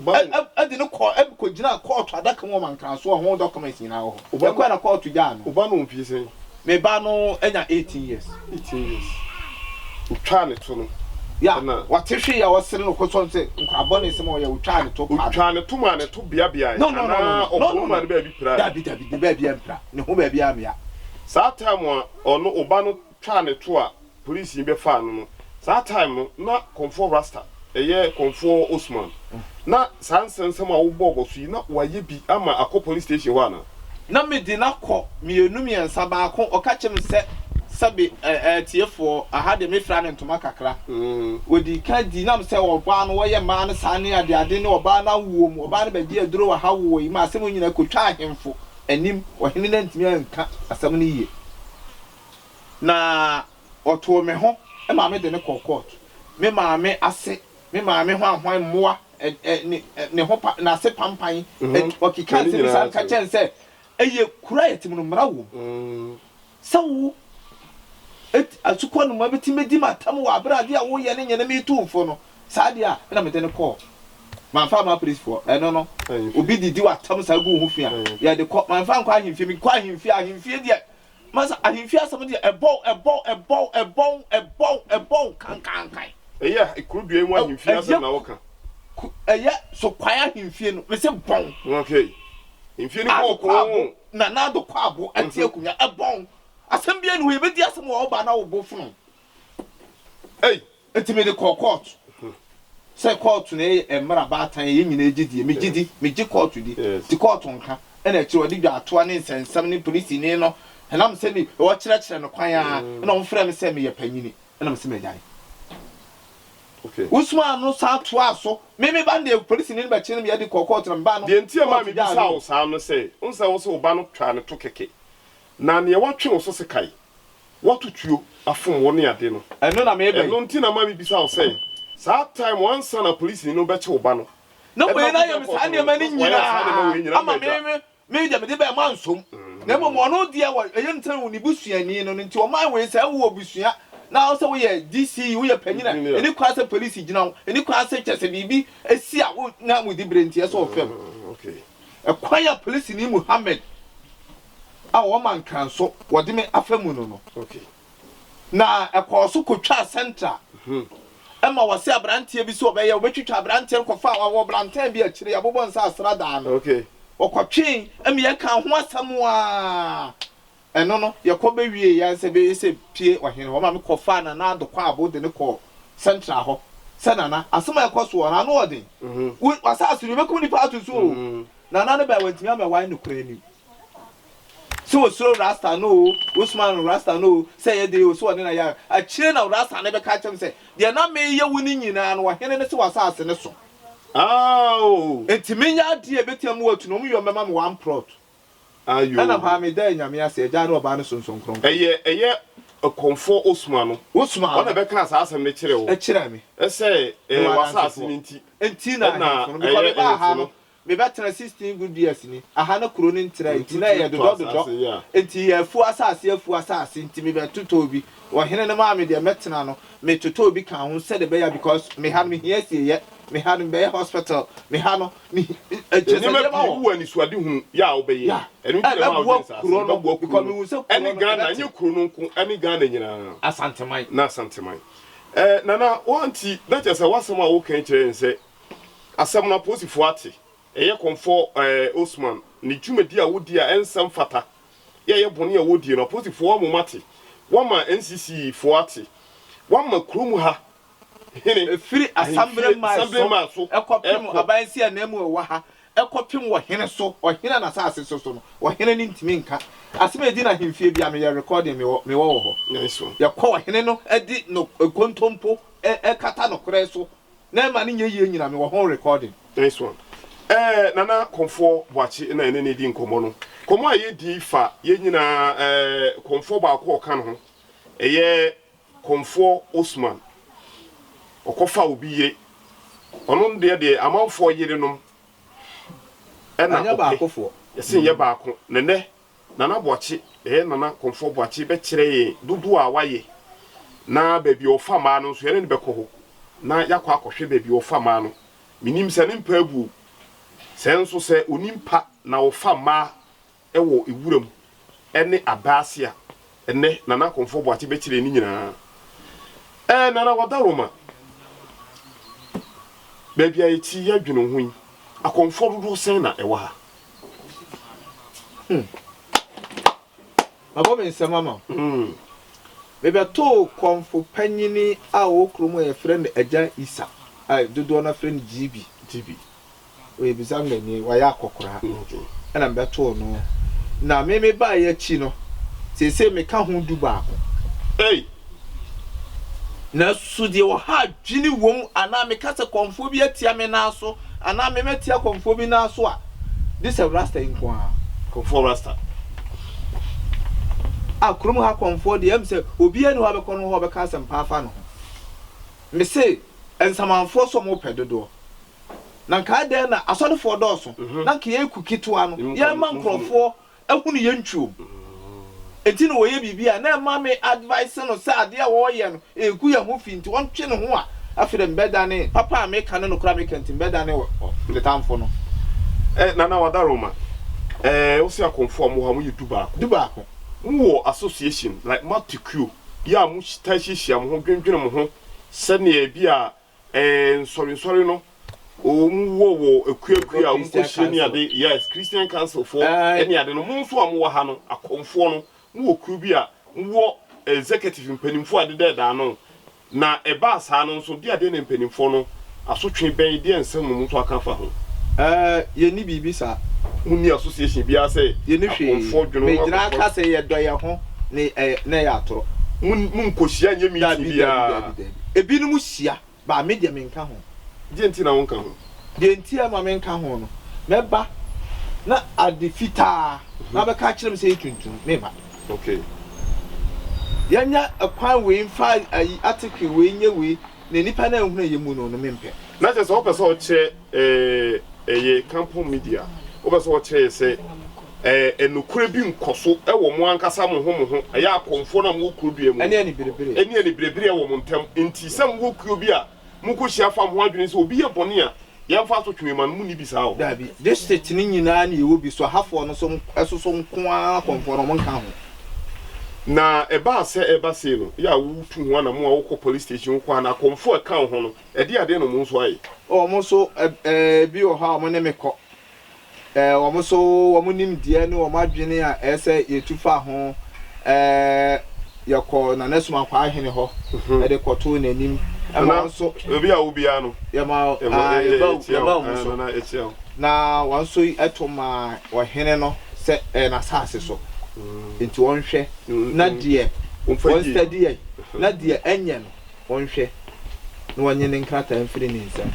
Ɛ de no kɔ ɛ kɔgyinaa kɔɔto adaka mu wɔ Mankraso a ho documents nyinaa wɔ hɔ. Ɛkɔɛ na kɔɔto gyaa no. Wo ba no wɔ mfie sɛn? Me ba no anya 18 years. 18 years. Wotwaa ne to no? Yeah, wɔte hwee a ɔsere no kɔsɔ no sɛ nkwadaa bɔne sɛm a ɔyɛ, wotwaa ne to paa. Otwaa ne to maa ne to beabeae No, no, no, no, anaa no, no, ɔbom no, maa ne baabi pirae? Dabi, dabi, ne baabi ampira, ne ho baabi ammea. Saa time a ɔno, wo ba no twaa ne to a polisini bɛfaa no no, saa time no na Kɔmfoɔ Rasta, ɛyɛ Kɔmfoɔ Osman, na saa nsɛnsɛm a wobɔɔ bɔ so yi na wayɛ bi ama akɔ police station hɔ anaa? Na mede no akɔ mmienu mmiɛnsa, baako ɔka kyerɛ me sɛ, sɛbe ɛɛ atiefoɔ, aha deɛ mefira no ntoma kakra, wɔdii kan dii nam sɛ ɔbaa no wɔyɛ mmaa no saa ne adeade ne ɔbaa no awoɔ mu, ɔbaa no bɛgye aduro wɔ ha wowɔ yi ma asɛm nyinaa kɔtwaa ahemfo anim, ɔhene no antumi anka asɛm no yie. Na ɔtoo me ho ma me de no kɔɔ court. Me maame ase, me maame hwanhwan mmoa, ɛ, ɛ, ne, ɛ, ne ho pa, n'ase pampan, ɛ, ɔkekaa N'ani nsɛm bi saa nyinaa ka kyerɛ. kyerɛɛ no sɛ, Ɛyɛ kuro a yɛte mu no, mmara wom. Sɛ wo, et, asukɔ noma bɛtumi bɛdi m'atam wɔ aberɛ a adeɛ a woreyɛ no nyɛ na meretu wo fo no, saa deɛ a, ɛna mede no kɔɔ. Mamfa amma apolisifoɔ. Ɛno no, Ahemfie. obi didi w'atam saa gu wo ho fi a, Ahemfie. yɛde kɔ. Mamfa ankɔ ahemfie. Mekɔ ahemfie a, ahemfie deɛ, Masa, ahemfie asɛm deɛ, ɛbɔw, ɛbɔw, ɛbɔw, ɛbɔw, ɛbɔw, ɛbɔw kankankan. Ɛyɛ kuro dua yi mu ahemfie Ɛyɛ asɛm na woka. ku, ɛyɛ Sokwae ahemfie no, mese bɔn. Okay. Mfie no Ado bɔɔ Kwabo, koo. Nana Ado Kwabo ɛte akonnwa, ɛbɔn. Asɛm biara nni hɔ, yɛbɛdi asɛm wɔ ɔba na wo bo fono. Ei! Nti mede kɔɔ kɔɔto. Sɛ kɔɔto no yɛ mmara baatan a yɛn nyinaa gye die. Megye di, megye kɔɔto di. Nti kɔɔto nka. Ɛna akyire ɔde dwaatoa ne nsɛnsɛm ne polisini no, ɛnam sɛ me wɔkyerɛkyerɛ no kwan ara, ɛna wɔfrɛɛ me sɛ meyɛ panyini. Ɛna mese magyae. Wosomaa no san toaa so. Me me ba no deɛ polisini no bɛkyere no me yɛde kɔɔ kɔɔto na me ba no Deɛ nti a ɛmaa kɔɔto gyaa mebisaa no. wo saa no sɛ, wohu sɛ wo se wo ba no twaa ne to kɛkɛ, na neɛ watwe wo so sekan Woato tuo afom wo ne ade no. Ɛno na meba yi. Ɛno nti na ma mebisa wo sɛ, saa time ansa na polisini no bɛkye wo ba no, Na ɛna wei na wokɔgyina ayɛ me saa kɔɔto no, nneɛma no because wayɛ saa nneɛma wei nyinaa nyinaa ama ama me agya. me me deɛ mede bɛɛ mansom na mmom ɔno deɛ wɔ ɛyɛ no sɛ ne busuani no no nti ɔman wei sɛ wowɔ busua na sɛ woyɛ DC woyɛ panyin a ɛni kwan sɛ polisi gyina wo ɛni kwan sɛ kyɛ sɛ biribi asi a wo na mudi bere nti ɛsɛ ɔfam ɛkwan a polisini Muhammad a wɔma nkranso wɔde me afa mu no no. Na ɛkɔɔ so kotwaa Central ma wɔse aberanteɛ bi sɛ ɔbɛyɛ, wɔbɛtwitwa aberanteɛ no kɔfaa wɔ Blantyre bi akyire, yɛabobɔ nsa asradaa no. Wɔkɔtwee ma yɛkaa ho asɛm a, ɛno no yɛkɔ bɛwiee yɛn sɛ bɛyɛ sɛ pie ɔhene hɔ ma me kɔfaa Nana Addo Kwaabo de no kɔɔ Central hɔ sɛ Nana, asɛm a ɛkɔ soɔ no ano ɔden, wo w'asaase no yɛbɛkum nipa ato so o. Nana no bae wantumi ammɛwae nokorɛ anim. Sɛ osuro Rasta no oo, wosoma no Rasta no oo, sɛ ɛyɛ den oo, sɛ ɔne no ayɛ a, akyire na Rasta no bɛka akyerɛ me sɛ, deɛ na mereyɛ wo no nyinaa no, ɔhene no se w'asase no so. Aoo. Enti menyɛ adeɛ a ɛbɛtumi ama watu no, wɔn yɔn bɛma me one plot. Ayoo. Ɛna hɔ ara medaa Nyame ase, Agya ne Ɔba ne Sonson Kronkron. Ɛyɛ, ɛyɛ Ɔkɔmfoɔ Osman no. Osman no. Ɔna bɛkaa saa asɛm no kyerɛɛ wo. Ɛkyerɛɛ me. Sɛ, ɛɛ, w'asase no nti. Nti na Ɛna ahemfo no, because ɛyɛ mebaa ha ahemfo no, no. Mebɛtena 16 good years ni, aha na kuro no ntrɛɛ nti na ɛyɛ Ntutu dodɔ tɔ dodɔ asase, yeah. nti yɛ afuo asase afuo asase nti mebɛtotɔɔ bi, ɔhene no maa me deɛ mɛtena no metotɔɔ bi kaa ho sɛdeɛ ɛbɛyɛ a because me ha no mehia asieɛ, me ha no mebɛyɛ hospital, me ha no me kyerɛ sɛ Nneɛma nneɛma pii wɔ wowɔ anisoadehunu yɛ a wobɛyɛ, yeah ɛno nti na ɛma ɛbɛboa wogye nsase kuro no, no ɛbɛboa kuro because no mehu sɛ kuro ɛne no Ghana, ɛbɛte. ɛnyɛ kuro no nko ɛne Ghana nyinaa Asanteman. Na Asanteman. Eh, Nana, woanti na kyerɛ sɛ w'asɛm a woka yi kyerɛ yɛn sɛ Asɛm no apolisifoɔ ate. Ɛyɛ kɔmfoɔ eh, Osman ne dwumadi a wodi a ɛnsɛ mfata yɛ ɛyɛ bɔne a wɔdie no apolisifoɔ amom ate. Wama NCC foɔ ate. Wama kurom ha hene, Ɛfiri ahemfie, Asambereman Asambereman so so kɔpem ɛkɔ. aban nsiananmu a ɛwɔ ha kɔpem ɔhene so, ɔhene a n'asase so so no, ɔhene no ntumi nka asɛm a ɛdi n'ahemfie biara, meyɛ recording mewɔ mewɔ wɔ hɔ. Nice one. Yɛkɔ ɔhene no de no nkontompo kata nokorɛ so Na ɛma no nyɛ yie nyina mewɔ ho recording. Nice one eh Nana Kɔmfoɔ Boakye na yɛne no redi nkɔmmɔ no. Nkɔmmɔ a yɛredi yi fa yɛn nyinaa eh Kɔmfoɔ baako a ɔka ne ho, ɛyɛ Kɔmfoɔ Osman. Ɔkɔfaa obi yere Ɔno deɛ deɛ amanfoɔ yerenom ɛna Anyɛ ɔpɛ. baakofoɔ. Yɛse nyɛ baako. Na nnɛ Nana Boakye, ɛyɛ Nana Komfoɔ Boakye bɛkyerɛ yɛn dodoɔ a wayɛ na baabi a ɔfa mmaa no nso yɛne no bɛkɔ hɔ na yɛakɔ akɔhwɛ baabi a ɔfa mmaa no. Menim sɛ ne mpa abu o, sɛ nso sɛ ɔni mpa na ɔfa mmaa wɔ wuram ne abɛ ase a, ɛnnɛ Nana Komfoɔ Boakye bɛkyerɛ yɛn ne nyinaa. Ɛɛ Nana Wadaroma, baabi a yɛte yi yɛadwene wo ho yi, akɔmfoɔ dodoɔ sɛn na ɛwɔ ha? Hmm. Mabɔ me nsam ama wo. Mebɛtoo kɔmfo panyini a ɔwɔ kurom a yɛfrɛ no Agya Isa, a dodoɔ no frɛ no GB. GB. Ɔyɛ Bizangani, wayɛ akɔkoraa. Ɛna mebɛtoo no. Na me mebaeɛ akyi no, seesei meka ho dubaako. Ei! Nanso deɛ ɔha adwene wom anaa meka sɛ kɔmfoɔ bi atia me nan so anaa me matia kɔmfoɔ bi nan so a, gye sɛ Rasta yi nko ara. Kɔmfoɔ Rasta. A kurom ha kɔmfoɔ deɛ ɛm sɛ obiara nni hɔ a bɛkɔ no hɔ a ɔbɛka asɛmpa afa ne ho. Mese nsamanfoɔ sɛ wɔpɛ dodoɔ. Na nka adɛn na asɔrefoɔ dɔɔso na nka yɛn ku ketewa no yɛmma nkurɔfoɔ ahunu yɛn ntwuom. Enti na ɔyɛ biribi a na ɛma me advice no sɛ adeɛ a ɔreyɛ no ɛregu yɛn ho fi nti ɔntwe ne ho a afei deɛ mebɛdane papa a meka ne nokorɛ a meka nti mebɛdane ne tamfo no. Eh Nana Wadaroma, eh wo se akɔmfoɔ a mo wɔ ha mo yɛ dubaako. Dubaako. Mo wɔ association like moate kuo bi a mo taa hyiahyia mo ho dwendwene mo ho sɛdeɛ ebi a Eh nsɔre nsɔre no wɔn wɔ wɔ akuakua a wɔn kɔ hyia ne ade, yes, Christian council foɔ ɛne ade no, mo nso a mo wɔ ha no akɔmfoɔ no mo wɔ kuo bi a mo wɔ executive mpanimfoɔ a ɛdeda ɛda ano, na ɛbaa saa no nso deɛ adeɛ na mpanimfoɔ no asotwe bɛn deɛ nsɛm na wɔn nso aka afa ho. Eh yɛnni biribi saa. Mo nni association biara sɛ Yɛnni hwee. akɔmfoɔ dwene ho Megyina akɔmfoɔ. ka sɛ yɛdɔ yɛn ho ne ɛyɛ na ɛyɛ atorɔ. Mo mo nkɔhyia nyɛ meeting Dabi dabi biara. dabi dabi. Ebinom hyia but me deɛ menka ho. Deɛ nti na wonka ho? Deɛ nti a ɛma menka ho no, mɛba na ade fitaa na wabɛka akyerɛ me sɛ ɛyɛ tuntum, memma. Okay. Yɛnyɛ kwan wei mfa ayi article wei nyɛ wei na nnipa no anhunu a ɛyɛ mu no no mempɛ. Na kyerɛ sɛ wopɛ sɛ ɔkyerɛ ɛɛ ɛyɛ Kampong Media, wopɛ sɛ ɔkyerɛ yɛ sɛ ɛɛ nokorɛ bi nkɔ so wɔ mo ankasa mo ho mo ho, ɛyɛ akɔmfoɔ no a mowɔ kuro dua mu no, Ɛne aniberebereɛ. ɛne aniberebereɛ wɔ mo ntam, nti sɛ mowɔ kuo bi a mokɔhyia fa mo ho adwene sɛ obi yɛ bɔne a yɛmfa asotwe ma no, monni bi saa wɔ hɔ? Daabi, district no nyinaa na yɛwɔ bi, so ahafoɔ no so ɛsoso nko ara akɔmfoɔ no wɔn nka ho. Na ɛbaa sɛ ɛba sei no, yɛ a wotu ho anamo a wokɔ police station wokɔ a na akɔmfoɔ a ɛka wo ho no, ɛdeɛ adeɛ na wɔn nso ayɛ? Wɔn nso ɛɛ bi wɔ hɔ a wɔn ne me kɔ. Ɛɛ wɔn nso wɔn nimdeɛ ne wɔn adwene a ɛyɛ sɛ yɛtu fa ho. Ɛɛ yɛkɔ Nana Sumankwaa Ahene hɔ de kɔtoo n'anim. Ɛma Nana, wɔn nso. baabi a wɔ biara no. Yɛma Yɛma aa yɛ yɛ yɛba yɛkyia yɛba wo. wɔn Ɛɛ so. Nana yɛkyia wo. Na wɔn nso to maa ɔhene no sɛ ɛyɛ n'asase so nti ɔnhwɛ na deɛ Wɔmfa wɔn yie. study yɛ na deɛ ɛnyɛ no ɔnhwɛ na wɔnye ne nkrataa mfiri ne nsam.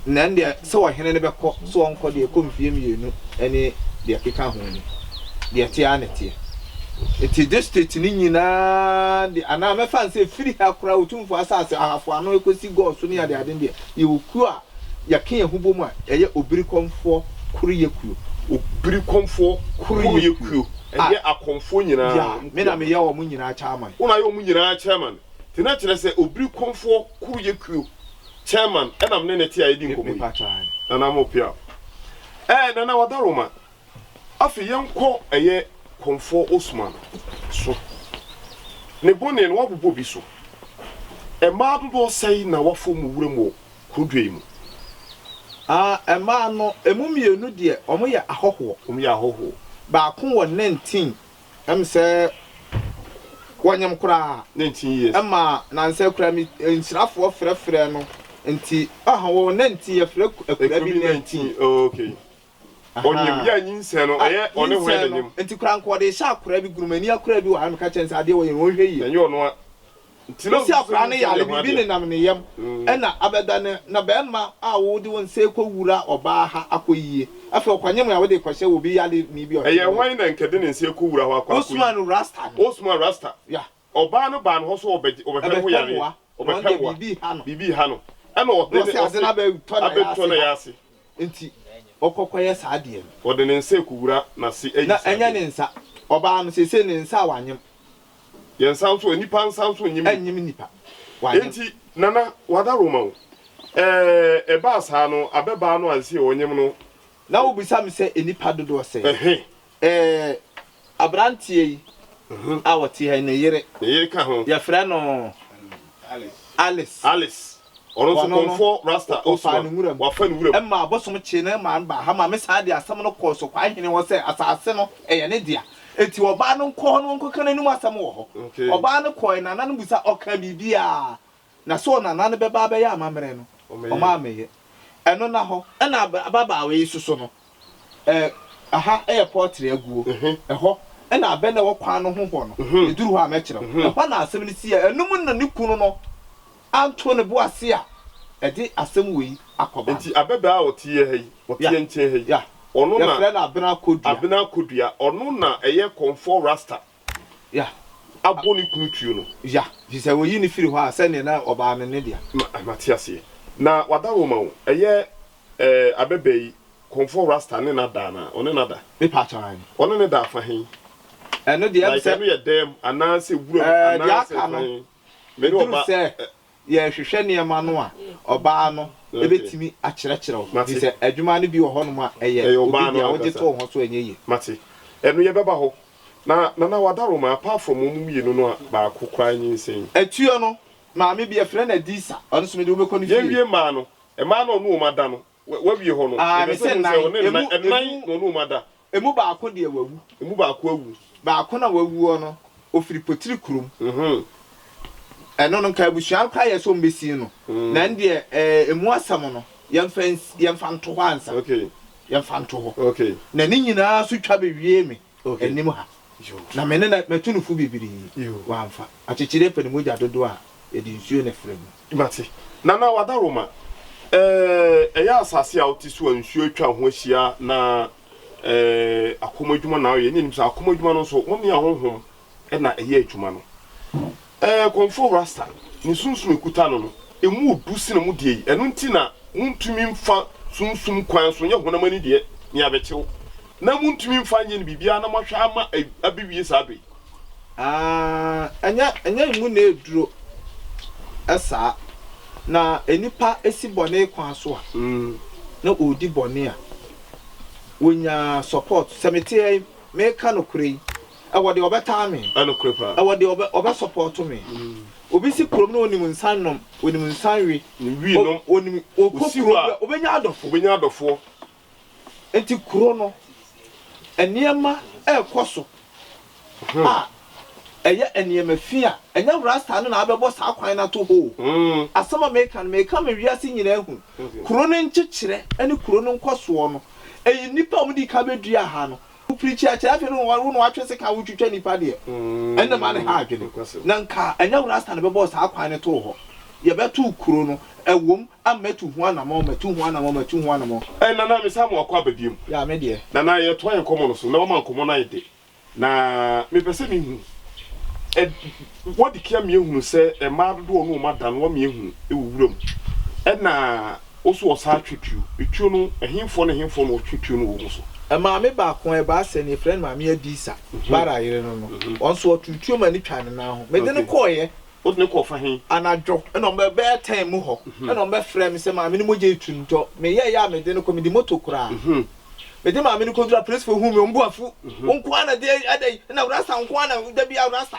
Na ɛndeɛ sɛ ɔhene no bɛkɔ sɛ ɔnkɔ deɛ ɛkɔ mfeɛ mmienu ne deɛ ɛkeka ho ni, deɛ ɛteɛ ara na ɛteɛ. Nti district no nyinaa deɛ, anaa mɛfa no sɛ ɛfiri ha koraa Otumfoɔ asase, Ahafo ano ɛkɔsi Gɔɔ so ne adeade no deɛ, yɛwɔ kuo a yɛka yɛn ho bɔ mu a ɛyɛ Obirikɔmfoɔ Koroyɛ Kuo. Obirikɔmfoɔ Koroyɛ Kuo, ɛyɛ akɔmfoɔ nyinaa Yeah, me na meyɛ wɔn nyinaa chairman. Wo na ayɛ wɔn nyinaa chairman? Nti na kyerɛ sɛ obiri kɔmfoɔ koro yɛ kuo chairman ɛna mene ne te a yɛdi nkɔmmɔ yi. Nana mo pia. Ɛɛ Nana Wadaroma, afei yɛnkɔ ɛyɛ kɔmfoɔ Osman so. Ne bɔne no wabobɔ bi so. Mmaa dodoɔ sɛn na wafa wɔn wuram wɔ kuro dua yi mu? Ah, mmaa no, ɛmu mmienu deɛ, wɔyɛ ahɔhoɔ. Wɔyɛ ahɔhoɔ. Baako wɔ 19 Ɛm sɛ wɔnyem koraa. 19 years. Ɛma nansa kura mi nsirafoɔ frɛfrɛ no nti aha wɔ 19 yɛfrɛ akura Ekuro bi bi 19. 19 oh, okay. Ɔnyem Ahaa. yɛ a nyinsɛn no Ah, ɛyɛ ɔne hwan nyinsɛn na no nyem? nti koraa nka ɔde rehyɛ akora bi gurumani akora bi wɔ ha meka kyerɛ no sɛ adeɛ wɔyɛ no ɔnhwɛ yie. Ɛnyɛ ɔno a. Nti na Wosi osusu akwadaa no nyinsɛn yare, deɛ ho biribi adeɛ. nenam ne yam ɛna abɛda ne na bɛɛma a wode wo nsa rekɔ wura ɔbaa ha akɔ yie afei ɔkɔnyem a wode rekɔhyɛ obi yare ni bi a ɔte Ɛyɛ hɔ. hwan na nka de ne nsa rekɔ wura hɔ akɔ akɔ yi? Osman Rasta no. Osman Rasta. Yeah. Ɔbaa no baa ne hɔ sɛ ɔbɛgye ɔbɛhwɛ ne ho Ɔbɛpɛ yareɛ. mmoa. Na ɔno Ɔbɛpɛ deɛ mmoa. biribi reha no. Biribi reha no. Ɛna ɔde Na ne ɔse adze no abɛtɔ abɛtɔ n'ayɛ n'ayɛ ase ase. Nti ɔkɔ kɔyɛ saa adeɛ no. Ɔde ne nsa rekɔwura n'ase ayi Na saa ɛnyɛ adeɛ ne no. nsa. Ɔbaa no seesei ne nsa a wanyem. Yɛn nsa nso, nnipa nsa nso nnyem nnipa. Ɛnnyem nnipa. Wanyem. Enti Nana, w'adaworoma o. Ɛɛ, ɛbaa saa no, abɛbaa no a seesei ɔnyem no. Na wobisa me sɛ nnipa dodoɔ sɛn? Ɛhe. Ɛɛ, aberanteɛ yi a ɔte ha yi, ne yere. Ne yere ka ho. Yɛfrɛ no Alice. Alice. Ɔno nso Ɔno no, Kɔmfoɔ Rasta ɔfaa ne Osman, nwura mu. wafa ne wuram. Ɛmaa abosom kyee no maa no baa ha ma me san de asɛm no kɔɔ Sokwaahene hɔ sɛ asase no, ɛyɛ ne dea. Enti ɔbaa no nkɔ hɔ na ɔnkɔka n'anom asɛm wɔ hɔ. Okay. Ɔbaa no kɔeɛ, nana no bisa, ɔkaa biribiara. Na sɛ ɔnana no bɛba abɛyɛ amammerɛ no, ɔma ammɛyɛ. Ɛno nna hɔ. Ɛna ababaawa yi soso no, Ɛ, ɛha yɛ pɔltre aguo. Ɛhɔ na abɛ no a ɛwɔ kwan no ho hɔ no, ɛduru hɔ a mɛkyerɛ wo. Ɛhɔ na asɛm no siiɛ. Ɛno mu na ne kunu no anto ne bo ase a ɛde asɛm wei akɔba no. Nti abɛbaa a ɔteɛ ha yi, Ya, ɔteɛ nkyɛn ha yi, ya. ɔno na. Yɛfrɛ no Abena Kodua. Abena Kodua, ɔno na ɛyɛ Kɔmfoɔ Rasta Ya. abɔ ne kunu tuo no. Ya, firi sɛ wɔyi no firi hɔ a, sɛdeɛ na ɔbaa no ne dea. Ma, mate aseɛ. Na Wadaroma o, ɛyɛ ɛɛ abɛbaa yi, Kɔmfoɔ Rasta ne no ada anaa? Ɔne no ada? Me paatwɔ aane. Ɔne no da afa he? Ɛno deɛ Like sɛ. ɛno yɛ dɛm anaa sɛ wuram Ɛɛ deɛ anaa sɛ aka fa no, he? Me ne ɛduru ɔba sɛ ɛ. yɛrehwehwɛ nneɛma no a, ɔbaa no Okay. bɛtumi akyerɛkyerɛ wo. Mate. Firi sɛ adwuma no bi wɔ hɔnom a ɛyɛ Ɛyɛ obi ɔbaa dea, no wogye ankasa. to wo ho so a ɛnyɛ yie. Mate. Ɛno yɛbɛba hɔ. Na Nana Wadaroma, apart from wɔn mmienu no a baako koraa nyinsɛn. Atuo no, maame bi yɛfrɛ no Adisa, ɔno nso mede wo bɛkɔ ne fie. Yɛnwie mmaa no, mmaa no a ɔne wɔn ada no, Wawie hɔ no, Ah, mepɛ mese sɛ muhu sɛ nnan. ɔne Emu, nnan, nnan emu, na ɔne wɔn ada. emu baako deɛ wawu. Emu baako awu. Baako na wawuo no, ɔfiri Potiri kurom. Mhm. Ɛno no, nka abusua no koraa yɛ sɛ wɔbɛsi no. Na ɛno deɛ, ɛɛ, emu asɛm no, yɛmfa nsi, yɛmfa nto hɔ ansa. Okay. Yɛmfa nto hɔ. Okay. Na ne nyinaa nso twa bɛwiee me Okay. anim ha. Yo. Na me ne no, matu no fo bebree. Yo. Wamfa. Akyekyedeɛ pɛ ne mogya dodoɔ a, yɛde nsuo na ɛfra mu. Mate. Nana Wadaroma, ɛɛ, ɛyɛ asase a wote so a nsuo atwa wo ho ahyia na ɛɛ, akɔm adwuma na woyɛ. Ne nim sɛ akɔm adwuma no nso, wo ne ahonhom na ɛyɛ adwuma no. Ɛɛ, Kɔmfoɔ Rasta, ne sunsum ekuta no no, emu odu sene mo deɛ yi. Ɛno nti na montumi mfa sunsum kwan so nyɛ honam ani deɛ, nea abɛkyew, na montumi mfa nyɛ no biribiara na moahwɛ ama abewie saa bere yi. Aah ɛnyɛ ɛnyɛ emu na eduro saa. Na nnipa si bɔne kwan so a na ɔredi bɔne a, wɔnya support. Sɛ mete ha yi meka nokorɛ yi, ɛwɔ deɛ ɔbɛtaa me, ɛwɔ deɛ ɔbɛ ɔbɛ support me. Obi si kurom na ɔnim nsa nom, ɔnim nsa we, ɔnim ɔkɔ kuro bi a ɔbɛnya adɔfo. Ɔbɛnya adɔfoɔ. Enti kuro no, nneɛma rekɔ so a ɛyɛ nneɛma fi a, ɛnyɛ Rasta no na abɛbɔ saa kwan no ato hɔ o. Asɛm a meka no, meka ma wiase nyinaa ahu. Kuro no nkyekyerɛ ne kuro no nkɔsoɔ no, ɛyɛ nnipa a wɔdii kan bɛduaa ha no. Wo preachi akyerɛ afei no wo na watwe sekan wotwitwa nipa deɛ ɛnna ma ne ha adwene. Na nka ɛnyɛ Rasta na bɛbɔɔ saa kwan no too hɔ. Yɛbɛtoo kuro no, ɛwom a matu ho anamɔn, matu ho anamɔn, matu ho anamɔn. Eh Nana me san mo akɔ aba biom. Yeah me deɛ. Nana yɛtoa yɛn nkɔmmɔ no so na wama nkɔmmɔ no ayɛ dɛ. Na mepɛ sɛ mehu ɛ wadi kan ama yɛahunu sɛ mmaa dodoɔ a ɔne wɔn ada no wama yɛahunu wɔ wuram ɛna wo so ɔsan twe tuo. Etuo no ɛhefoɔ ne ɛhefoɔ na ɔtwe tuo no wɔ wɔn so? Maame baako a ɛbaa sɛ no yɛfrɛ no Maame Adisa, Bara yere no no, ɔno nso ɔtoo tuo ma no twaa ne nan ho. Mede no kɔeɛ. Wode no kɔɔ fa he? Anadwo, ɛna ɔmo bɛyɛ ten mu hɔ, ɛna ɔmo bɛfrɛɛ me sɛ maame no mogya etu no, nti meyɛeɛ a mede no kɔ, mede moto koraa. Mede maame no kɔduru apolisifoɔ huu me, ɔmo bo afu, wo nko ara na deɛ adɛn, ɛna rasta wo nko ara na da biara rasta.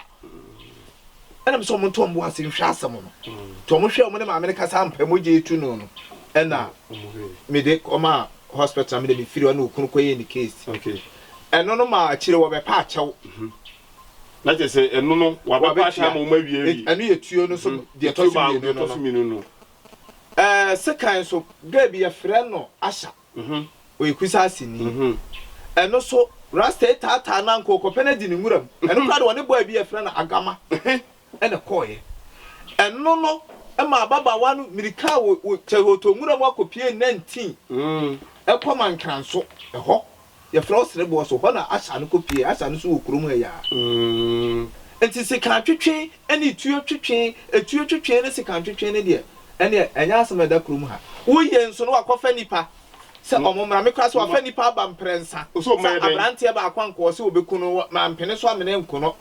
Ɛna mesɛ ɔmo nto ɔmo bo ase nhwɛ asɛm no. Nti ɔmo hwɛɛ ɔmo ne maame no kasa ampa mogya etu no no, ɛna mede kɔmaa hospital na mede mefiri hɔ na okunu kɔyɛɛ ne case. Ɛno no maa akyire wɔbɛpa akyɛw. Na kyerɛ sɛ ɛno no wabɛpa ahyɛ ama wɔn awie awie. Ɛno yɛ tuo no so deɛ ɛtɔ so mmienu no no. Ɛɛ sekan nso girl bi yɛfrɛ no Asha. Ɔyɛ Kusaaseni. Ɛno so Rasta yi taataa no anka ɔkɔpɛ no adi ne nwura mu. Ɛno koraa de ɔne boy bi yɛfrɛ no Agama ɛna ɛkɔɔeɛ. Ɛno no ma ababaawa no mirika a wɔ kyɛ ɔtɔ nwura mu akɔpie 19 ɛkɔ Mankranso ɛhɔ. Yɛfrɛ wo sereboɔ so, hɔ na Asha no kɔpuee. Asha no nso wɔ kurom ha yi ara. Enti sekan twetwe ne tuo twetwe, etuo twetwe ne sekan twetwe no deɛ, Ɛneɛ ɛnyɛ asɛm a ɛda kurom ha. Woyɛ nso na wakɔfa nnipa sɛ ɔmo mmra. Me koraa sɛ wafa nnipa aba mprɛnsa sɛ abranteɛ baako anka ɔse ɔbɛku no, mampene so amene anku no.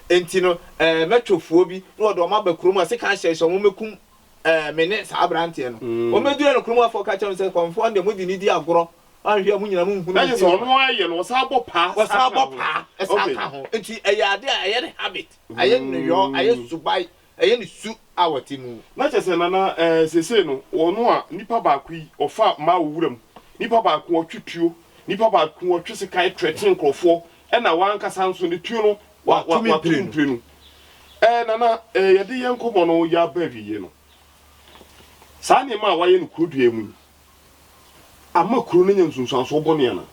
Enti no ɛɛ mɛtwofoɔ bi na wɔde ɔmo aba kurom ha sekan hyɛe sɛ ɔmo mmɛkum ɛɛ me ne saa abranteɛ no. Ɔmo bɛduruiɛ no kurom hafoɔ ka kyerɛɛ me sɛ kɔmfoɔ no deɛ mode no di agorɔ, wanhwɛ a mo nyinaa monhunu Na mo kyerɛ fie sɛ hɔ. ɔno ara yɛ no, ɔsan bɔ paa Ɔsan san ka bɔ ho. paa san Okay. ka ho. Enti ɛyɛ adeɛ a ɛyɛ ne habit, ayɛ nneyɔɔ, ayɛ suban, ɛyɛ ne su a ɔte mu. Na kyerɛ sɛ Nana eh, seesei no ɔno a nipa baako yi ɔfa mmaa wɔ wuram, nipa baako ɔtwe tuo, nipa baako ɔtwe sekan trɛten nkorɔfoɔ, ɛna wankasa nso ne tuo no wa wa Wato me wato mprenu. mprenu. Eh Nana eh, yɛde yɛn nkɔmmɔ no yɛ aba awieɛ no, saa nneɛma a wayɛ no kuro dua mu yi ama kuro no anya nsunsuansoɔ bɔne anaa?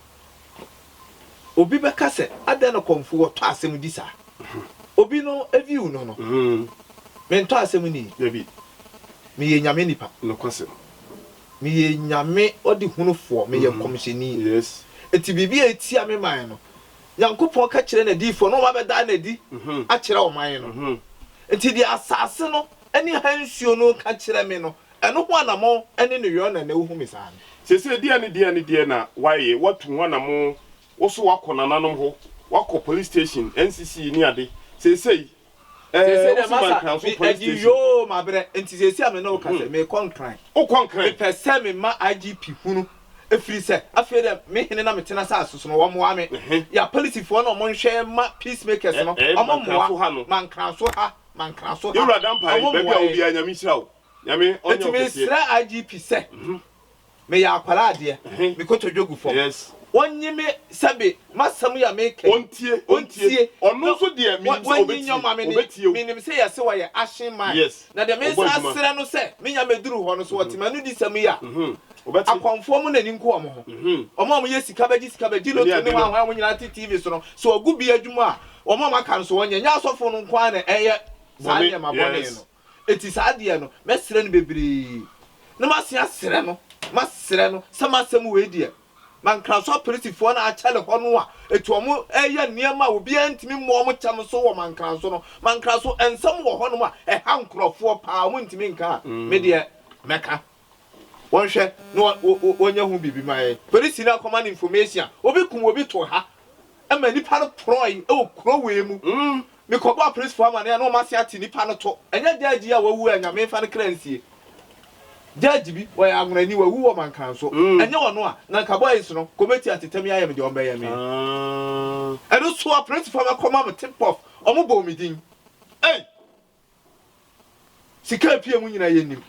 Obi bɛka sɛ adɛn na kɔmfo wɔ tɔ asɛm di saa? Obi no view no no, mentɔ asɛm nni. Dabi. Meyɛ Nyame nipa. Nokwasɛm. Meyɛ Nyame ɔdehunufoɔ, meyɛ nkɔmhyɛni. Yes. Enti biribi a ɛtia me man no, Nyankopɔn ka kyerɛ N'adiyifoɔ na wɔabɛdaa no adi akyerɛ ɔman no. Enti deɛ asase no ne ha nsuo no reka kyerɛ me no, Ɛno ho anammɔn ne nneyɔe na nnɛ wohu me saa no. Seesei deɛn ne deɛn ne deɛn na woayɛ? Woatu ho anammɔn, wo so woakɔ nananom hɔ, woakɔ police station, NCC ne ade. Seesei, ɛɛ, Seesei deɛ wo se masa, Mankranso me police agyi station. yoo mabrɛ, nti seesei a me ne wo kasa yi, merekɔ Nkran. Wokɔ Nkran? Mepɛ sɛ mema IGP hunu, ɛfiri sɛ afei deɛ me hene na mete n'asase so no, wɔmmoa me. Yɛn apolisifoɔ no a wɔnhwɛ mma peacemakers no, Ɛɛ, wɔmmoa. Mankranso ha no. Mankranso ha. Mankra so ha. Yɛwura Dampare, Ɔmo baabi mmoa a wɔ yɛn. biara Nyame nhyira wo. Nyame ɔnyɛ Enti wo kɛseɛ. mesrɛ IGP sɛ, meyɛ akwadaa deɛ, me kotodwe gu fam. Yes. Ɔnye me sɛbe m'asɛm yi a meka yi, Ɔntie, ɔntie. ɔntie, Ɔno na nso deɛ menim sɛ wanyi ɔbɛtie, nyɔma me ne, ɔbɛtie wo. menim sɛ yɛse ɔyɛ action man. Yes, Na deɛ ɔbɔ mesan adwuma. srɛ no sɛ, menya mɛduru hɔ no, sɛ ɔte m'anodisɛm yi a, Ɔbɛte. akɔmfoɔ mo n'ani nku wɔn ho. Wɔn a wɔyɛ sika bɛgye sika bɛgye Ɛne lotto ne ade no. hwan hwan wɔn nyinaa te TV so no, sɛ wɔgu bi adwuma a, Wɔn a wɔaka no nso, wɔnyɛ. Ɛnyɛ asɔfo no nko ara na ɛyɛ saa Bɔne, nneɛma bɔne yes. no. Enti saa deɛ no, mɛsrɛ no bebree, na masan asrɛ no, masrɛ no sɛ m'asɛm wei deɛ, Mankraso apolisifoɔ no a akyɛre hɔ no a enti wɔreyɛ nneɛma a obiara ntumi mmɔ wɔn kyɛm so wɔ Mankraso no. Mankraso, nsɛm wɔ hɔnom a ɛha nkurɔfoɔ paa, wɔntumi nka a, me deɛ mɛka. Wɔnhwɛ na wɔnyɛ ho biribi ma yɛn. Polisini akɔma no information a, obi kum obi to ha ma nipa no porɔe wɔ kuro wei mu. Mekɔbɔɔ apolisifoɔ amaneɛ a na wɔn ase ate nipa no to. Ɛnyɛ judge yi a wawu a Nyame mfa ne kra nsie. Judge bi, ɔyɛ anwonani, wawu wɔ Mankanso. Ɛnyɛ ɔno a, na nka boys no, kɔmɛti atetam yi ayɛ me deɛ wɔbɛyɛ me. Ɛno so apolisifoɔ bɛkɔma me tip off, wɔbɔɔ me din. Ei! Sika a epue mu nyinaa yɛnnim.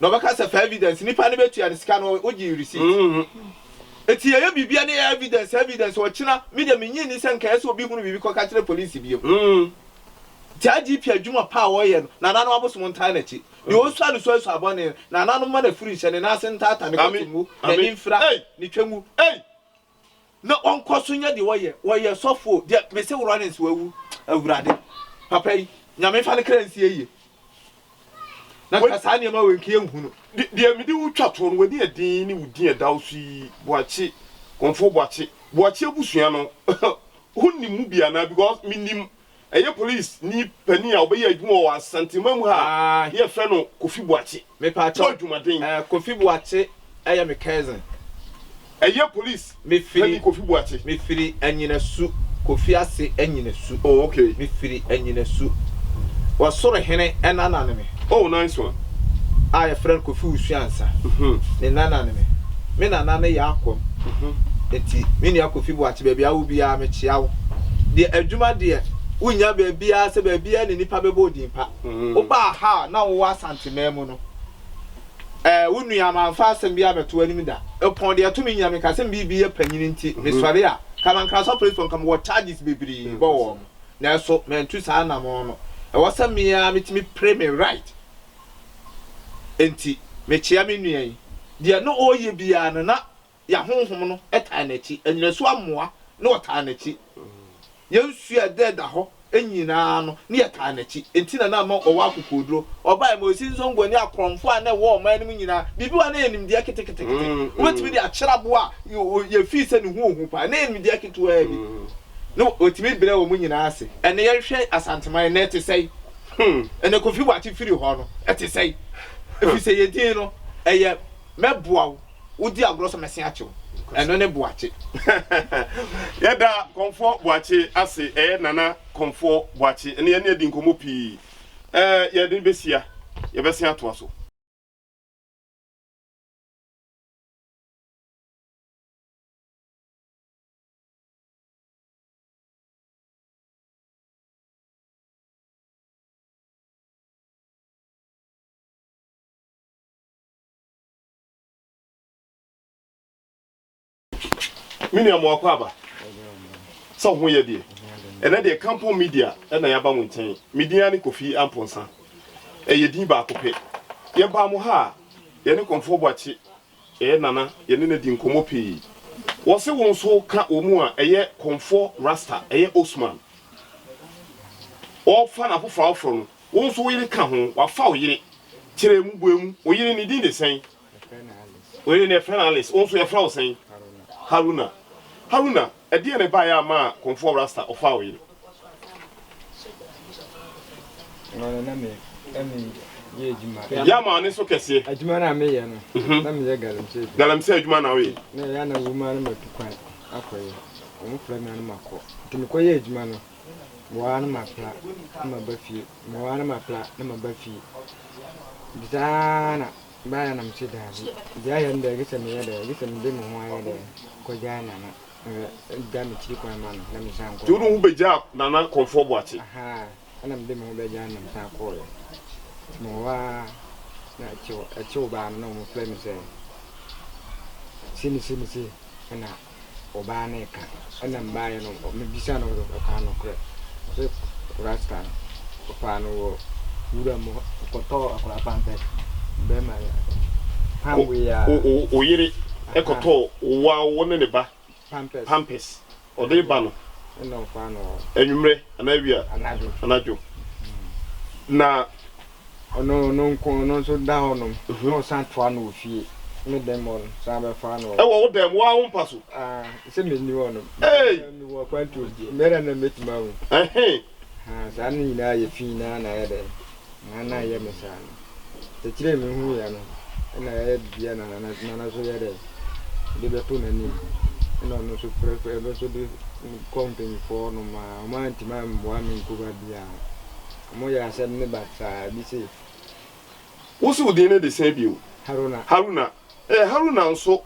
Na ɔbɛka sɛ fa evidence, nipa no bɛtua no sika no wogye receipt. Enti yɛyɛ biribia ne yɛ evidence evidence ɔkyena me deɛ mennye nni sɛ nka ɛyɛ sɛ obi hunu biribi kɔka kyerɛ police biom. Nti IGP adwuma pa a ɔyɛ no nananom abosom ntaa n'akyi. Deɛ ɔsua no suasua bɔne no nananom mma n'afuru nhyɛ ne nan ase ntaata ne kɔte ngu, n'ani mfira, ne twɛ ngu. Na ɔnkɔ so nyɛ deɛ ɔyɛ, ɔyɛ sɔfo o, deɛ mese wo Lawrence wawu, Awurade, papa yi, Nyame mfa ne kra nsie yie, na nka saa nneɛma wei nka yɛnhu no. Deɛ mede wo twa toɔ no, w'ani yɛ den ne wo din a ɛda wo so yi, Boakye, Kɔmfoɔ Boakye, Boakye abusua no, wonim mu bi anaa? Because menim Ɛyɛ police ni panin a ɔbɛyɛ adwuma wɔ Asanteman mu ha a ne yɛfrɛ no Kofi Boakye. Mepaakyɛw, Bɔ adwumaden. eh, Kofi Boakye yɛ me cousin. Ɛyɛ police Mefiri, panin Kofi Boakye. mefiri Anyinasu, Kofi ase Anyinasu. Oh okay. Mefiri Anyinasu. Ɔsoro hene nana ne me. Oh nice one. A yɛfrɛ no Kofi Wusu-Ansah. Ne nana ne me. Me nana no yɛ Akwam. Enti me nua Kofi Boakye baabi a wowɔ biara mekyea wo. Deɛ adwuma deɛ wonnya baabiara sɛ baabiara na nnipa bɛbɔ wo din pa. Wobaa ha a na wowɔ Asanteman mu no, ɛɛ wo nua mamfa asɛm biara ammɛto w'anim da. Ɛpɔn deɛ ɛto me nyina meka sɛ me biribi yɛ panyini nti mesɔre a, nka Mankraso apolisifoɔ nka mewɔ charges bebree bɔ wɔn. Nanso mantu saa anammɔn no. Ɛwɔ sɛ me ara metumi pere me right. Enti mekyea me nua yi. Deɛ na ɔreyɛ biara no na Yɛn ahonhom no taa n'akyi. Anyinasu amoa na ɔtaa n'akyi. Yɛn nsu a ɛdɛɛda hɔ nyinaa no, na yɛtaa n'akyi. Enti na na ama ɔwɔ akokoɔduro. Ɔbaeɛ, Mosi Nzongo ne akorɔmfoɔ a na ɛwɔ ɔman no mu nyinaa, biribi wɔ hɔ a na ɛyɛ nimdeɛ keteketekete. Wobɛtumi de akyerɛ aboa a yɛfii sɛ ne ho ɔhu paa. Na ɛyɛ nimdeɛ ketewaa bi. Na ɔtumi brɛ wɔn nyinaa ase. Ɛnnɛ yɛnhwɛ Asanteman, ɛnnɛ ɛte sɛn? Ɛnnɛ Kofi Boakye firi hɔ no, ɛte sɛn? Ɛfiri sɛ yɛn din no, ɛyɛ mɛboa wo, wodi agorɔ sɛ mɛsen akye wo. Ɛno ne Boakye. Yɛda Kɔmfoɔ Boakye ase, ɛyɛ Nana Kɔmfoɔ Boakye, ɛne yɛne adi nkɔmmɔ pii. Ɛɛ, yɛde no bɛsia, yɛbɛsen atoa so. Me nua mo akɔ aba sɛ ho yɛ deɛ ɛnɛ deɛ Kampɔn Media ɛna yɛaba mo nkyɛn. Me din ara ne Kofi Amponsah, ɛyɛ din baako pɛ. Yɛbaa mo ha a yɛne Kɔmfoɔ Boakye ɛyɛ Nana yɛne no adi nkɔmmɔ pii. Wɔse wo nso ka wɔ mu a ɛyɛ Kɔmfoɔ Rasta ɛyɛ Osman. Ɔrefa no afoforɔ afoforɔ no wo nso wo yere ka ho, wafa wo yere. Kyerɛ mu, bue mu, wo yere ne din de sɛn? Wo yere no yɛfrɛ no Alice, wo nso yɛfrɛ wo sɛn? Haruna. Haruna, ɛdeɛn na ɛbaeɛ a maa Kɔmfoɔ Rasta ɔfaa wo yere? Ɔno na me na me yɛ adwuma. Yɛ ama ne so kɛseɛ. Adwuma no a meyɛ no, na meyɛ galamsey adwuma. Galamsey adwuma na woyɛ? Na ɛyɛ a na wɔ mu ara na matu kwan akɔyɛ. Wɔn frɛ me a na makɔ. Nti mekɔyɛ adwuma no, mewɔ ara na mapra na maba fie. Mewɔ ara na mapra na maba fie. Nti saa ara na baeɛ na mese daabi. Deɛ ayɛ no deɛ gye sɛ meyɛ dɛ, gye sɛ mede me ho ayɛ dɛ kɔgyae Nana. Gya me kyiri kwan ma no na mesan kɔeɛ. Nti wode wo ho bɛgyaa Nana Kɔmfoɔ Boakye? Ahaa, ɛna mede me ho bɛgyaa no na mesan kɔeɛ. Nti mewɔ hɔ ara na ɛkyew ɛkyew baa no na wɔfrɛ me sɛ sei ne sei ne sei ɛna ɔbaa no reka. Ɛna mebaeɛ no mebisaa no ɔkaa nokorɛ. Ɔse rasta no ɔfaa no wɔ wura mu hɔ ɔkɔtɔɔ akwadaa pampers bɛrima pam wei a. Wo yere kɔtɔɔ wo a wo ne ne ba pampers ɔde reba no anwummerɛ anaa awia anadwo na. Ɔno ɔno nko ɔno nso da hɔ nom na ɔsan toa no wɔ fie me dɛm hɔ no san bɛfa no. Ɛwɔ wo dɛm wo ara wo mpa so. Ah sɛ me ni hɔ nom. Hey. Me wɔ akwantuo mɛrɛ na mɛtumi ahu. Ɛhɛn. Ha saa ne nyinaa yɛ fi naa na ayɛ dɛn na na ayɛ me saa no. Akyire me hu yɛ no ɛna yɛayɛ biribiara na nana nana nso yɛ dɛn de bɛto n'anim ɛna ɔno nso frɛfrɛ ɛno nso de kɔ mpanyinfoɔ nom a wɔn antumi ammoa me nkɔ baabiara. Wɔyɛ asɛm no basaa bi sei. Wo se wo din no de sɛn bio? Haruna. Haruna. Eh, Haruna nso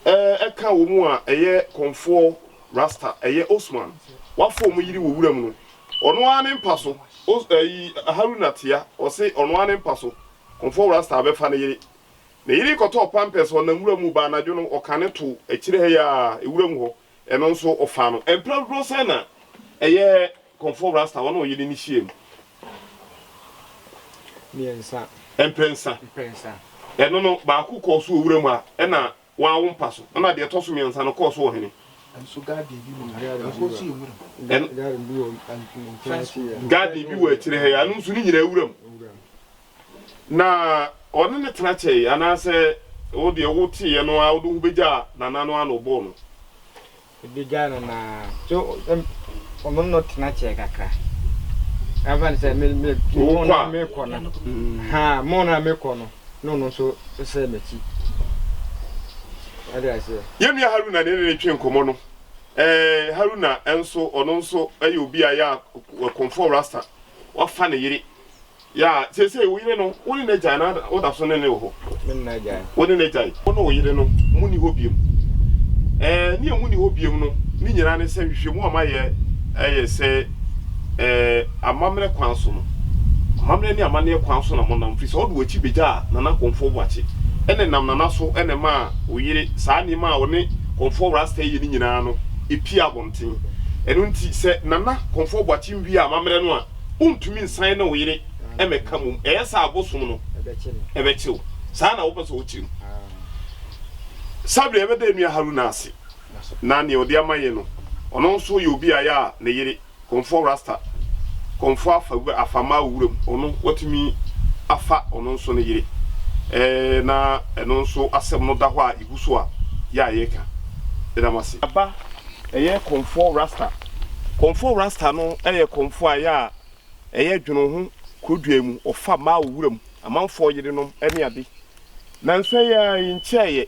eh, ɛka wɔn a ɛyɛ kɔmfoɔ Rasta, ɛyɛ Osman, wafa wɔn yere wɔ wuram no, ɔno ara ne mpa so, Os, ɛyi, Haruna tea, ɔse ɔno ara ne mpa so, kɔmfoɔ Rasta abɛfa ne yere. Ne yere kɔtɔɔ pampers, ɔnam wuram reba anadwo no, ɔka no too akyire ha yi ara, wuram hɔ, ɛno nso ɔfaa no. Mprɛ dodoɔ sɛn na ɛyɛ Kɔmfoɔ Rasta, ɔne ɔyere no hyiaam? Mmiɛnsa. Mprɛnsa. Mprɛnsa. Ɛno no, baako kɔɔ so wɔ wuram ha, ɛna wɔn wo mpa so, ɛna deɛ ɛtɔ so mmiɛnsa no kɔɔ so wɔ hene? Nso garden bi wɔ ha, ɛhɔ nso yɛ wuram. Garden bi wɔ nkyɛn akyi yɛ. Garden bi wɔ akyire ha yi, ɛno nso ne nyinaa wuram. Wuram. Na ɔne no tena kyɛe, anaasɛ wo deɛ woteeɛ no ara wode wo ho bɛgyaa Nana no ara na ɔbɔɔ no? Ebegyaa no na so ɔno no tena kyɛɛ kakra. Ɛfa no sɛ me me mo na mekɔ no. Ha mo na mekɔ no na ɔno nso sɛ m'akyi. Ɔde aseɛ. Yɛn nua Haruna ne ne twe nkɔmmɔ no. Ɛɛ Haruna nso ɔno nso yɛ obi a yɛ a kɔmfoɔ rasta wafa ne yere. Yeah, seesei wo yere no, wo ne no agyae anaa woda so ne no wɔ hɔ? Me ne no agyae. Wo ne no agyae. Wo ne wo yere no, munni hɔ biom. Ɛɛ, nea munni hɔ biom no, ne nyinaa ne sɛ nhwehwɛmu a mayɛ yɛ sɛ, ɛɛ, amammerɛ kwan so no, amammerɛ ne amanneɛ kwan so na monam, firi sɛ wode w'akyi begyaa Nana Komfoɔ Boakye, ɛna ɛnam Nana so na ɛmaa wo yere saa nneɛma a ɔne Komfoɔ Rasta yɛ no nyinaa no pue abɔnten. Ɛno nti, sɛ Nana Komfoɔ Boakye nwie amammerɛ no a, Wontumi nsan ne wo yere mmɛka mmom. Ɛyɛ saa a, bosom no bɛkye wo. Saa na wopɛ sɛ wokyerɛ mu. Saa bere yɛbɛda yɛn nua Haruna ase na nea ɔde ama yɛn no, ɔno nso yɛ obi a yɛ a ne yere, Kɔmfoɔ Rasta, Kɔmfoɔ afa afa mmaa wɔ wuram, ɔno watumi afa ɔno nso ne yere. Ɛɛ na ɛno nso asɛm no da hɔ a yɛgu so a yɛ a yɛreka. Yɛda mo ase. Aba Ɛyɛ kɔmfoɔ rasta. Kɔmfoɔ rasta no yɛ kɔmfoɔ a ɛyɛ a ɛyɛ dwene ho kuro dua mu, ɔfa mmaa wɔ wuram. amanfoɔ yerenom ne ade. Nansa yi ara yi nkyɛeɛ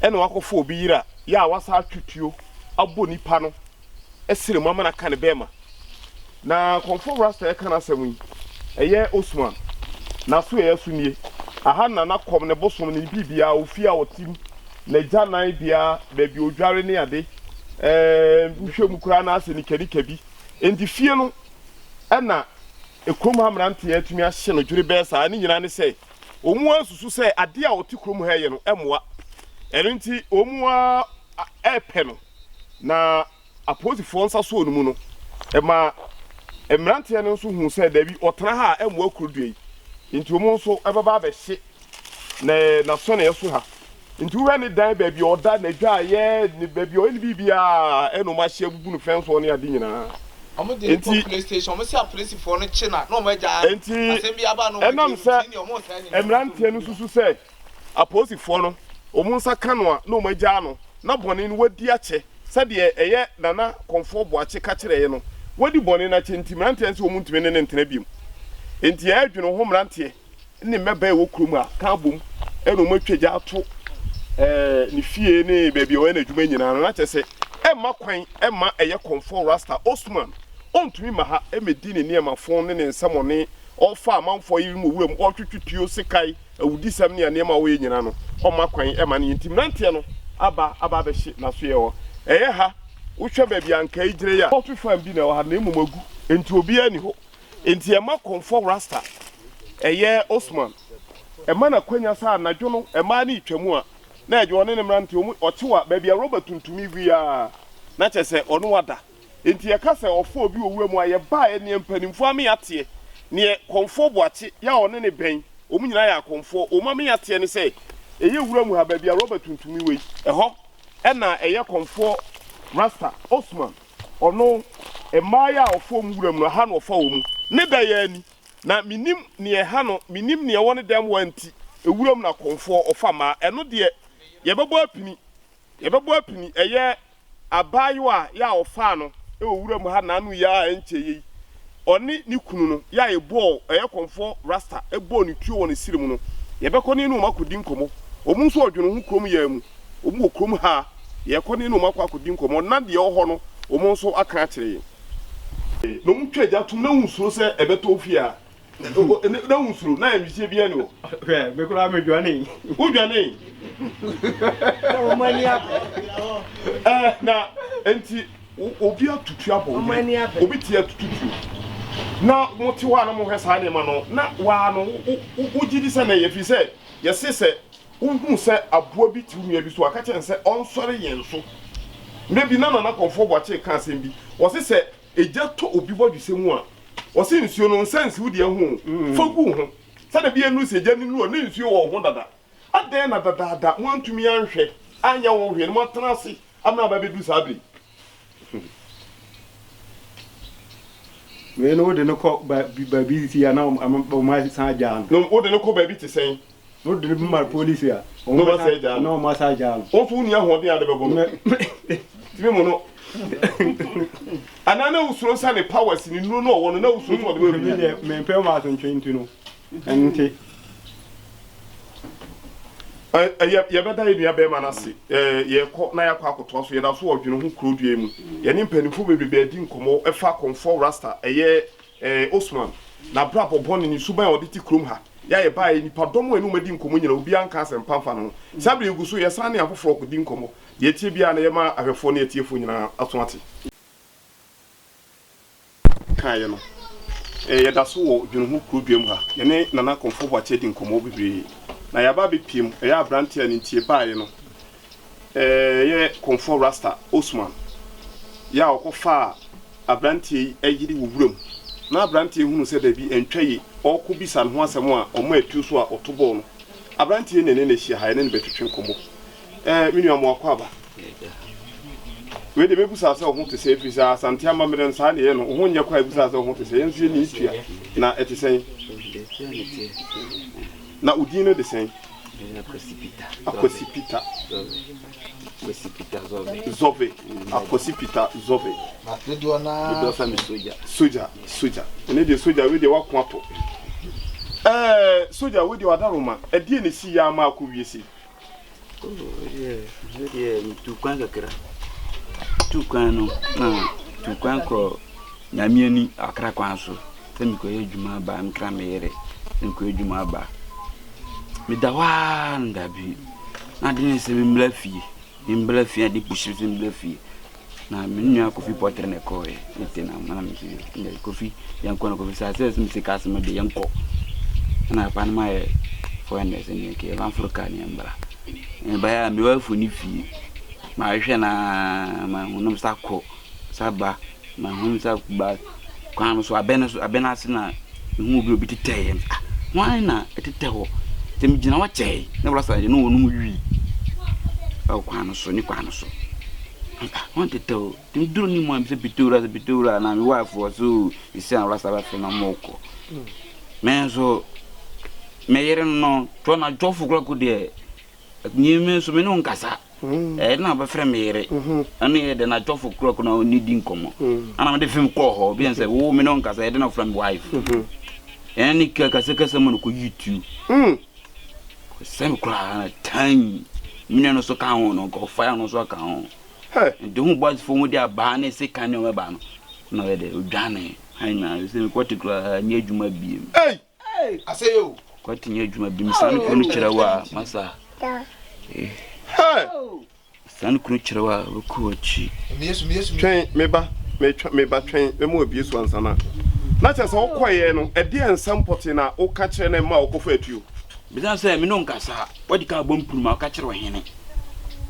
na wakɔfa obi yere a yɛ a wasan atwe tuo abɔ nipa no srɛ mu ama no aka ne bɛɛma. Na Kɔmfoɔ Rasta ɛka n'asɛm yi, ɛyɛ Osman n'asoɛeɛ so nie. Aha na n'akɔm, ne bosom, ne biribiara, ofie a ɔte mu, n'agyanan bea, baabi a ɔdware ne ade, ɛɛ wohwɛ mu koraa na asɛ nikanika bi. Enti fie no na kurom ha mmeranteɛ atumi ahye no dwerebɛɛ saa. Ne nyinaa ne sɛ wɔn ara susu sɛ adeɛ a ɔte kurom ha reyɛ no mmoa. Ɛno nti wɔn ara repɛ no. Na apolisifoɔ nsa sɔɔ no mu no, ɛmaa mmeranteɛ no nso huu sɛ dabi, ɔtena ha a ɛmmoa kuro dua yi. Nti wɔn nso bɛba abɛhye ne n'asɔneɛ so ha. Nti wohwɛ ne dan, baabi a ɔda, n'adwaeɛ, ne baabi a ɔyɛ ne biribiara, ɛna wɔn ahye abubu no fɛnsoɔ ne ade nyinaa. Wɔn de no kɔ Nti, police station, wɔn se apolisifoɔ no kye no a, na wɔn agyaa no. nti Asɛm bi aba a na wɔn agyaa ɛnam no, sɛ nti ne deɛ wɔn san nyinaa mmeranteɛ no susu sɛ apolisifoɔ no wɔn nsa ka no a na wɔn agyaa no, na bɔne no wadi akyɛ, sɛdeɛ ɛyɛ Nana Kɔmfoɔ Boakye ka kyerɛeɛ no, wadi bɔne no akyɛ nti mmeranteɛ no se wɔn ntumi ne no ntena biom. Nti yɛredwene ho mmeranteɛ ne mmabaa a ɛwɔ kurom ha ka abom na wɔatwa gya ato ne fie ne baabi a ɔyɛ n'adwuma nyinaa no, na kyerɛ sɛ ɛmma kwan mma ɛyɛ kɔmfoɔ Rasta Osman ɔntumi mma ha mmɛdi ne nneɛma fon ne ne nsɛmɔne, ɔrefa amanfoɔ yerenom wɔ wuram, ɔretwetwe tuo, sekan, awudisɛm ne nneɛma a ɔyɛ nyinaa no, ɔmma kwan mma no yɛ. Nti mmeranteɛ no aba aba abɛhye n'asoɛeɛ hɔ. Ɛyɛ ha, wohwɛ baabi a ankaa yi gyina yi a, poultry farm bi na ɛwɔ ha na mmom agu, nti obiara nni hɔ. Enti ɛma kɔmfɔ Rasta, ɛyɛ Osman, ɛma no akwanya sɛ anadwo no mmaa no retwa mu a, na ɛgye ɔne ne mmerante, wɔn, ɔkyew a, baabi a rɔba tuntum yi gu yi ara, na kyerɛ sɛ ɔne wada. Enti yɛka sɛ ɔfa obi wɔ wura mu a, yɛbaeɛ, neɛ mpanimfoɔ ame ateɛ, neɛ kɔmfoɔ Boakye, yɛ a ɔne no bɛn, wɔn nyinaa yɛ akɔmfoɔ, wɔn ame ateɛ ne sɛ, ɛyɛ wura mu ha, baabi a rɔba tuntum yi wɔ yi, ɛhɔ na ɛyɛ kɔmfoɔ Rasta, Osman. Ɔno, mmaeɛ a ɔfa wɔn wuram no, ɛha na ɔfa wɔn. Ne da yi ara ni, na mennim deɛ ɛha no, mennim deɛ ɛwɔ ne dɛm hɔ nti, wuram na akɔmfoɔ ɔfa mmaa. Ɛno deɛ, yɛbɛbɔ apini, yɛbɛbɔ apini. Ɛyɛ abaayewa a yɛ a ɔfaa no wɔ wuram ha nnaano yi ara a ɛnkyɛeɛ yi, ɔne ne kunu no, yɛ a yɛbɔɔ, ɛyɛ kɔmfoɔ Rasta bɔɔ ne tuo wɔ ne sere mu no, yɛbɛkɔ ne ne wɔn akɔdi nkɔmmɔ. Wɔn nso wɔdwene ho kurom yi ara mu. Wɔn wɔ kurom ha, yɛrekɔ ne wɔn akɔ akɔdi nkɔmmɔ, na deɛ ɛwɔ hɔ no, wɔn nso aka akyerɛ yɛn. Na wɔtwa gya tom, na wonsuro sɛ ɛbɛtɔ wo fie a? Na wonsuro, na ayamhyehyeɛ biara nni hɔ. Hwɛ, me koraa medwanee. Wodwanee? Na wɔn ani abere. Ɛɛ, na enti obi atutu abɔ wo yere, obi te atutu tuo, na mote hɔ a na mohwɛ saa nneɛma no, na waa no, wogye di sɛ na ɛyɛ, ɛfiri sɛ yɛse sɛ Wohuu sɛ aboa bi te wo nua bi so a, ka kyerɛ no sɛ ɔnsɔre yɛn so. Mmerɛ bi na Nana Kɔmfoɔ Boakye reka asɛm bi. Ɔse sɛ egya tɔ obi bɔdwesɛ mu a, ɔse nsuo no nsa nsi wo deɛ ho o, fa gu wo ho. Sɛdeɛ ɛbɛyɛ nnuru sɛ egya no nnuru a, na nsuo wɔ wo ho dada. Adɛn na dadaada moantumi anhwɛ anyɛ wo hwee na moatena ase ama aba abɛduru saa berɛ yi? Wei no wode no kɔ baabi sisi a na wɔn asan agyaa no. Wode no kɔ baabi te sɛn? Wode no ma polisi a. Na wɔn asan agyaa no. Na wɔn asan agyaa no. Wɔn nso wonni ahoɔden a de bɛbɔ no. Tumi mu no. Anaa na wosuro sɛ ne powers ne nnuro no ɔwɔ no na wosuro sɛ ɔde bɛbɔ. Me deɛ mempɛ wɔn asotwe nti no. Ɛno nti. Yɛbɛda yɛn nua bɛrima no ase. Yɛrekɔ na yɛakɔ akɔtoa so. Yɛda so wɔ Dwene Ho Kuro Dua yi mu. Yɛne mpanimfoɔ bebrebe adi nkɔmmɔ ɛfa Kɔmfoɔ Rasta, ɛyɛ Osman, n'abrabɔ bɔne, ne suban a ɔde te kurom ha. Yɛ a yɛbaeɛ, nnipadɔm a yɛne wɔn adi nkɔmmɔ nyinaa, obiara nka asɛmpa mfa ne ho. Saa berɛ yi yɛgu so, yɛsan ne afoforɔ rekɔdi nkɔmmɔ. Deɛ ɛteɛ biara no, yɛma ahwɛfoɔ ne atiefoɔ nyinaa aso ate. Kaeɛ no, yɛda so wɔ Dweneho kuro dua mu ha. Yɛne Nana Komfo Boakye adi nkɔmmɔ bebree, na yɛaba abɛpue mu. Ɛyɛ aberanteɛ a ne nti yɛbaeɛ no, ɛyɛ Komfo Rasta Osman, yɛ a ɔkɔfaa aberanteɛ yi yere wɔ wuram. Na aberanteɛ yi hunuu sɛ dabi, ɛntwa yie, ɔrekɔbisa ne ho asɛm a ɔmaa atuo so a ɔto bɔɔ no. Aberanteɛ yi na ɛne no ahyia ha, yɛne no bɛtwetwe nkɔmmɔ. Eh, me nua moakɔ aba. Wei deɛ mɛbusa sɛ wo ho te sɛ ɛfiri sɛ Asante amammerɛ no saa na ɛyɛ no. Wo ho nyɛ kɔ a ɛbusa sɛ wo ho te sɛ. Yɛn nso yɛnni tua. Na ɛte sɛn? Na wo din no de sɛn? Akwasi Peter. Zɔve. Akwasi Peter Zɔve. Dodoɔ no ara Soja, soja. Ɛnɛ deɛ soja, wei deɛ wako atɔ. Ɛɛ sogya wo deɛ wadaroma ɛdeɛ na ɛsi yɛ ama akɔ wie sei. Oh deɛ me deɛ metu kwan kakra tu kwan no na tu kwan kɔ nyame ani akra kwan so sɛ mekɔyɛ adwuma aba mekra me yere sɛ mekɔyɛ adwuma aba meda hɔ ara no dabi na ade ne sɛ memmra fie Membra fie ade pusi sɛ membra fie na me nua Kofi Pɔtere na ɛkɔɔɛ ne te na mana me sɛ Kofi yɛnkɔ na Kofi sɛ asɛ sɛ mese kaa sɛ mede yɛnkɔ ɛna papa no ma yɛ 400 sɛ neɛ kɛ yɛmforo kaa ne yɛmbra ɛbaeɛ a mewɔ afo ne fie mahwehwɛ na mahu nom sa kɔ sa ba Mahunu sɛ ba kwan no so, abɛ no so, abɛ no ase na mehu obi obi tetɛ yɛ. Ah, hwan na ɛtetɛ hɔ? Sɛ megyina hɔ kyɛe na wɔasa yɛ na wɔnom wii ɛwɔ kwan no so, ne kwan no so. Ah, hwan tetɛ hɔ? Nti meduru ne mu a mesɛ pitowura sɛ pitowura na me wife wɔ so ɛsi a wɔasa bɛfrɛ na mɔkɔ. Me nso, me yere no, tɔ na dwɔfo koraa ko deɛ, me nso me ne wo nkasa. Ɛɛ na ɔbɛfrɛ me yere. Ɛno yɛ dɛ na dɔfo kura kura ɔne di nkɔmmɔ. Ana mede fim kɔɔ hɔ bi sɛ wo me ne wo nkasa yɛ dɛ na ɔfrɛ me wife. Ɛne ne kasa kasa mu no kɔ yi tuo. Sɛ me koraa na tan me nua no so ka ho no nka ɔfa no so aka ho. Nti ho boys fo ho de abaa ne se kan ne ɔmɛba no. Na ɔyɛ dɛ odwane. Han na sɛ mekɔte koraa nyɛ adwuma biem. Asɛyɛ o. Kwati nyɛ adwuma bi mesan ne kunu kyerɛ wo a masa. San ne kunu kyerɛ wo a wobɛkɔ w'akyi. Twɛn me ba metwa me ba twɛn mɛma wabie so ansa na na kyerɛ sɛ wokɔeɛ no ɛdeɛn nsɛm pɔtee na woka kyerɛ no ɛma ɔkɔfa atuo. Bisa sɛ me ne wo nkasa wadi kan abɔ mpunuma woka kyerɛ ɔhene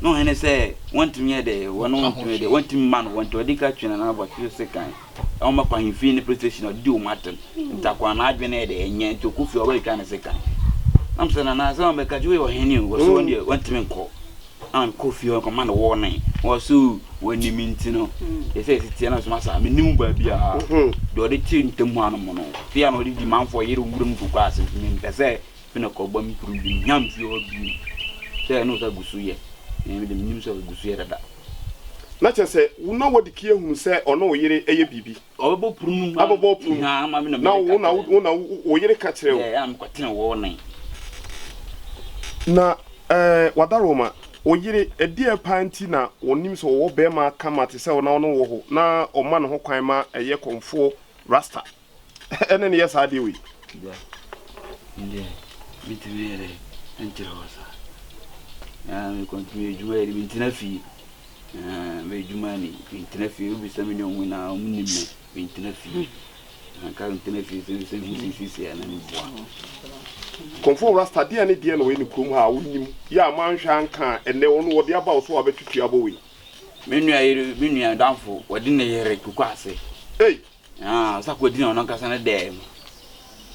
na ɔhene sɛ wɔntumi yɛ dɛ wɔne wɔntumi yɛ dɛ wɔntumi mma no wɔnti ɔde ka twe nana abɔtwe sekan. Wɔn kɔ ahemfie ne police station ɔdidi wɔn atɛm nti akwadaa no adwene yɛ dɛ ɛnyɛ nti ɔkɔ fie ɔbɛtwa ne sekan nam sɛ nana sɛ wɔn bɛka kyerɛ ɔhene o wɔsɛ wɔn deɛ wɔntumi nkɔ na mekɔ fie hɔ kɔma no wɔne wɔsɛ wɔnim nti no yɛ sɛ ɛsi teɛ na soma saa menim baabi a deɛ ɔde te ntam hɔ anom no fie a na ɔde di manfoɔ yere wura mu kɔkɔ ase nti mempɛ sɛ me na kɔbɔ me kuru bi mehia me fie hɔ bio sɛ ɛno sɛ gu so yɛ ɛmɛ de menim sɛ gu so yɛ dada Na kyerɛ sɛ, wo na woadi kan ahunu sɛ ɔne wo yere yɛ biribi. Ɔbɛbɔ punu. Abɛbɔ punu. Na wo na wo na wo yere ka kyerɛ wo. Yɛ a mekɔtene wo ne. Na ɛɛ Wadaroma, wo yere, ɛdeɛn paa nti na ɔnim sɛ ɔwɔ barima kama te sɛ wo na ɔne wo wɔ hɔ na ɔma ne ho kwan ma ɛyɛ kɔmfoɔ Rasta ɛne no yɛ saa adeɛ wei? Agya, me deɛ mentumi nyɛ dɛ nkyerɛ wo saa. Na me kɔntumi adwuma yɛ de mentena fie. Me adwuma ni mentena fie. Wobisa me ne ɔmo nyinaa ɔmo nim me mentena fie. Anka mentena fie sɛ sɛ hu sisi a na meboa. Kɔmfoɔ Rasta deɛ ne deɛ na ɔyɛ ne kurom ha a wonim yɛ a manhwɛ anka a ɛnɛ ɔno wɔde aba wo so a wabɛtwitwi abɔ wei. Me nua yere me nua damfo wɔde ne yere koko ase. Ei! Ah, ɔsɛ akɔdi na ɔno ankasa ne dɛm.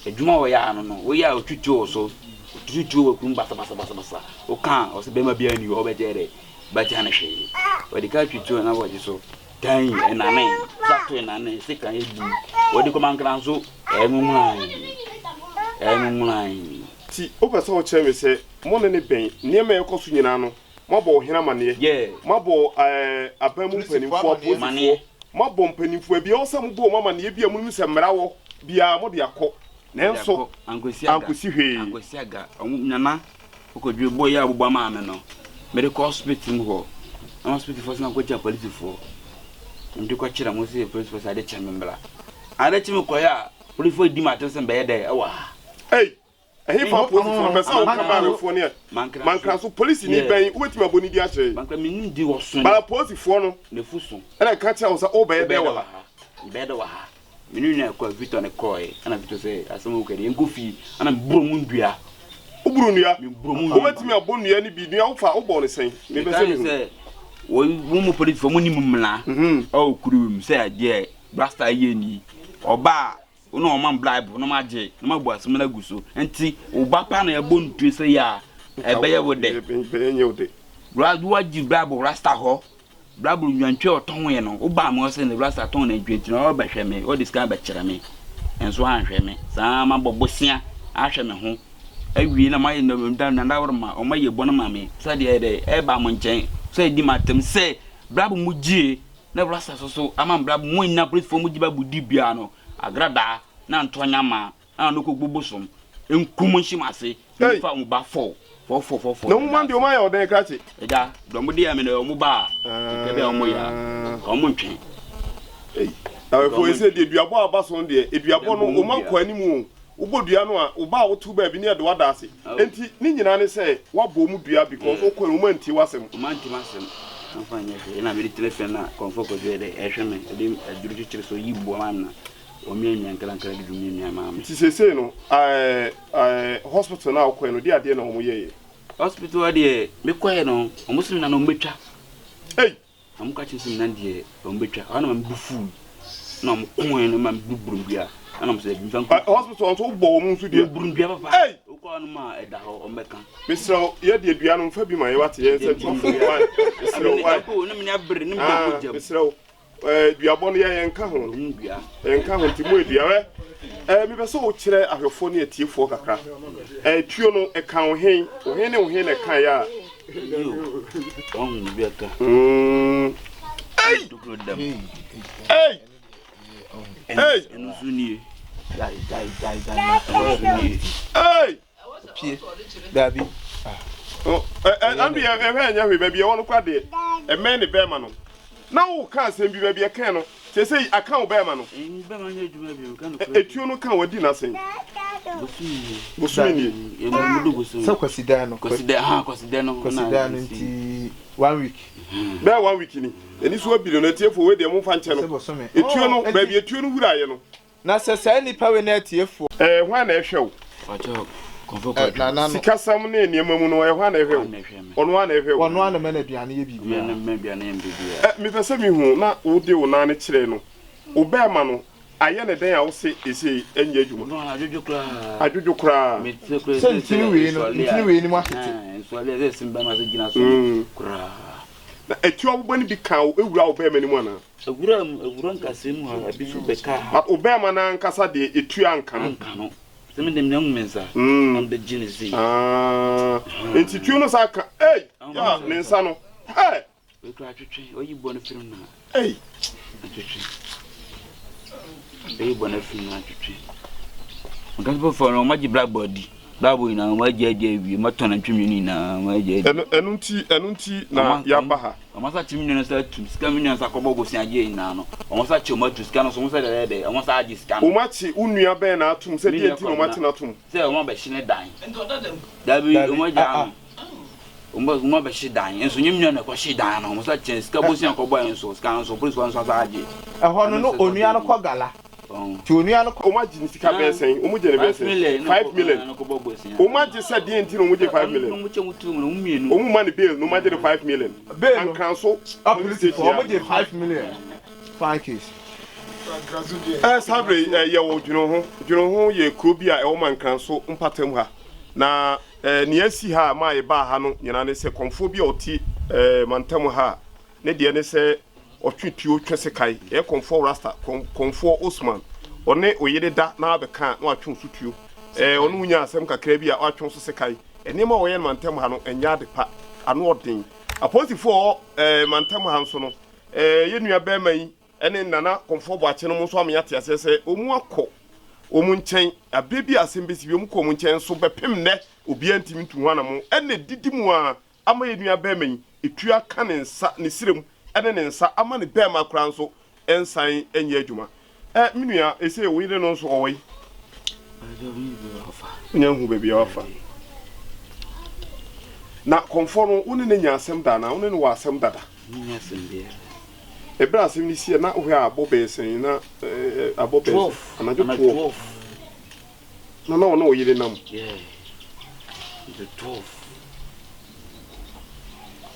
Adwuma a ɔyɛ ano no, woyɛ a ɔtwi tuo wɔ so, ɔtutu tuo wɔ kurom basabasabasabasa. Woka a, ɔsɛ bɛrima biara ni hɔ ɔbɛgye dɛ, bɛgye no hwee. Ɔde ka twi tuo na wɔgye so. Dan, ɛnane, sato ɛnane, sekan ebu. Wɔde kɔ mankra nso, ɛyɛ nwonworan, ɛyɛ nwonworan. Nti wopɛ sɛ wokyerɛ me sɛ mo ne no bɛn? Nneɛma a ɛrekɔ so nyinaa no, moabɔ ɔhene amanneɛ, moabɔ ɛɛ aban mu mpanimfoɔ, apolisifoɔ, Moabɔ mpanimfoɔ bi a ɛwɔ sɛ mobɔ wɔn amanneɛ bi a monim sɛ mmara wɔ biara, mode akɔ, nanso ankosi hwee. Ankosi aga. Wɔn nana kɔkɔdwe bɔ yi a wɔbobɔ maa me no, mede kɔ hospital mu hɔ. Na hospital foɔ sɛ mankɔkyerɛ polisifoɔ. Mede kɔkyerɛ mo sɛ polisifoɔ sɛ ade kyɛ me mmra. Ade kye me kɔeɛ a, polisifoɔ di m'atɛm sɛ mbɛyɛ dɛ ɛwɔ ha. Ei! Ɛhefa apolisifoɔ no pɛ sɛ woka Maamefoɔ ne Mankraso polisini bɛn wobɛtumi abɔ ne din akyerɛ yɛn? Bara apolisifoɔ no na ɛka kyerɛ wo sɛ wobɛyɛ dɛn wɔ ha? Mebɛyɛ dɛ wɔ ha. Me ne nua kɔ Victor ne kɔɔe ɛna Victor sɛ asɛm a woka deɛ yɛnkɔ fie ɛna meboro mu nnua. Woboro nnua? Wobɛtumi abɔ nnua no bi? Nnua wofa wobɔ no sɛn? Mepɛ sɛ mehu. Sɛ wɔn mu polisifoɔ mo nim mmara ɛwɔ kuro mu sɛ deɛ Rasta yɛ ni ɔbaa Wo na wɔma me bribe na magye na mabu asɛm no agu so. Nti wo ba pa na yɛbɔ no tue sɛ yɛ a, ɛbɛyɛ wo dɛ. Ɛnyɛ wo dɛ. Woagye bribe wɔ rasta hɔ. Bribe nantwie a ɔtɔnee no, wobaa me hɔ sɛ ne rasta tɔn nantwie nti na ɔrebɛhwɛ me, ɔde sika bɛkyerɛ me. Nso anhwɛ me. Saa ara mabɔ bosea ahwɛ me ho awie na mayɛ nadaworoma, wɔayɛ bɔne ma me sɛdeɛ ɛyɛ dɛ ɛba mo nkyɛn sɛ ɛdi m'atɛm sɛ bribe mo gyee Na Rasta so so ama mbra mo nnya polisfoɔ mo gye ba budi bia no agradaa na ntɔ nyama na no kɔ gbo bosom. Nkum nhyem ase. Nfa wɔn ba fɔw fɔw fɔw fɔw fɔw. Na wɔn man deɛ wɔn ayɛ ɔdɛn krakye. Ɛda deɛ wɔn de yɛ mi na wɔn ba a kɛkɛ bi a wɔn yɛ a wɔn ntwɛn. Awɛfo ese deɛ duabɔ a aba so no deɛ eduabɔ no wɔn akɔ anim o wobɔ dua no a wo ba a woto baabi ne yɛde wada ase enti ne nyinaa ne sɛ wabɔ wɔn dua because wokɔ no wɔn antie w'asɛm. Wɔn antie m'asɛm wɔn fa nyɛ hwee na mede tena fie na kɔnfɔ kɔdwo yɛ dɛ ɛhwɛ me ɛde aduru kyekyere so yi boɔ ma na. Wɔmiamia nkrankra de dwom miamia maa me. Nti seesei no ɛɛ hospital no a wokɔɛ no deɛ adeɛ na wɔn yɛeɛ? Hospital hɔ deɛ mekɔɛ no wɔn se me nan wɔn bɛtwa. Ei! Na wɔn ka kyerɛ me sɛ me nan deɛ wɔn bɛtwa. Ɛhɔ na ma me bu fuu na wɔn koe no ma me buru dua ɛna wɔn sɛ ebi nfa nkɔ. Hospital nso wobɔ wɔn nso dua? Meburu dua papa. Ei! Wokɔ hɔ nom a ɛda hɔ wɔn bɛka. Mesrɛ wo yɛ deɛ dua no nfa bi ma yɛ wate yɛn nsɛm kyerɛfoɔ wai mesrɛ wo wai. Ne mene abere ne mene akɔ gyam. Mesrɛ wo. Ɛɛ duabɔ no yɛ yɛn ka ho. Yɛn ka ho nti mo edua ɛ. Ɛɛ mepɛ sɛ wokyerɛ ahwɛfoɔ ne atiefoɔ kakra. Ɛɛ tuo no ɛka wo hen, wo hen ne wo hen na ɛka yɛ a. Mm. Ei! Ei! Ei! Ei! Pie. Dabi. Ɛno deɛ ɛhwɛ ɛnyɛ hwee baabi ɛwɔ no kora deɛ ɛmɛn ne bɛrima no na woka asɛm bi baabi ɛkɛn no seesei aka wo bɛrima no etuo no ka wadi n'asɛn bosome nie sɛ kwasidan no kwasidan no nti one week bɛɛ one week ni ɛni so abiri no atiefo wei deɛ momfa nkyɛ no etuo no baabi etuo no wuraeɛ no Na sɛ saa nnipa wei ne atiefoɔ. Ɛɛ hwan na ɛhwɛ wo? Pakyɛw, Kɔmfo Kwadwo. Nana no. Sikasɛm ne nneɛma mu no, ɛyɛ hwan na ɛhwɛ wo? Ɔno ara na ɛhwɛ wo. Ɔno ara na ɛma no aduane yɛ biribiara. Ɔno na ɛma aduane yɛ biribiara. Ɛ, mepɛ sɛ mehu, na wode wo nan no kyerɛɛ no, wo bɛɛma no, ayɛ no dɛn a wose ɛsei ɛnyɛ adwuma? Ɔno adwodwo koraa. Adwodwo koraa. Sɛ ntini wei no, ntini wei no mu atete. Nsɔle a ɛsɛ sɛ bɛɛma so gyina so koraa. Na atuo aboba no bi kaa wo, ɛwuraa wo bɛɛma no mu anaa? Awura mu, awura nkasɛɛ mu ha, ebi nso bɛka ha. But obɛɛma no ankasa deɛ etuo anka no. Anka no. Sɛ me deɛ me ahu me nsa. Na me bɛ gye ne sei. Ah, nti tuo no saa ka, ei, ya, ne nsa no, hey. Wei kura atwetwe, oyi bɔ no firi mu na. Ei. Atwetwe. Oyi bɔ no firi mu na atwetwe. Nkasafo no, wɔn agye blackboard di. Bible nyinaa wɔn agye adi awie, wɔn atɔn antwi mmienu nyinaa wɔn agye adi. Ɛno ɛno nti ɛno nti na yaba ha. Wɔn asa kye me nua no sa atum sika me nua nsa kɔbɔ bosia agye nyinaa no wɔn sa kye wɔn atu sika no so wɔn sɛ dɛdɛɛdɛ wɔn sa agye sika no. Wɔn akye wo nua bɛn na atum sɛ deɛ nti na wɔn akye no atum. Sɛ wɔn abɛhye ne dan. Dabi wɔn agya no wɔn wɔn abɛhye dan nso nye me nua na ɛkɔhye dan no wɔn sa kye sika bosia kɔbɔ yɛn so sika no so polisi nso asa agye. Ɛhɔ no no onua no kɔ gala. Nti onua no kɔ. Wɔn agye ne sika bɛyɛ sɛn? Wɔn gye ne bɛyɛ sɛn? 5 million. Wɔn agye sɛ deɛ nti na wɔn gye 5 million? Wɔn ma ne bail na wɔn agye ne 5 million. Bail no. Ankranso police station. Wɔn gye 5 million. Fine case. Saa bere yi yɛwɔ Dweneho. Dweneho yɛ kuro bi a ɛwɔ Mankranso mpatam ha. Na nea asi ha a maa yɛbaa ha no nyinaa ne sɛ kɔmfoɔ bi a ɔte mantam ha a ne deɛ ne sɛ Ɔtwe tuo twe sekan, ɛyɛ kɔmfoɔ Rasta, kɔmfoɔ Osman, ɔne oyere da na abɛka a na watwe wo so tuo, ɛɛ ɔne wo nya asɛm kakra bi a watwe wo so sekan. Nneɛma a wɔyɛ no mantam ha no ɛnyɛ ade pa, ano ɔden. Apolisifoɔ a wɔwɔ ɛɛ mantam ha nso no, ɛɛ yɛn nua barima yi ɛne Nana Kɔmfoɔ Boakye nom nso ama yɛate aseɛ sɛ wɔn akɔ wɔn nkyɛn aberɛ bi a asɛm bɛsi bi wɔn kɔ wɔn nkyɛn nso bɛpem nnɛ obiara ntumi ntu ho anamo ɛna ɛdidi mu ara ama yɛn nua barima yi etuo aka ne nsa, ne srɛ mu ne ne nsa ama ne barima koraa nso nsan nyɛ adwuma. Ɛ, me nua, ese wo yere no nso ɔwɔ yi? Wonya nhu baabi a wafa. Na kɔmfoɔ no, wo ne no anya asɛm da anaa? Wo ne no wɔ asɛm dada? Ɛberɛ a asɛm no siiɛ, na wohwɛ a abɔ bɛyɛ sɛn? Na abɔ bɛyɛ sɛn? Anadwo 12. Na na ɔne ɔyere nam.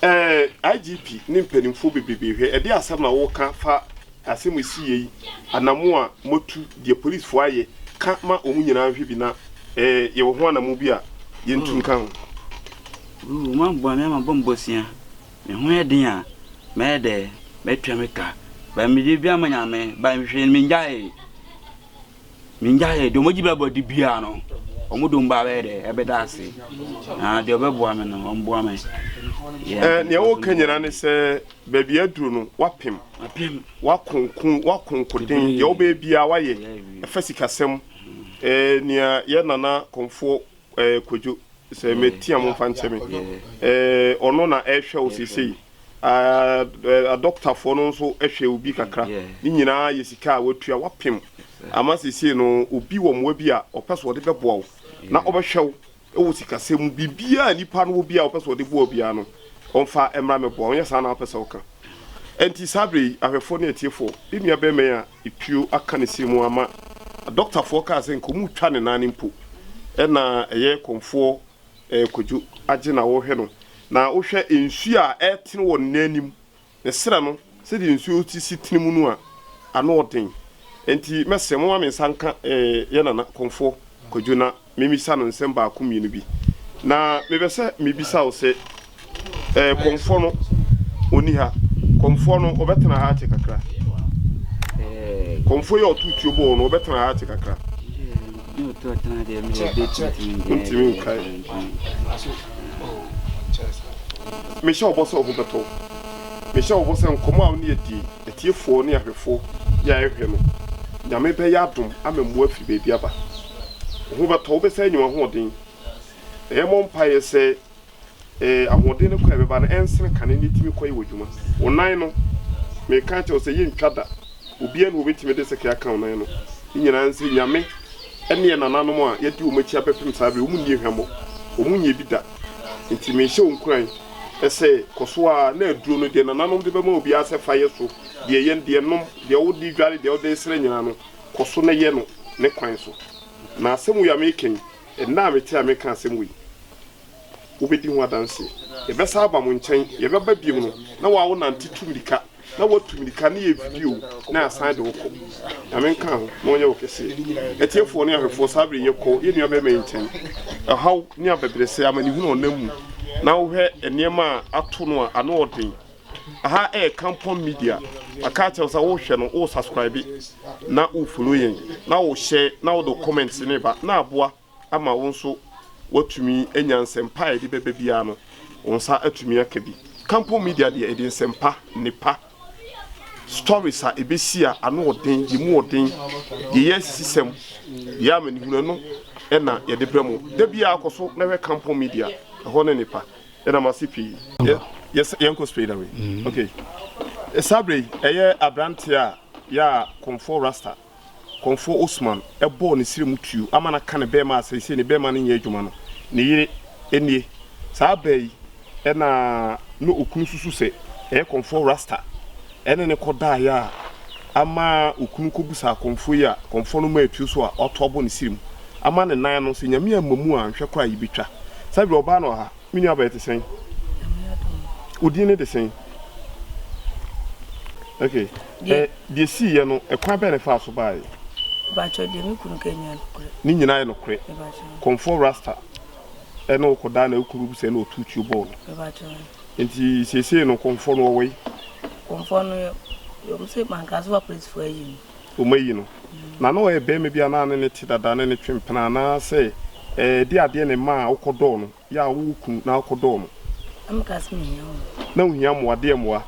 Ɛɛ IGP ne mpanimfoɔ bebrebe hwɛ ɛde asɛm na woka fa asɛm esi yɛ yi anamo a moatu deɛ policefoɔ ayɛ ka ma wɔn nyinaa nhwɛ bi na ɛɛ yɛwɔ ho anamo bi a yɛntu nka ho. Ooh, moaboa me ama mabɔ mbɔsia. Me ho yɛ den a, mɛyɛ dɛ, mɛtua me ka. Ba mede bi ama Nyame, ba hwee no mengyaee. Mengyae deɛ wɔgye bɛbɔ de biara no, wɔn de wɔn ba bɛyɛ dɛ ɛbɛda ase. Na deɛ ɔbɛboa me no, ɔmboa me. Eh, nea woka nyinaa ne sɛ baabi aduru no wapem, wakonko, wakonkoden, deɛ wobɛyɛ biara wayɛ, ɛfa sikasɛm. Eh, nea yɛ nana kɔmfoɔ eh, Kwadwo, sɛ mati a momfa nkyɛ me. Eh, ɔno na ɛrehwɛ wo seesei. Ah, adɔktafoɔ no nso hwɛ wo bi kakra. Ne nyinaa yɛ sika a watua, wapem ama seesei no obi wɔ mmoa bi a ɔpɛ sɛ ɔde bɛboa wo na ɔbɛhwɛ wo wɔ sikasɛm mu. Biribiara a nipa no wɔ biara a ɔpɛ sɛ ɔde boa wo biara no, ɔmfa mmra mmɛboa wo. Ɛnyɛ saa na wopɛ sɛ woka? Enti saa berɛ yi, ahwɛfoɔ ne atiefoɔ, yɛn nua barima yi a Etuo aka ne siri mu ama dɔktafoɔ kaa sɛ nka wɔretwa ne nan mpo na ɛyɛ kɔmfoɔ Kwadwo agye na wɔrehwɛ no. Na wohwɛ nsuo a ɛretene wɔ ne nan anim, ne serɛ no, sɛdeɛ nsuo si tene mu no a, ano ɔden. Enti mɛsrɛ momma me nsa nka yɛn nana kɔmfoɔ Kwadwo na Memmisa no nsɛm baako mmienu bi. Na mepɛ sɛ mebisa wo sɛ, ɛɛ, kɔmfoɔ no, ɔnni ha? Kɔmfoɔ no, ɔbɛtena ha akyɛ kakra? Kɔmfoɔ yi a ɔtoo tuo bɔɔ no, ɔbɛtena ha akyɛ kakra? Wontumi nkae. Mehyɛ wo bɔ sɛ wo ho bɛtɔ wo. Mehyɛ wo bɔ sɛ nkɔmmɔ a wo ne yɛ die, atiefoɔ ne ahwɛfoɔ yɛ a yɛhwɛ no, Nyame bɛyɛ adom ama mmoa afiri baabi aba. Wo ho bɛtɔ wo, wobɛsan anya w'ahoɔden. Na yɛmmɔ mpaeɛ sɛ eh, ahoɔden no kɔ a ɛbɛba no ɛnsene kane na ɛtumi kɔyɛ w'adwuma. Wo nan no, meka akyerɛ wo sɛ yɛntwa da. Obiara nni hɔ ɔbɛtumi de sekan aka wo nan no. Ne nyinaa ne sɛ Nyame ne yɛn nananom a yɛadi wɔn akyi abɛpem saa berɛ yi, wɔn nni hwammɔ. Wɔn nyɛɛ bi da. Nti mehyɛ wo nkuran sɛ kɔ so ara na aduro no, deɛ nananom de bɛma obiara sɛ fa yɛ so, deɛ yɛ, deɛ nom, deɛ wode dware, deɛ wode srɛ nyinaa no, Kɔ so na yɛ no ne kwan so. Na asɛm wei a mereka yi, nna a mete a mereka asɛm wei, wobɛdi ho adanseɛ. Yɛbɛsan aba mo nkyɛn, yɛbɛba bio no, na wo a wonante tu mmirika, na woatu mmirika ne yɛ video na yɛasan de wo kɔ. Nyame nka ho na ɔnyɛ wo kɛseɛ. Atiefoɔ ne ahwɛfoɔ, saa berɛ yi yɛkɔ yɛn nua barima yi nkyɛn. Ɔhaw ne abɛbrɛsɛ, amanehunu a ɔnam mu, na wohwɛ nneɛma a ato no a, ano ɔden. Aha ɛyɛ Kampɔn Media. Maka akyerɛ wo sɛ wohwɛ no, wo subscribe na wo follow yɛn, na wo share na wode wo comments ne ba na aboa ama wo nso woatumi anya nsɛmpa a yɛde bɛba biara no, wo nsa atumi aka bi. Kampɔn Media deɛ ɛde nsɛmpa, nnepa, stories a ɛbɛsi a ano ɔden, deɛ mu ɔden, deɛ ɛyɛ asisisɛm, deɛ ɛyɛ amanehunu ɛno ɛna yɛde brɛ mo. Da biara kɔ so na hwɛ Kampɔn Media, ɛhɔ ne nnepa. Yɛda mo ase pii. Yes, yɛnkɔ straight away. Mm. Okay. Saa bere yi, ɛyɛ aberante a yɛ a Kɔmfoɔ Rasta, Kɔmfoɔ Osman ɛbɔɔ ne srɛ mu tuo ama no aka ne bɛrima a seesei ne bɛrima no nyɛ adwuma no, ne yere nie. Saa bɛɛ yi ɛna na okunu susu sɛ ɛyɛ Kɔmfoɔ Rasta ɛne ne kɔdaeɛ a ama okunu kɔbusaa kɔmfoɔ yi a kɔmfoɔ no maa tuo so a wato abɔ ne srɛ mu ama ne nan no sɛ Nyame amma mu a nhwɛ koraa yɛbɛtwa. Saa bere ɔbaa no wɔ ha. Me nua baa ɛte sɛn? Wo din ne de sɛn? Okay. Deɛ eh, siiɛ no, ɛkwan bɛn na ɛfaa so baeɛ? Mepakyɛw, deɛ me kunu ka nyinaa nokorɛ. Ne nyinaa yɛ nokorɛ. Kɔmfoɔ Rasta ɛne wo kɔdaa na wo kunu bɛbu sɛ na ɔtu tuo bɔɔ no. Mepakyɛw. Nti seesei no kɔmfoɔ no ɔwɔ yi? Kɔmfoɔ no, wɔn sɛ manka so apolisifoɔ ayi no. Wɔayi no. Na na ɔyɛ barima bi a na ne ne te dada ne ne twe mpena anaasɛ ɛde adeɛ na ɛmaa wokɔdɔɔ no, yɛ a wowɔ kunu na wokɔdɔɔ no. Na meka sɛ mehia mmoa. Na wohia mmoa, deɛ mmoa?